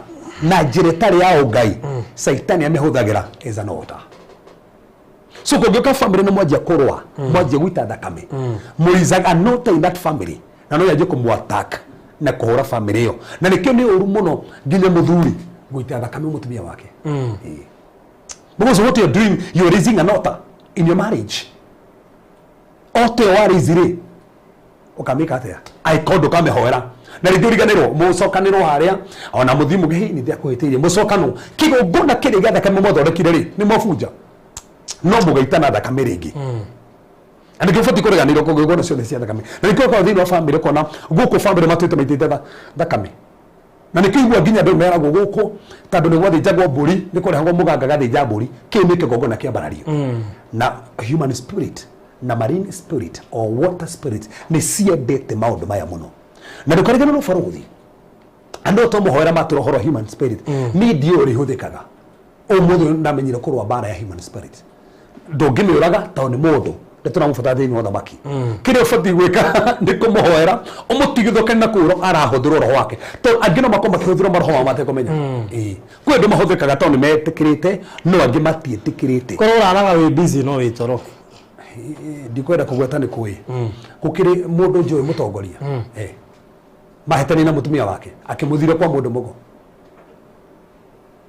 na njĩra ĩtarĩ ya ũngai, Caitani amĩhũthagĩra as an altar. So kũngĩũka family nĩ mwanjia kũrũa, mwanjia gũita thakame, mũrizaga an altar in that family na no yanjie kũmũ attack na kũhũra family ĩyo. Na nĩkĩo nĩ ũru mũno nginya mũthuri gũita thakame mũtumia wake. Ĩĩ. Because what you're doing, you're raising an altar in your marriage. Altar ĩyo wa raise rĩ, ũkamĩka atĩa angĩkorwo ndũkamĩhoera? Na rĩngĩ ũriganĩrwo mũcokanĩrwo harĩa ona mũthiĩ mũgĩ nĩ ndĩakũhĩtĩirie, mũcokanwo kĩgongona kĩrĩa gĩa thakame mwathondekire rĩ, nĩ mwabunja, no mũgaitana thakame rĩngĩ. Na nĩkĩo ũbatiĩ kũreganĩrwo kũgongona ciothe cia thakame. Na nĩkĩo ũkorwo thĩinĩ wa family ũkona gũkũ family matuĩte maitĩte thakame. Na nĩkĩo igua nginya andũ meragwo gũkũ tondũ nĩ gwathĩnjagwo mbũri, nĩ kũrehagwo mũganga gathĩnja mbũri, kĩu nĩ kĩgongona kĩambarario. Na human spirit na marine spirit or water spirit nĩ ciendete maũndũ maya mũno. Na ndũkariganĩrwo barũthi, andũ to mũhoera matũra ũhoro wa human spirit, niĩ ndiũĩ ũrĩa ihũthĩkaga. Ũmũthĩ ndamenyire kũrũa mbara ya human spirit. Ndũngĩmĩũraga tondũ nĩ mũndũ nĩ tũramũbatara thĩinĩ wa ũthamaki. Kĩrĩa ũbatiĩ gwĩka nĩ kũmũhoera ũmũtigithũke na kũu arahũthĩrwo roho wake, tondũ angĩ no makorwo makĩhũthĩrwo maroho mao matekũmenya. Ĩĩ, kwĩ andũ mahũthĩkaga tondũ nĩ metĩkĩrĩte, no angĩ matiĩtĩkĩrĩte. Korwo ũraraga wĩ busy no wĩ toro. Ndikwenda kũgweta nĩ kũĩ gũkĩrĩ mũndũ njũĩ mũtongoria. Eh. Mahĩtania na mũtumia wake, akĩmũthire kwa mũndũ mũgo,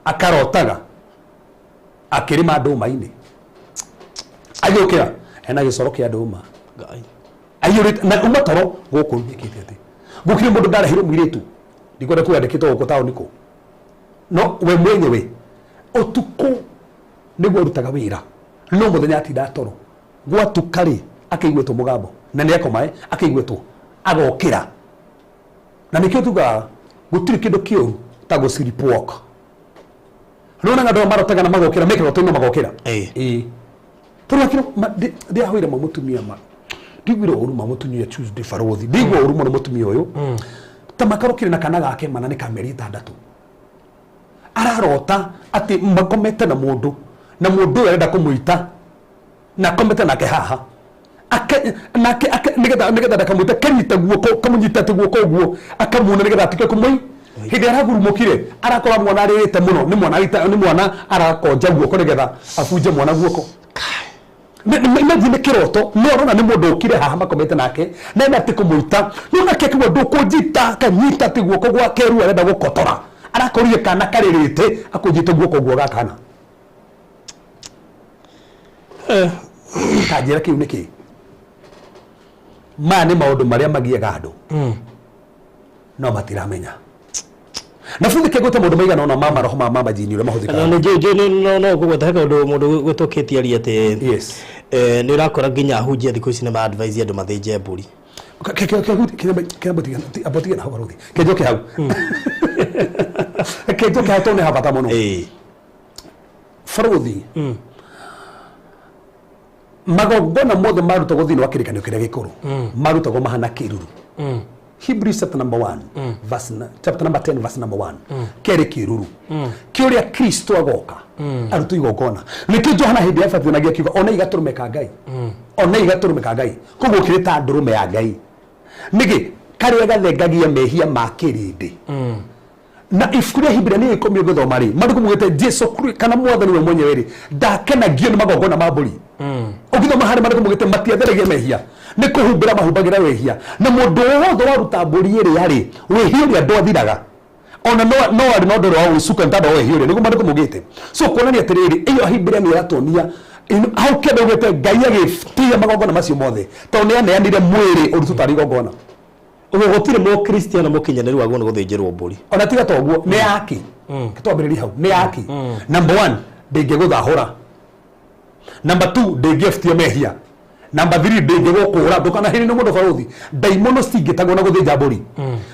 akarotaga akĩrĩma ndũma-inĩ, agĩũkĩra ena gĩcoro kĩa ndũma. Ngai. Aiyũrĩte na uma toro gũkũ njĩkĩte atĩ gũkĩrĩ mũndũ ndarehirwo mũirĩtu, ndikwenda kuga andĩkĩtwo gũkũ taũni kũ, no we mwenyewe ũtukũ nĩguo arutaga wĩra, no mũthenya atinda toro. Gwatuka rĩ, akĩiguĩtwo mũgambo na nĩ akomae, akĩiguĩtwo agokĩra. Na nĩkĩo tugaga gũtirĩ kĩndũ kĩũru ta gũ sleepwalk. Nĩwona andũ aya marotaga na magokĩra mekĩroto-inĩ magokĩra. Ĩĩ, tondũ akĩro ndĩahũire ma mũtumia ma ndiguire ũru ma mũtumia Tuesday barũthi, ndiguo ũru mũno mũtumia ũyũ ta makarũkire na kana gake mana nĩ ka mĩeri 6. Ararota atĩ makomete na mũndũ, na mũndũ ũyũ arenda kũmũita na akomete nake haha. Ake nake ake nigetha ndakamwite, kanyita guoko, kamunyita ati guoko ũguo, akamuna nigetha atuke kũmũi. Hĩndĩ aragurumũkire arakora mwana arĩrĩte mũno, nĩ mwana nĩ mwana arakonja guoko nigetha abunje mwana guoko. Imagine kĩroto, no arona nĩ mũndũ ũkire haha makomete nake na ena atĩ kũmũita, no nake akigua ndũkũnjita, akanyita atĩ guoko gwake rĩu arenda gũkotora, arakorire kana karĩrĩte akũnjĩte guoko guo ga kana. Kanjĩra kĩu nĩkĩ? Maya nĩ maũndũ marĩa magiaga andũ no matiramenya. Na bundi kĩgwĩte maũndũ maigana ũna ma maroho ma majini ũrĩa Na mahũthĩkaga. nĩ njũĩ no ngũgweta he kaũndũ mũndũ gwĩtũkĩtie aria atĩ nĩ ũrakora nginya ahunjia thikũ ici nĩ ma advise andũ mathĩnje mbũri. Ambotige na hau baruthi, kenjoke hau, kenjoke hau tondũ nĩ habata mũno. Baruthi, magongona mothe marutagwo thĩinĩ wa kĩrĩkanĩro kĩrĩa gĩkũrũ marutagwo mahana kĩruru. Hebrews chapter number 1 verse chapter number 10 verse number 1, kĩarĩ kĩruru kĩũrĩa Kristo agoka arutwo igongona. Nĩkĩo Johana hĩndĩ ya batithanagia akiuga ona igatũrũme ka Ngai, ona igatũrũme ka Ngai. Koguo kĩrĩ ta ndũrũme ya Ngai nĩkĩ karĩa gathengagia mehia ma kĩrĩndĩ. Na ibuku rĩa Hibrania 10 ũngĩthoma rĩ, maandĩko maugĩte Jesu kana mwathani we mwenyewe rĩ, ndakenagio nĩ magongona ma mbũri. Ũngĩthoma harĩa maandĩko maugĩte matiatheragia mehia, nĩ kũhumbĩra mahumbagĩra wĩhia. Na mũndũ wothe waruta mbũri ĩrĩa rĩ, wĩhia ũrĩa ndwathiraga ona no arĩ na ũndũ ũrĩa wa gwĩcuka nĩ tondũ wa wĩhia ũrĩa, nĩguo maandĩko maugĩte. So kuonania atĩrĩrĩ, ĩyo Hibrania nĩ ĩratuonia hau kĩanda augĩte Ngai agĩtiga magongona macio mothe tondũ nĩ aneanire mwĩrĩ ũrutwo tarĩ igongona. Ũguo gũtirĩ mũkristiano mũkinyanĩru wagĩrĩirwo nĩ gũthĩnjĩrwo mbũri. Ona tiga toguo nĩ yaki twambĩrĩrie hau nĩ yaki. Number one, ndĩngĩgũthahũra. Number two, ndĩngĩebutia mehia. Number three, ndĩngĩgũkũra. Ndũkanahĩrĩ nĩ mũndũ barũthi, ndaimono citingĩtagwo na gũthĩnja mbũri.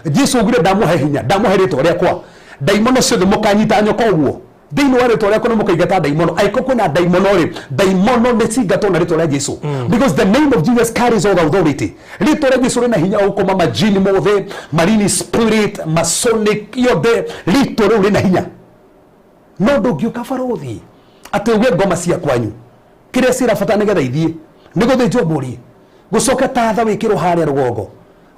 Jesu augire, ndamũhe hinya, ndamũhe rĩtwa rĩakwa, ndaimono ciothe mũkanyita nyoka ũguo thĩinĩ wa rĩtwa rĩakwa nĩ mũkaingata ndaimono. Angĩkorwo kwĩna ndaimono rĩ, ndaimono nĩ cingatwo na rĩtwa rĩa Jesu, because the name of Jesus carries all the authority. Rĩtwa rĩa Jesu rĩna hinya wa gũkoma majini mothe, marini spirit, masonic yothe. Rĩtwa rĩu rĩna hinya. No ndũngiũka barũthi atĩ uge ngoma cia kwanyu kĩrĩa cirabatara nĩgetha ithiĩ nĩ gũthĩnjwo mbũri, gũcoke tatha wĩkĩrwo harĩa rũgongo,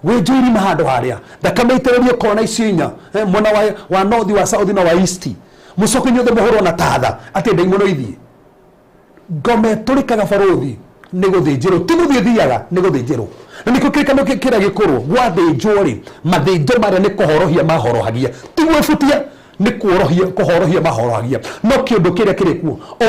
wĩnjwo irima handũ harĩa, thakame itĩrĩrio kona icio inya, mwena wa north, wa south na wa east, mũcoke inyuothe mũhũrwo na tatha atĩ ndaimono ithiĩ. Ngoma ĩtũrĩkaga barũthi nĩ gũthĩnjĩrwo, ti gũthiĩ thiaga, nĩ gũthĩnjĩrwo. Na nĩkĩo kĩrĩkanĩro kĩrĩa gĩkũrũ gwathĩnjwo rĩ, mathĩnjo marĩa nĩ kũhorohia mahorohagia, ti gwĩbutia, nĩ kuorohia, kũhorohia mahorohagia. No kĩũndũ kĩrĩa kĩrĩ kuo o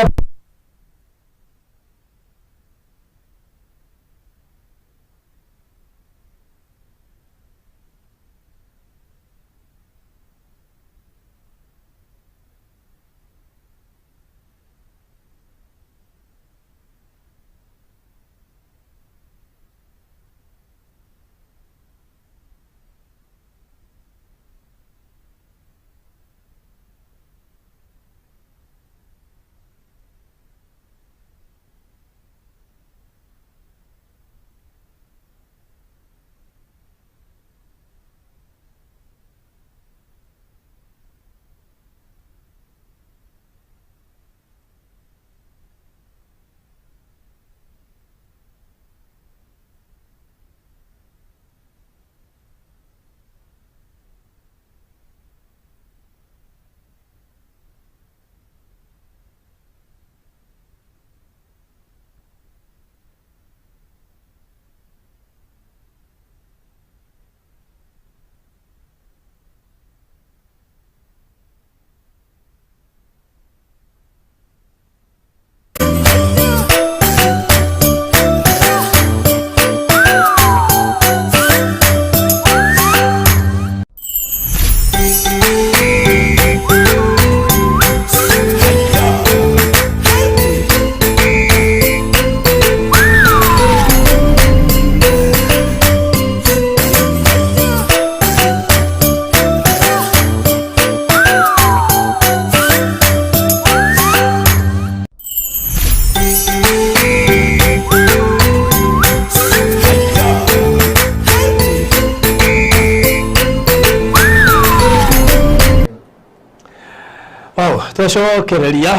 Wow, twacokereria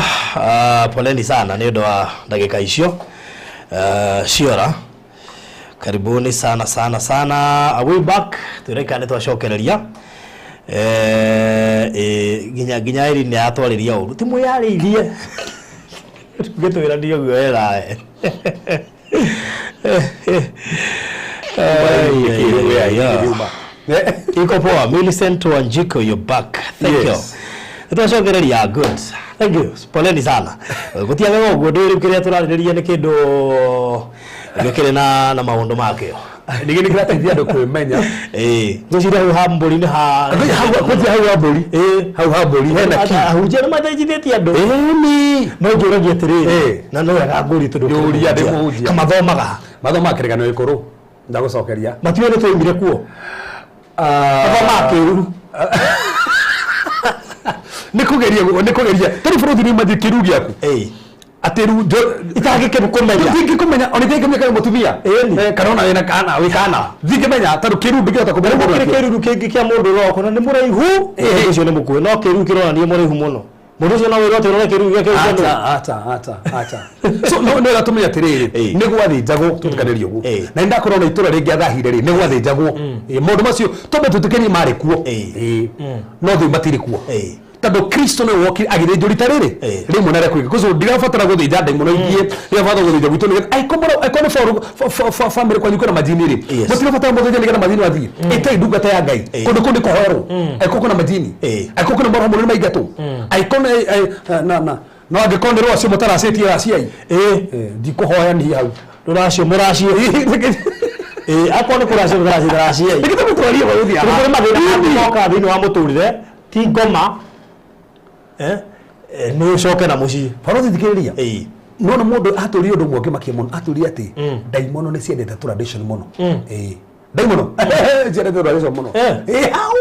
poleni sana nĩ ũndũ wa ndagĩka icio ciora. Karibuni sana sana sana. Are we back? Twĩreka nĩ twacokereria. Nginya nginya ĩri nĩ yatwarĩria ũru ti mwĩyarĩirie ngĩtwĩra ndio ũguo wega. Iko poa. Millicent Wanjiko, you're back. Thank you. Twacokereria, good. Thank you. Poleni sana. Gũtiagaga ũguo ndũĩ rĩu kĩrĩa tũrarĩrĩria nĩ kĩndũ gĩkĩrĩ na maũndũ makĩo. Ningĩ nĩ kĩrateithia andũ kwĩmenya. Ĩĩ. Ngwĩciria hau ha mbũri nĩ ha Kwanzia hau ha mbũri, hau ha mbũri hena ki ahunjia nĩ mathĩnjithĩtie andũ. Ĩni. No njũragia atĩrĩrĩ, na no wega ngũrie tondũ Njũria, ndĩ mũhunjia. Kamathomaga. Mathomaga kĩrĩkanĩro gĩkũrũ, ndagũcokeria. Matiũĩ nĩ twaumire kuo. Mathomaga kĩruru. Nĩ kũgeria, nĩ kũgeria tarĩ bũrũri nĩ mathi kĩru gĩaku Ĩĩ. atĩ rĩu Itangĩkĩkũmenya. Ndingĩkũmenya ona itangĩkũmenya kana mũtumia. Ĩni. Kana ona wĩna kana wĩ kana ndingĩmenya tondũ kĩru ndingĩhota kũmenya Rĩu mũndũ kĩrĩ nakĩo. kĩruru kĩngĩ kĩa mũndũ ũrokona nĩ mũraihu. Mũndũ ũcio nĩ mũkuhĩ, no kĩruru kĩronania mũraihu mũno. Mũndũ ũcio no wĩrwo atĩ ũrore kĩruru gĩake Acha, ũcio. acha, acha, acha. So no nĩ gatũmenya atĩrĩrĩ, Ĩĩ. nĩ gwathĩnjagwo tũtikanĩrie ũguo. Ĩĩ. Na nĩ ndakorwo na itũra rĩngĩ athahire rĩ, nĩ gwathĩnjagwo. Ĩĩ, maũndũ macio twambe twĩtĩkĩrie marĩ kuo. Ĩĩ. Ĩĩ. No rĩu matirĩ kuo. Ĩĩ. Tondũ Kristo nĩwe wokire agĩthĩnjwo rita rĩrĩ Ĩĩ. rĩmwe na rĩa kũiga. Koguo ndirabatara gũthĩnja ndaimono ithiĩ, ndirabatara gũthĩnja gwitũ nĩgetha angĩkorwo angĩkorwo nĩ family kwanyu kwĩna majini rĩ, Yes. mũtirabatara mũthĩnje nĩgetha majini mathiĩ. Ĩtai ndungata ya Ngai. Ĩĩ. Kũndũ kũu nĩ kũhoerwo. Angĩkorwo kwĩna majini. Ĩĩ. Angĩkorwo kwĩna maroho moru nĩ maingatwo. Angĩkorwo na no angĩkorwo nĩ rwacio mũtaracĩtie aciai. Ĩĩ. Ndikũhoya niĩ hau. Rũracio mũracio. Ĩĩ, akorwo nĩ kũracia mũtaracia taraciai. Nĩ gĩtũmi twarie barothi Tondũ kũrĩ mathĩna mangĩ mokaga thĩinĩ wa mũtũrĩre ti ngoma eh, eh, nĩ ũcoke na mũciĩ. Barothi thikĩrĩria. Ĩĩ. No nĩ mũndũ atũrie ũndũ ũmwe ũngĩmakia mũno atũrie atĩ ndaimono nĩ ciendete tradition mũno. Ĩĩ. Ndaimono ciendete tradition mũno. Ĩĩ hau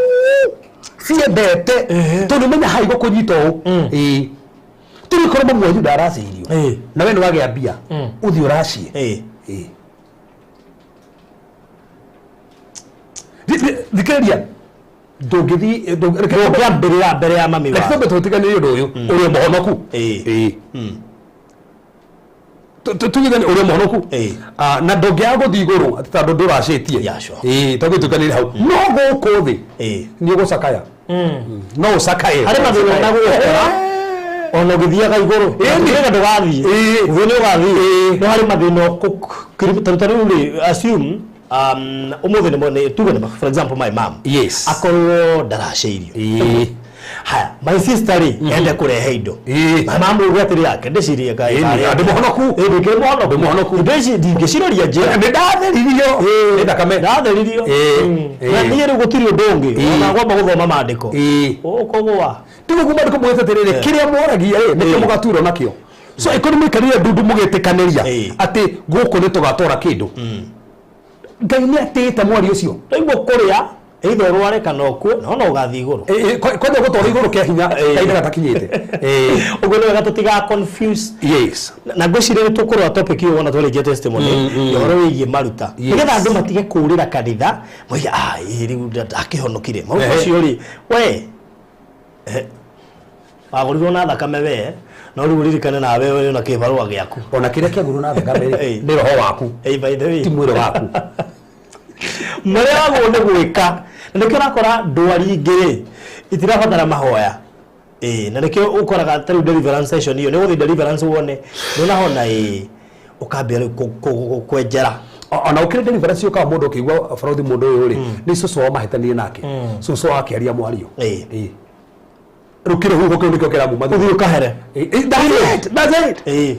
ciendete tondũ menya hai gũkũnyita ũũ. Ĩĩ. Tũrĩ korwo mamu wanyu ndaracĩirio na we nĩ wagĩa mbia ũthiĩ ũracie. Ĩĩ. Thikĩrĩria ndũngĩthiĩ Ndũngĩambĩrĩra mbere ya mami reke waku. twambe tũtiganĩrie ũndũ ũyũ ũrĩ mũhonoku. Ĩĩ. Tugithanie ũrĩ mũhonoku. Ah, na ndũngĩaga gũthiĩ igũrũ atĩ tondũ ndũracĩtie. Yeah, sure. Ĩĩ tondũ tũtiganĩrie hau no gũkũ thĩ nĩ ũgũcakaya no ũcakaye Harĩ mathĩna magũgũkora ona ũgĩthiaga igũrũ Ĩni. nĩgetha ndũgathiĩ Ĩĩ. ũguo nĩ ũgathiĩ Ĩĩ. no harĩ mathĩna tondũ ta rĩu rĩ assume ũmũthĩ nĩ tuge nĩ for example my mom Yes. akorwo ndaracĩirio. Ĩĩ. Haya, my sister rĩ ende kũrehe indo. Ĩĩ. My mom uge atĩrĩ ake ndĩcirie kaĩ Ĩni, ndĩ mũhonoku. Ĩĩ, ndĩkĩrĩ mũhonoku. Ndĩ mũhonoku. Indo ici ndingĩciroria njĩra. Nĩ ndatheririo nĩ thakame. Ndatheririo. Ĩĩ. Na Ĩĩ. niĩ rĩu gũtirĩ ũndũ ũngĩ Ĩĩ. ona ngwamba gũthoma maandĩko Ĩĩ. ũkũgũa. Tiguo kuma ndiko mwete atiriri kiria moragia ri nikio mugaturwo nakio so ikorwo mwikarire ndundu mugitikaniria Ĩĩ. ati guku ni tugatora kindu Ngai ni atĩĩte mwari ũcio. Rĩu ũkũrĩa either ũrware kana ũkue no no ũgathiĩ igũrũ. Kwanja gũtwara igũrũ kĩa hinya kahinda gatakinyĩte. Ĩĩ. Ũguo nĩ wega tũtiga confuse. Yes. Na ngwĩciria nĩ tũkũrora topic ĩyo wona twarĩkia testimony ya ũhoro wĩgiĩ maruta Yes. nĩgetha andũ matige kũũrĩra kanitha moige ah ĩĩ rĩu ndakĩhonokire maruta Ehe. ũcio rĩ we wagũrirwo na thakame we no rĩu ũririkane nawe wĩ na kĩbarũa gĩaku. Ona kĩrĩa kĩagũrwo na thakame rĩ Ĩĩ. nĩ roho waku Ĩĩ, by the way ti mwĩrĩ waku. Marĩa wagwo nĩ gwĩka na nĩkĩo ũrakora ndwari ingĩ rĩ itirabatara mahoya. Ĩĩ, na nĩkĩo ũkoraga ta rĩu deliverance session ĩyo nĩ ũgũthiĩ deliverance wone ndũnahona ĩĩ ũkambia rĩu kwenjera. Ona ũkĩrĩ deliverance ũkaga mũndũ ũkĩigua barothi mũndũ ũyũ rĩ nĩ cũcũ wao mahĩtanirie nake cũcũ wao akĩaria mwario. Ĩĩ. Ĩĩ. Rĩu kĩrũhuho kĩu nĩkĩo kĩramuma Ũthiĩ ũkahere. Ĩĩ, ĩĩ, that's it, that's it. Ĩĩ.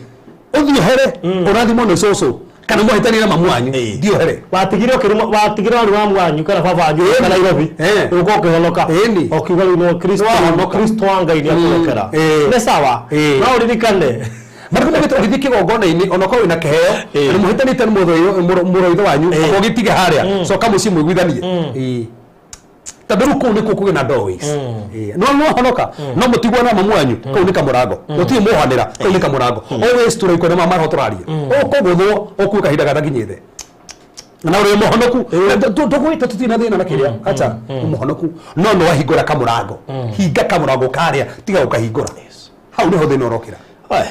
Ũthiĩ ũhere ũrathimwo nĩ cũcũ kana mwahĩtanirie na mamu wanyu Ĩĩ. thiĩ ũhere. Watigire ũkĩruma watigire warĩ wa mwanyu kana baba wanyu Ĩni. kana Nairobi Ĩĩ. ũka ũkĩhonoka Ĩni. ũkiuga rĩu no Kristo Nĩwahonoka. Kristo wa Ngai nĩ akũrekera. Ĩĩ. Nĩ sawa Ĩĩ. no ũririkane Marĩkũ mũgĩte ũgĩthiĩ kĩgongona-inĩ onokorwo wĩna kĩheo Ĩĩ. na mũhĩtanĩte nĩ mũroitho wanyu Ĩĩ. ũgĩtige harĩa coka mũciĩ mũiguithanie. Ĩĩ. Tondũ rĩu kũu nĩkuo kũgĩ na doorways. Ĩĩ. No nĩwahonoka no mũtigwo na mamu wanyu kũu nĩ kamũrango gũtirĩ mũhanĩra kũu nĩ kamũrango always tũraikwo nĩ mama roho tũraria ũkũgũthwo ũkue kahinda gatakinyĩte na ũrĩ mũhonoku tũgwĩte tũtirĩ na thĩna na kĩrĩa acha nĩ mũhonoku no nĩ wahingũra kamũrango hinga kamũrango karĩa tiga gũkahingũra hau nĩho thĩna ũrokĩra. Ai,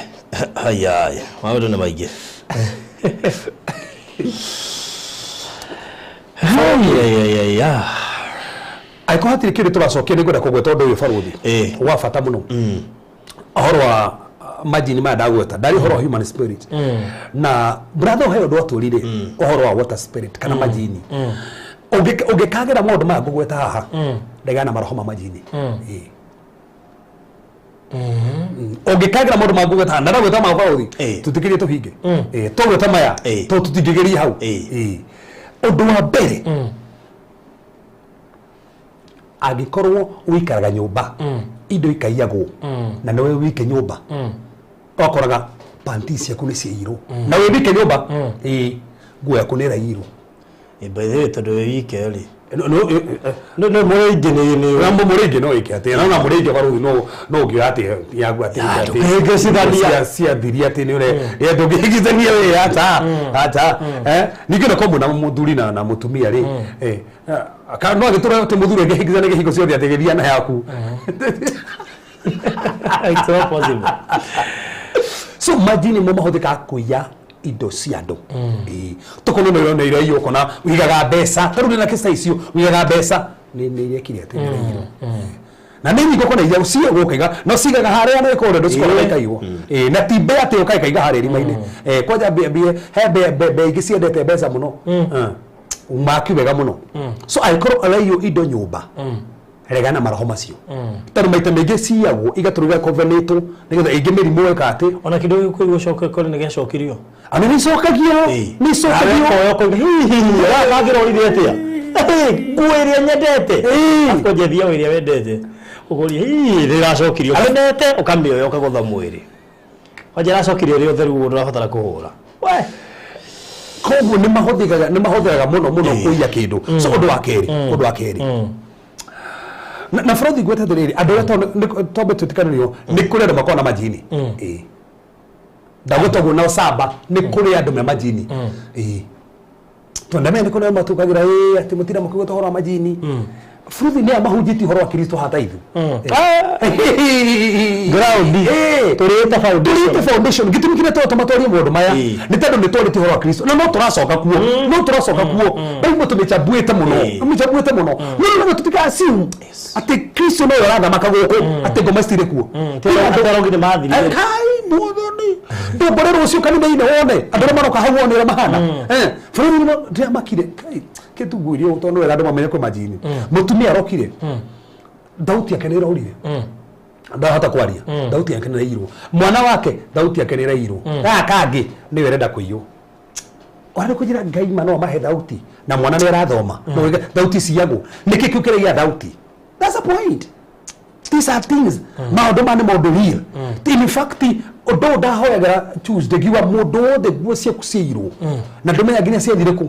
haya maũndũ nĩ maingĩ. Ai, Angĩkorwo hatirĩ kĩndũ tũracokia nĩ ngwenda kũgweta ũndũ ũyũ barothi Ĩĩ. wa bata mũno ũhoro wa majini maya ndagweta ndarĩ ũhoro wa human spirit na brother ũhe ũndũ atwĩrire ũhoro wa water spirit kana majini ũngĩkagĩra maũndũ maya ngũgweta haha ndegana na maroho ma majini. Ĩĩ. Ũngĩkagĩra maũndũ maya ngũgweta haha na ndagweta ma barothi Ĩĩ. tũtikĩrie tũhinge. Ĩĩ, tũgweta maya Ĩĩ. tondũ tũtingĩgeria hau. Ĩĩ. Ĩĩ. Ũndũ wa mbere angĩkorwo ũikaraga nyũmba indo ikaiyagwo na nĩwe wike nyũmba ũgakoraga panti ciaku nĩ ciairwo na wĩ wike nyũmba ĩĩ nguo yaku nĩ ĩrairwo. By the way tondũ wĩ wike rĩ No- no- no no mũrĩ aingĩ nĩ na mũrĩ aingĩ no ĩke atĩ na mũrĩ aingĩ barũthi no no ũngĩoya atĩ yaku atĩ Ya, atĩ- ndũngĩhĩngĩcithania. ciathirie atĩ nĩ ũre ĩ, ndũngĩhĩngĩcithania wĩ acha acha eh ningĩ no komũ na mũthuri na na mũtumia rĩ eh ka no agĩtũra atĩ mũthuri angĩhĩngĩcithania kĩhingo ciothe atĩ gĩthia na yaku. It's not possible. So majini mo mahũthĩkaga kũiya indo cia andũ. Ĩĩ. Tũkorwo nĩ ũrona iraiywo ũkona ũigaga mbeca ta rĩu ndĩna kĩca icio ũigaga mbeca nĩ nĩ irekire atĩ nĩ iraiyirwo na nĩ nyingĩ ũkona iria cio gũkaiga no cigaga harĩa nĩ kũrĩa ndũcikora ikaiywo. Ĩĩ, na ti mbĩa atĩ ũka ikaiga harĩa irima-inĩ. Eh, kwanja mbĩa mbĩa he mbĩa mbĩa ingĩ ciendete mbeca mũno. Maki wega mũno so angĩkorwo araiywo indo nyũmba Regana maroho macio tondũ maita maingĩ ciyagwo igatũrwo igakovenĩtwo nĩgetha ĩngĩ mĩrimũ ĩka atĩ Ona kĩndũ gĩkũ gũcoka kore nĩ gĩacokirio. ana nĩ icokagio, nĩ icokagio. Kangĩrorire atĩa nguo ĩrĩa nyendete akonjethia ĩrĩa wendete ũkũria hihi rĩracokirio wendete ũkamĩoya ũkagũtha mwĩrĩ wanja ĩracokirio ĩrĩ ũtheru ũguo ndũrabatara kũhũra we. Koguo nĩ mahũthĩkaga, nĩ mahũthĩraga mũno mũno kũiya kĩndũ. So ũndũ wa kerĩ na bũrũthi ngwete atĩrĩrĩ, andũ arĩa twambe twĩtĩkanĩrio nĩ kũrĩ andũ makoragwo na majini. Ĩĩ, ndagũtagwo na ũcamba, nĩ kũrĩ andũ me majini. Ĩĩ, tondũ nĩ kũrĩ matukagĩra ĩĩ atĩ mũtira mũkĩgweta ũhoro wa majini. Bũrũthi nĩ amahunjĩtie ũhoro wa Kristo hata ithu. Ground. Tũrĩte foundation. Tũrĩte foundation. Gĩtũmi kĩrĩa tũratũma twarie maũndũ maya nĩ tondũ nĩ twarĩtie ũhoro wa Kristo na no tũracoka kuo, no tũracoka kuo. Bible tũmĩcambuĩte mũno, tũmĩcambuĩte mũno, no no tũtigaciu atĩ Kristo nowe ũrathamaka gũkũ, atĩ ngoma citirĩ kuo. Atĩ nĩ mathirire. Kai mwathani, ndũmbore rũciũ kanitha-inĩ wone andũ arĩa maroka hau, wone ũrĩa mahana. Bũrũri nĩ ndĩramakire. Kai kĩtunguirio tondũ nĩ wega andũ mamenye kwĩ majini. Mũtumia arokire, thauti yake nĩ ĩrorire, ndahota kwaria, thauti yake nĩ ĩrairwo. Mwana wake thauti yake nĩ ĩrairwo. Gaka kangĩ nĩwe ĩrenda kũiywo. Ona nĩ kũnjĩra Ngai ma no amahe thauti na mwana nĩ arathoma. No wĩge, thauti ciyagwo nĩkĩ kĩu kĩraiya thauti? That's a point. These are things, maũndũ ma nĩ maũndũ real. In fact, ũndũ ũyũ ndahoyagĩra Tuesday ngiuga mũndũ wothe nguo ciaku ciairwo na ndũmenya nginya ciathire kũ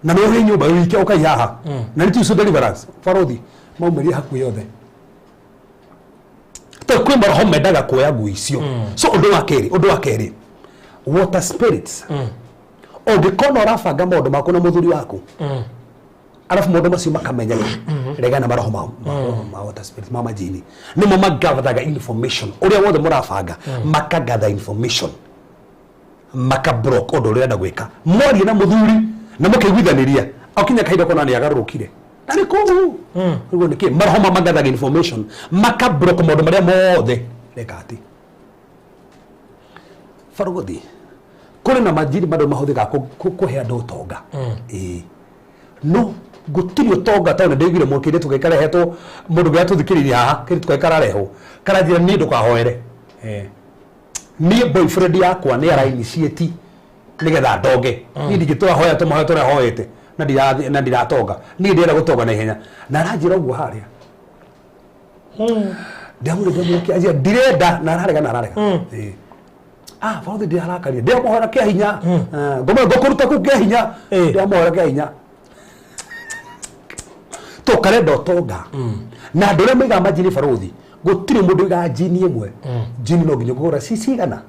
na no wĩ nyũmba wike ũkai haha na nĩ tuico deliverance barothi maumĩrie hakuhĩ yothe tondũ kwĩ maroho mendaga kuoya nguo icio. So ũndũ wa kerĩ, water spirits. Ũngĩkona ũrabanga maũndũ maku na mũthuri waku arabu maũndũ macio makamenyeka, regana maroho ma water spirits, ma majini. Nĩmo magathaga information ũrĩa wothe mũrabanga, makagatha information, makablock ũndũ ũrĩa ũrenda gwĩka. Mwarie na mũthuri na mũkaiguithanĩria, akinya kahinda kona nĩ agarũrũkire na nĩ kũu ũguo. Nĩkĩ maroho ma magathaga information, makablock maũndũ marĩa mothe reka atĩ barogothi kũrĩ na majini bado mahũthĩkaga kũhe andũ ũtonga. Ĩĩ, no gũtirĩ ũtonga tondũ nĩndaiguire kĩirĩtu gĩkĩ karehetwo mũndũ ũngĩ atũthikĩrĩria haha, kĩirĩtu gĩkĩ kararehwo karanjĩra niĩ ndũkahoere. Niĩ boyfriend yakwa nĩ ara initiate nĩgetha ndonge. Niĩ ndingĩtũra hoya tũmahoya tũrĩa hoete na ndiratonga. Niĩ ndĩrenda gũtonga na ihenya na aranjĩra ũguo harĩa ndamũrĩ ndamũrĩ anjĩra ndirenda na ararega na ararega. Ĩĩ. Ah, barothi ndĩrarakaria, ndĩramũhoera kĩa hinya. Ah, ngoma ngũkũruta kũu kĩa hinya. Ndĩramũhoera kĩa hinya tũkarenda ũtonga. Na andũ arĩa maigaga majini barothi, gũtirĩ mũndũ ũigaga jini ĩmwe. Jini no nginya kũgũra ci cigana?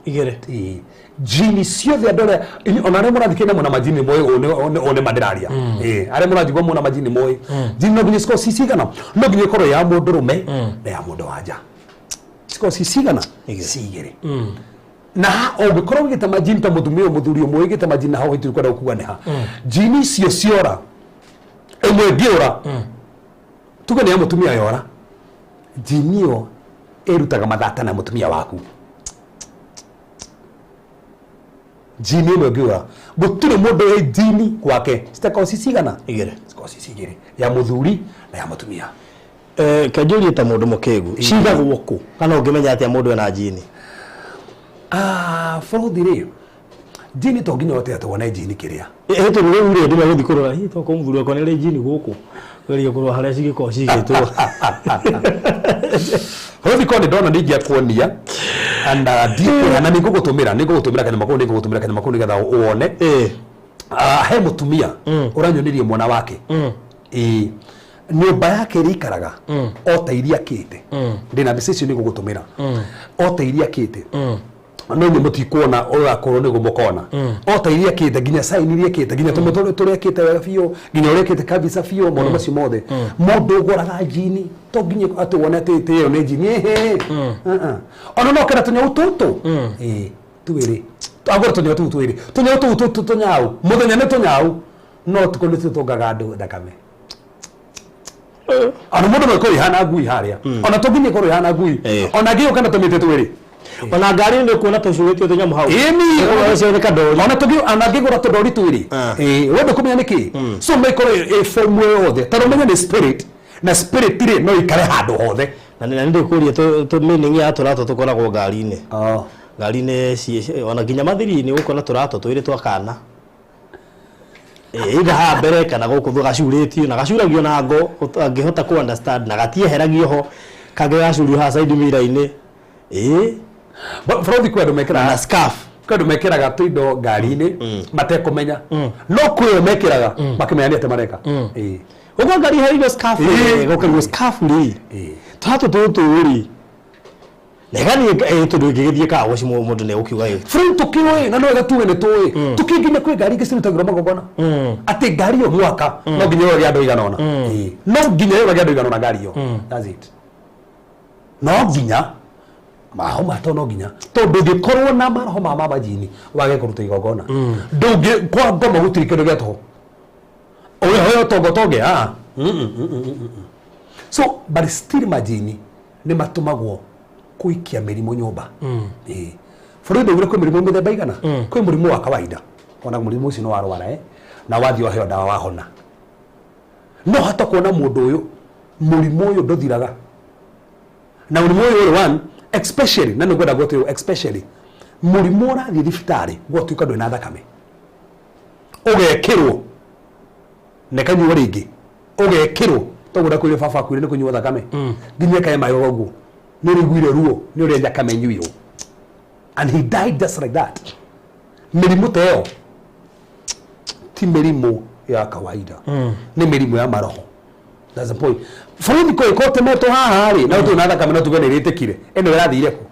Igĩrĩ. Ĩĩ. Jini ciothe andũ arĩa ona arĩa mũrathikĩrĩria mũna majini moĩ ũũ nĩ ma ndĩraria. Ĩĩ, arĩa mũranjigua mũna majini moĩ jini no nginya cikorwo ci cigana, no nginya ĩkorwo ya mũndũ rũme na ya mũndũ wa nja, cikorwo ci cigana? Igĩrĩ. Ci igĩrĩ. Na ũngĩkorwo wĩgĩte majini ta mũtumia ũyũ, mũthuri ũmwe wĩgĩte majini na hau haitũ kwenda gũkuga nĩ ha jini icio ciora, ĩmwe ĩngĩũra, tuge nĩ ya mũtumia yora, jini ĩyo ĩrutaga mathata na mũtumia waku. Jini ĩmwe ĩngĩũra, gũtirĩ mũndũ wĩ jini gwake citakorwo ci cigana? Igĩrĩ. Cikorwo ci cigĩrĩ, ya mũthuri na ya mũtumia. Kenjũrie ta mũndũ mũkĩgu, cigagwo kũ kana ũngĩmenya atĩa mũndũ ena jini? Ah, bũrũthi rĩ, jini to nginya ũte atĩ wone jini kĩrĩa. Ĩ tondũ rĩu rĩ ndĩme gũthiĩ kũrora hihi to mũthuri wakwa nĩ arĩ jini gũkũ, geria kũrora harĩa cingĩkorwo cigĩtwo. Bũrũthi korwo nĩ ndona nĩ ingĩakuonia na ndikũrĩha na nĩ ngũgũtũmĩra kanyama kau, nĩgetha wone. Ah, he mũtumia ũranyonirie mwana wake. Ĩĩ, nyũmba yake ĩrĩa ikaraga o ta iria akĩte, ndĩna mbica icio, nĩ ngũgũtũmĩra, o ta iria akĩte, no inyuĩ mũtikuona, ũgakorwo nĩguo mũkona o ta iria akĩte, nginya sign iria akĩte, nginya tũmũtũ tũrĩa akĩte wega biũ, nginya ũrĩa akĩte kabisa biũ, maũndũ macio mothe. Mũndũ ũgũraga njini to nginya atĩ wone atĩ atĩ ĩyo nĩ njini. Ĩhĩ, ona no kena tũnyau tũtũ. Ĩĩ, twĩrĩ agũra tũnyau tũu twĩrĩ, tũnyau tũu tũtũ tũnyau, mũthenya nĩ tũnyau no ũtukũ nĩ tũtũngaga andũ thakame. Ona mũndũ no ĩkorwo ihana ngui harĩa, ona tũnginya ĩkorwo ihana ngui. Ona ngĩũka na tũmĩtĩ twĩrĩ. Ona ngari nĩ ũkuona tũcuĩtio tũnyamũ hau. Ĩni. Ũcio nĩ kandori. Ona tũngĩ ona ngĩgũra tũndori twĩrĩ. Ah. Ĩĩ, wenda kũmenya nĩkĩ so maikorwo ĩ form yothe tondũ ũmenye nĩ spirit na spirit rĩ no ikare handũ hothe. Na nĩ ndĩkũria tũ meaning ya tũratũ tũkoragwo ngari-inĩ. Ngari-inĩ ona nginya mathiri-inĩ ũgũkora tũratũ twĩrĩ twa kana. Either haha mbere kana gũkũ thutha gacurĩtio na gacuragio na ngo ũtangĩhota kũ understand na gatieheragio ho kangĩ gacurio haha side mirror-inĩ. Ĩĩ. Bũrũri kwĩ andũ mekĩraga Na scarf. Kwĩ andũ mekĩraga tũindo ngari-inĩ matekũmenya no kwĩyo mekĩraga makĩmenya nĩ atĩ mareka. Ĩĩ. Ũguo ngari hereirwo scarf Ĩĩ. rĩ, gũkĩrwo scarf rĩ. Ĩĩ. Tũratũ tũtũ rĩ. Na ĩgathiĩ tondũ ĩngĩgĩthiĩ car wash mũndũ nĩ egũkiuga ĩ. Bũrũri tũkĩũĩ na no wega tuge nĩ tũĩ tũkĩ nginya kwĩ ngari ingĩ cirutagĩrwo magongona atĩ ngari ĩyo mwaka no nginya yũrage andũ igana ũna. Ĩĩ. No nginya yũrage andũ igana ũna ngari ĩyo. That's it. No nginya maho mato no nginya tondũ ndũngĩkorwo na maroho ma mamajini wage kũruta igongona ndũngĩ kwa ngoma gũtirĩ kĩndũ gĩa tũhũ ũrĩhoya ũtonga ũtonge ah. So but still majini nĩ matũmagwo kũikia mĩrimũ nyũmba. Ĩĩ. Bũrũri ndaugire kwĩ mĩrimũ mĩthemba igana kwĩ mũrimũ wa kawaida ona mũrimũ ũcio nĩ warwara na wathiĩ waheo ndawa wahona no hata kuona mũndũ ũyũ mũrimũ ũyũ ndũthiraga na mũrimũ ũyũ ũrĩ one especially na nĩngwenda gwatĩ especially mũrimũ ũrathiĩ thibitarĩ gwatuĩka ndũrĩ na thakame ũgekĩrwo na ĩkanyuo rĩngĩ ũgekĩrwo toguo ndakwĩrire baba akuire nĩ kũnyuo thakame nginya ĩkae maĩ ũguo nĩ ũrĩiguire ruo nĩ ũrĩa thakame ĩnyuirwo and he died just like that. Mĩrimũ ta ĩyo ti mĩrimũ ya kawaida nĩ mĩrimũ ya maroho. That's the point. Bũrũri kũ ĩkorwo temetwo haha rĩ na ũtũĩ na thakame no tuge nĩ ĩrĩtĩkire ĩno ĩrathire kũ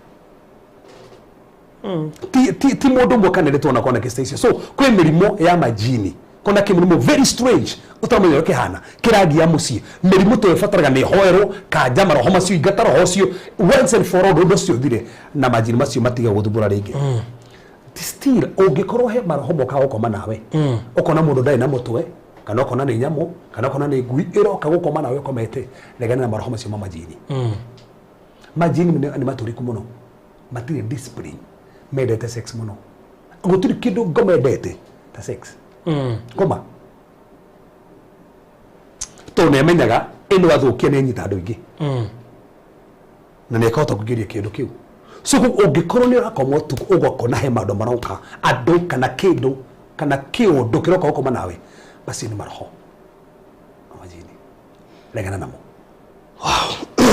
ti mũndũ ũmwe kana ĩrĩ tuona kona kĩsta icio. So kwĩ mĩrimũ ya majini kona kĩmũrimũ very strange ũtamenya ũrĩa kĩhana kĩragia mũciĩ mĩrimũ ta ĩyo ĩbataraga nĩ ĩhoerwo kanja maroho macio ingata roho ũcio once and for all ũndũ ũcio ũthire na majini macio matige gũthumbũra rĩngĩ. Still ũngĩkorwo he maroho mokaga gũkoma nawe ũkona mũndũ ndarĩ na mũtwe kana ũkona nĩ nyamũ kana ũkona nĩ ngui ĩroka gũkoma nawe ũkomete regana na maroho macio ma majini. Majini nĩ matũrĩku mũno matirĩ discipline mendete sex mũno gũtirĩ kĩndũ ngoma endete ta sex ngoma tondũ nĩ amenyaga ĩno athũkia nĩ anyita andũ aingĩ na nĩ akahota kũingĩria kĩndũ kĩu. So ũngĩkorwo nĩ ũrakoma ũtukũ ũgakona he maũndũ maroka andũ kana kĩndũ kana kĩũndũ kĩroka gũkoma nawe macio nĩ maroho ma majini regana namo.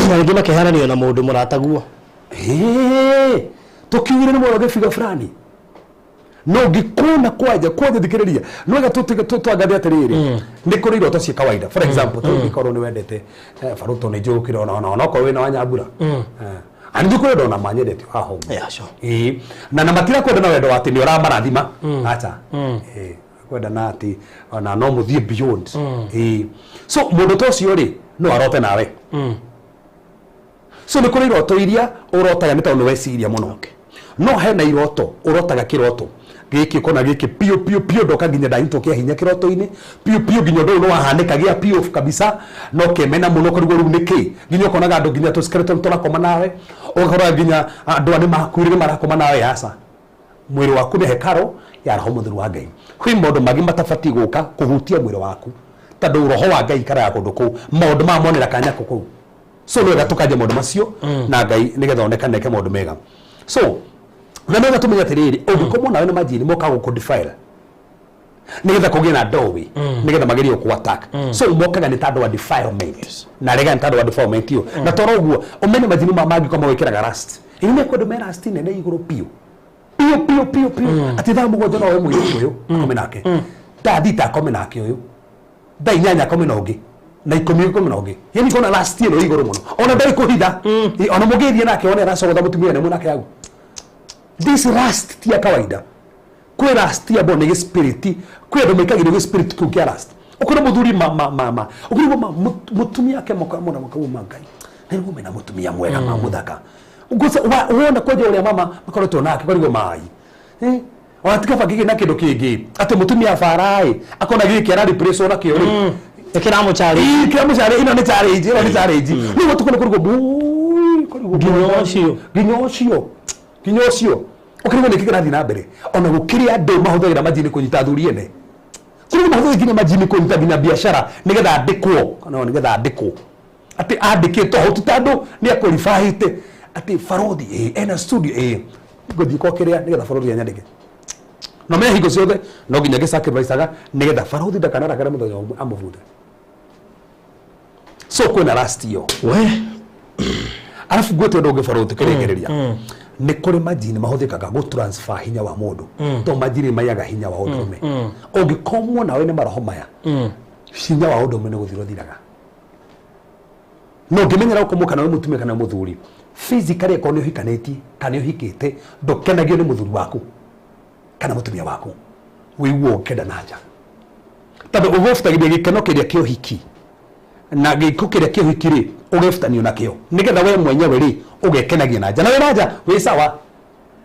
Na rĩngĩ makeheranio na mũndũ mũrataguo. Ĩĩ, tũkiugire nĩ mwena gĩbigo fulani no ngĩkuona kwanja kwanja thikĩrĩria no wega twangathie atĩrĩrĩ nĩ kũrĩ iroto cia kawaida. For example ta ũngĩkorwo nĩ wendete baruto nĩ njũĩ ũkĩrĩ ona ona onakorwo wĩna wanyambura ani njũkũrĩ ndona manyendete haha ũguo. Yeah, sure. Ĩĩ na matirakwenda na wendo wa atĩ nĩ ũramarathima acha. Ĩĩ kwenda na atĩ ona no mũthiĩ beyond. Ĩĩ so mũndũ ta ũcio rĩ no arote nawe. So nĩ kũrĩ iroto iria ũrotaga nĩ tondũ nĩ weciria mũno no hena iroto ũrotaga kĩroto gĩkĩ ũkona gĩkĩ piũ piũ piũ ndoka nginya ndanyitwo kĩa hinya kĩroto-inĩ piũ piũ nginya ũndũ ũyũ nĩ wahanĩka gĩa piũ kabisa no kĩmena mũno ũkarigwo rĩu nĩkĩ nginya ũkonaga andũ nginya tũ skeleton tũrakoma nawe ũgakora nginya andũ aya nĩ makuire nĩ marakoma nawe aca mwĩrĩ waku nĩ hekaro ya roho mũtheru wa Ngai kwĩ maũndũ mangĩ matabatiĩ gũka kũhutia mwĩrĩ waku tondũ roho wa Ngai ikaraga kũndũ kũu maũndũ maya monera kanya kũu so nĩ wega tũkanja maũndũ macio na Ngai nĩgetha onekane eke maũndũ mega. So na nĩ wega tũmenye atĩrĩrĩ ũngĩkomwo nawe na majini mokaga gũkũ defile nĩgetha kũgĩe na doorway nĩgetha magerie gũkũ attack. So mokaga nĩ tondũ wa defilement na rega nĩ tondũ wa defilement ĩyo na toro ũguo ũmenye majini ma mangĩkorwo magwĩkĩraga rust ĩĩ nĩ kwendwo me rust nene igũrũ piũ piũ piũ piũ piũ atĩ thaa mũgwanja no we mũirĩtu ũyũ akome nake thaa thita akome nake ũyũ thaa inyanya akome na ũngĩ na ikũmi akome na ũngĩ yani kona last ĩno igũrũ mũno ona ndarĩ kũhitha ona mũngĩthiĩ nake one aracogotha mũtumia nĩ mwanake hau. This rust ti ya kawaida kwĩ rust ya bo nĩ gĩspiriti kwĩ andũ maikagĩrio gĩspiriti kĩu kĩa rust ũkona mũthuri ma ũkona ma mũtumia ake moka mũno makauga ma Ngai na nĩguo mena mũtumia mwega ma mũthaka wona kwanja ũrĩa mama makoretwo nake karigwo mai ona tikaba kĩgĩ na kĩndũ kĩngĩ atĩ mũtumia bara-ĩ akona gĩkĩ ara replace ona kĩo rĩ Nĩ kĩramũchallenge. Ĩĩ, kĩramũchallenge ĩno nĩ challenge ĩno nĩ challenge rĩu ũtukũ nĩ kũrigwo bũi, kũrigwo Nginya bũi. ũcio. Nginya ũcio Nginya ũcio ũkĩrigwo nĩkĩ kĩrathiĩ na mbere. Ona gũkĩrĩ andũ mahũthagĩra majini kũnyita athuri ene. Kũrĩ andũ mahũthagĩra nginya majini kũnyita nginya biacara nĩgetha andĩkwo, kana nĩgetha andĩkwo. Atĩ andĩkĩtwo hau ti tondũ nĩ akũribahĩte atĩ barothi ĩ ena studio ĩ ngũthiĩ kwa kĩrĩa nĩgetha barothi anyandĩke. Na menye hingo ciothe no nginya ngĩ-sacrifice-aga nĩgetha barothi ndakanarakare mũthenya ũmwe amũbute. So kwĩna last year. We Arabu ngwĩte ũndũ ũngĩ barothi tũkĩrĩkĩrĩria. Nĩ kũrĩ majini mahũthĩkaga gũ transfer hinya wa mũndũ. To majini maiyaga hinya wa ũndũrũme. Ũngĩkomwo nawe nĩ maroho maya, hinya wa ũndũrũme nĩ gũthira ũthiraga. No ũngĩmenyera gũkomwo kana wĩ mũtumia kana wĩ mũthuri, physically akorwo nĩ ũhikanĩtie kana nĩ ũhikĩte, ndũkenagio nĩ mũthuri waku kana mũtumia waku, wĩiguo ũkĩenda na nja. Tondũ ũgũbutagĩria gĩkeno kĩrĩa kĩa ũhiki na gĩko kĩrĩa kĩa ũhiki rĩ, ũgebutanio nakĩo nĩgetha we mwenyewe rĩ ũgekenagia na nja, na wĩ na nja wĩ sawa.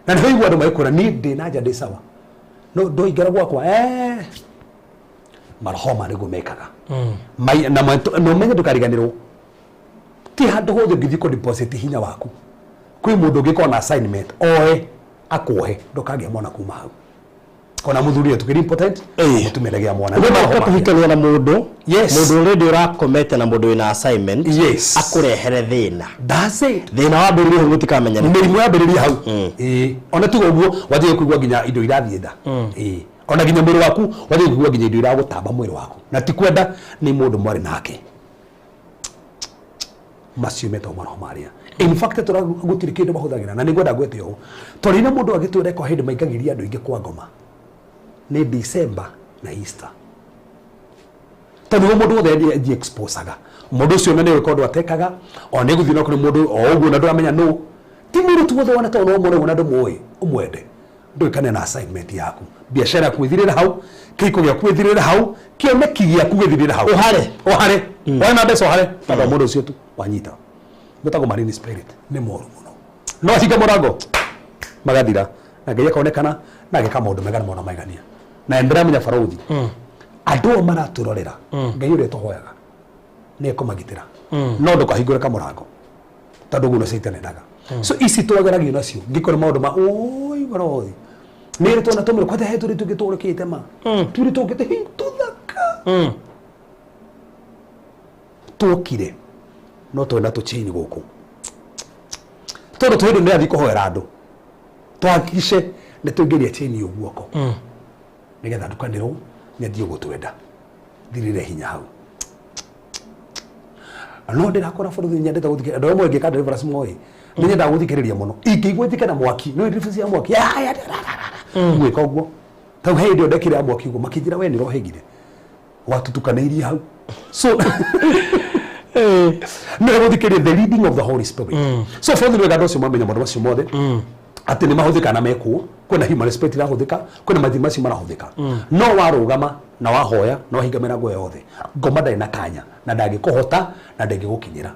Na nĩ ũigua andũ magĩkwĩra niĩ ndĩ na nja ndĩ sawa, no ndoingĩra gwakwa maroho ma nĩguo mekaga. Na ũmenye ndũkariganĩrwo ti handũ hothe ũngĩthiĩ kũ deposit hinya waku. Kwĩ mũndũ ũngĩkorwo na assignment oe akuohe, ndũkagĩa mwana kuma hau. Ona mũthuri ũyũ tũkĩrĩ important, mũtumia ndagĩa mwana. Nĩ ũka kũhikania na mũndũ. Yes. Mũndũ already ũrakomete na mũndũ wĩna assignment. Yes. Akũrehere thĩna. That's it. Thĩna wambĩrĩria hau mũtikamenya nĩ mĩrimũ yambĩrĩria hau. Ĩĩ, ona tiga ũguo wanjie kũigua nginya indo irathiĩ nda. Ĩĩ, ona nginya mwĩrĩ waku wanjie kũigua nginya indo iragũtamba mwĩrĩ waku, na ti kwenda nĩ mũndũ mwarĩ nake. Macio metagwo maroho marĩa. In fact tũra gũtirĩ kĩndũ mahũthagĩra, na nĩngwenda ngwĩte ũũ tondũ rĩrĩa mũndũ agĩtwĩra ko hĩndĩ maingagĩria andũ aingĩ kwa ngoma nĩ December na Easter, tondũ nĩguo mũndũ wothe exposaga mũndũ ũcio, na nĩwe ũndũ atekaga o nĩ gũthiĩ na kũrĩ mũndũ o ũguo na ndũramenya nũ. Ti mũndũ tu wothe wona tondũ no ũmwone ũguo na ndũmũĩ ũmwende, ndũĩkane na assignment yaku, biacara yaku ĩthirĩre hau, kĩhiko gĩaku gĩthirĩre hau, kĩoneki gĩaku gĩthirĩre hau. Ũhare. Ũhare woe na mbeca ũhare tondũ wa mũndũ ũcio tu wanyita. Gwĩtagwo marine spirit, nĩ moru mũno, no ahinga mũrango magathira na Ngai akonekana na ageka maũndũ mega na maũndũ maigania. Na ndĩramenya barothi andũ aya maratũrorera, Ngai ũrĩa tũhoyaga nĩ ekũmagitĩra, no ndũkahingũre kamũrango tondũ ũguo nĩ Satan endaga. So ici twageragio nacio ngĩkora maũndũ ma oi barothi nĩ rĩ twana tũmĩrũ kwanja he tũrĩ tũngĩ tũrĩkĩte ma tũrĩ tũngĩ tũthaka tuokire no twena tũchain gũkũ tondũ twĩ hĩndĩ nĩrathiĩ kũhoera andũ twakice nĩ tũingĩria chain ĩyo guoko nĩgetha ndukanĩrwo nĩ athiĩ gũtwenda thirĩre hinya hau. No ndĩrakora bũrũri nyendete gũthikĩrĩria andũ amwe ngĩka deliverance moĩ nĩ nyendaga gũthikĩrĩria mũno, ingĩigua njĩke na mwaki no deliverance ya mwaki gwĩka ũguo tau he hĩndĩ ĩyo ndekire ya mwaki ũguo makĩnjĩra we nĩ ũrohĩgire watutukanĩirie hau. So nĩ gũthikĩrĩria the leading of the Holy Spirit. So bũrũri wega andũ acio mamenya maũndũ macio mothe atĩ nĩ mahũthĩka na mekuo, kwĩna human spirit irahũthĩka, kwĩna mathimi macio marahũthĩka, no warũgama na wahoya na wahinga mĩrango yothe, ngoma ndarĩ na kanya na ndangĩkũhota na ndangĩgũkinyĩra.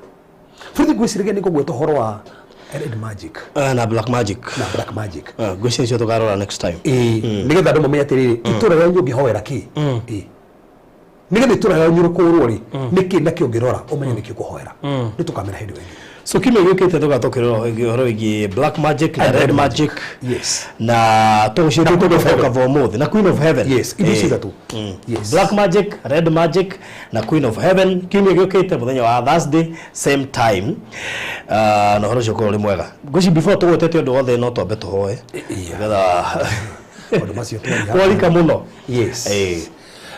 Bũrũri ngwĩciragia nĩ ngũgweta ũhoro wa red magic Na black magic. Na black magic. Ngwĩciria icio tũkarora next time. Ĩĩ, nĩgetha andũ mamenye atĩrĩrĩ, itũra rĩanyu ũngĩhoera kĩ. Ĩĩ, nĩgetha itũra rĩanyu rĩkũrwo rĩ nĩkĩ nakĩo ũngĩrora ũmenye nĩkĩ ũkũhoera, nĩ tũkamera hĩndĩ ĩyo ĩngĩ. So kiumia gĩũkĩte tũgatũkĩrora ũhoro wĩgiĩ black magic na And red red magic. Yes. Na tũgũcio Na Queen of Heaven. tũgũcoka ũmũthĩ na Queen of Heaven. Yes, indo icio ithatũ. Yes. Black magic, red magic na Queen of Heaven, kiumia gĩũkĩte mũthenya wa Thursday, same time. Na ũhoro ũcio ũkorwo ũrĩ mwega. Ngwĩci before tũgwetete ũndũ wothe no twambe tũhoe nĩgetha Maũndũ macio twaria. twarika mũno. Yes. Ĩĩ.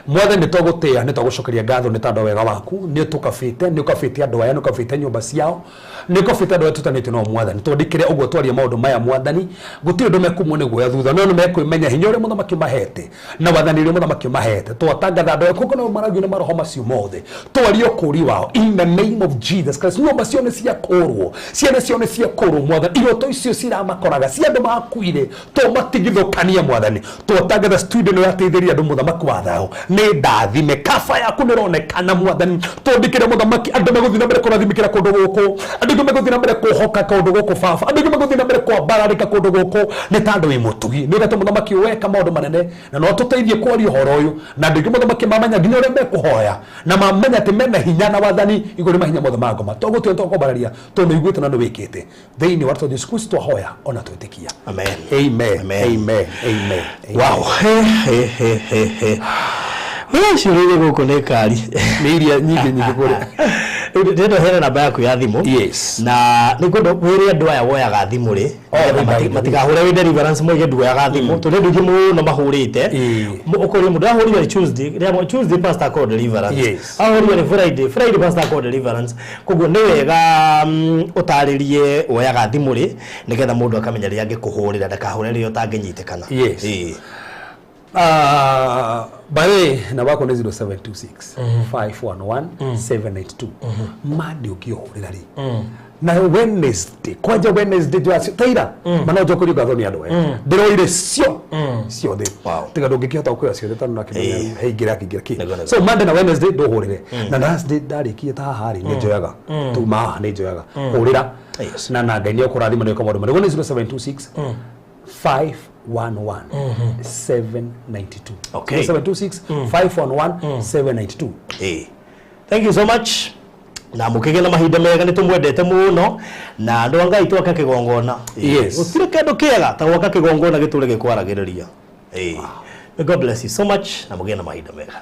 Mwathani, nĩ twagũtĩĩa, nĩ twagũcokeria ngatho nĩ tondũ wa wega waku. Nĩ ũtũkabĩte, nĩ ũkabĩte andũ aya, nĩ ũkabĩte nyũmba ciao, nĩ ũkabĩte andũ aya tũtanĩtio nao. Mwathani, twandĩkĩre ũguo twaria maũndũ maya. Mwathani, gũtirĩ ũndũ mekumwo nĩ guoya thutha, no nĩ mekwĩmenya hinya ũrĩa mũthamaki mahete na wathani ũrĩa mũthamaki mahete. Twatangatha andũ aya kũngũ nao maragio nĩ maroho macio mothe, twarie ũkũũri wao in the name of Jesus Christ. Nyũmba ciao nĩ ciakũrwo, ciana ciao nĩ ciakũrwo. Mwathani, iroto icio ciramakoraga cia andũ makuire, tũmatigithũkanie. Mwathani, twatangatha studio ĩno yateithĩria andũ, mũthamaki wa thayũ nĩ Nĩ ndathime kaba yaku nĩ ĩronekana mwathani tondĩkĩre mũthamaki andũ megũthiĩ na mbere kũrathimĩkĩra kũndũ gũkũ, andũ aingĩ megũthiĩ na mbere kũhoka kũndũ gũkũ baba, andũ aingĩ megũthiĩ na mbere kwambararĩka kũndũ gũkũ nĩ tondũ wĩ mũtugi. Nĩ ũgete mũthamaki weka maũndũ manene na no tũteithie kwaria ũhoro ũyũ na andũ aingĩ mũthamaki mamenya nginya ũrĩa mekũhoya na mamenya atĩ mena hinya na wathani igũrũ rĩa mahinya mothe ma ngoma. Tũgũtĩa tũkwambararia tondũ nĩ ũiguĩte na nĩ wĩkĩte thĩinĩ wa rĩtwa Jesu Kristo twahoya ona twĩtĩkia. Amen. Amen. Amen. Amen. Amen. Wow, he he he he he we ciũrĩire gũkũ nĩ kari. Nĩ iria nyingĩ nyingĩ kũrĩa. Ndĩrenda ũheane namba yaku ya thimũ. Yes. Na nĩ ngwenda wĩre andũ aya woyaga thimũ rĩ Oh, nĩgetha nĩ matikahũre wĩ deliverance moige nduoyaga thimũ tondũ andũ aingĩ mũno mahũrĩte. Ĩĩ. Ũkoria mũndũ ahũrire Tuesday, rĩrĩa Tuesday pastor akorwo deliverance, Yes. ahũrire nĩ Friday, Friday pastor akorwo deliverance. Koguo nĩ wega ũtarĩrie woyaga thimũ rĩ nĩgetha mũndũ akamenya rĩrĩa angĩkũhũrĩra ndakahũre rĩrĩa ũtangĩnyitĩkana. Yes. Ĩĩ. By the way, namba yakwa nĩ 0726 511 792. Mande ũngĩhũrĩra rĩ na Wednesday, kwanja Wednesday njoya taira mana njokerio ngatho nĩ andũ aya ndĩroire cio ciothe. Wow. Tiga ndũngĩkĩhota gũkũoya ciothe tondũ nakĩmenya Ĩĩ. heingĩra akĩingĩra kĩ. Nĩguo, nĩguo. So Monday na Wednesday ndũhũrĩre na Thursday ndarĩkia ta haha rĩ nĩ njoyaga tuma haha nĩ njoyaga hũrĩra. Yes. Na Ngai nĩ ekũrathima nĩ maũndũ manene. Nĩ 0726 511 792. Okay. 0726 511 792. Ĩĩ. Thank you so much na mũkĩgĩe na mahinda mega nĩ tũmwendete mũno na andũ a Ngai twaka kĩgongona. Ĩĩ. Yes. Gũtirĩ kĩndũ kĩega ta gwaka kĩgongona gĩtũre gĩkwaragĩrĩria. Ĩĩ. May God bless you so much na mũgĩe na mahinda mega.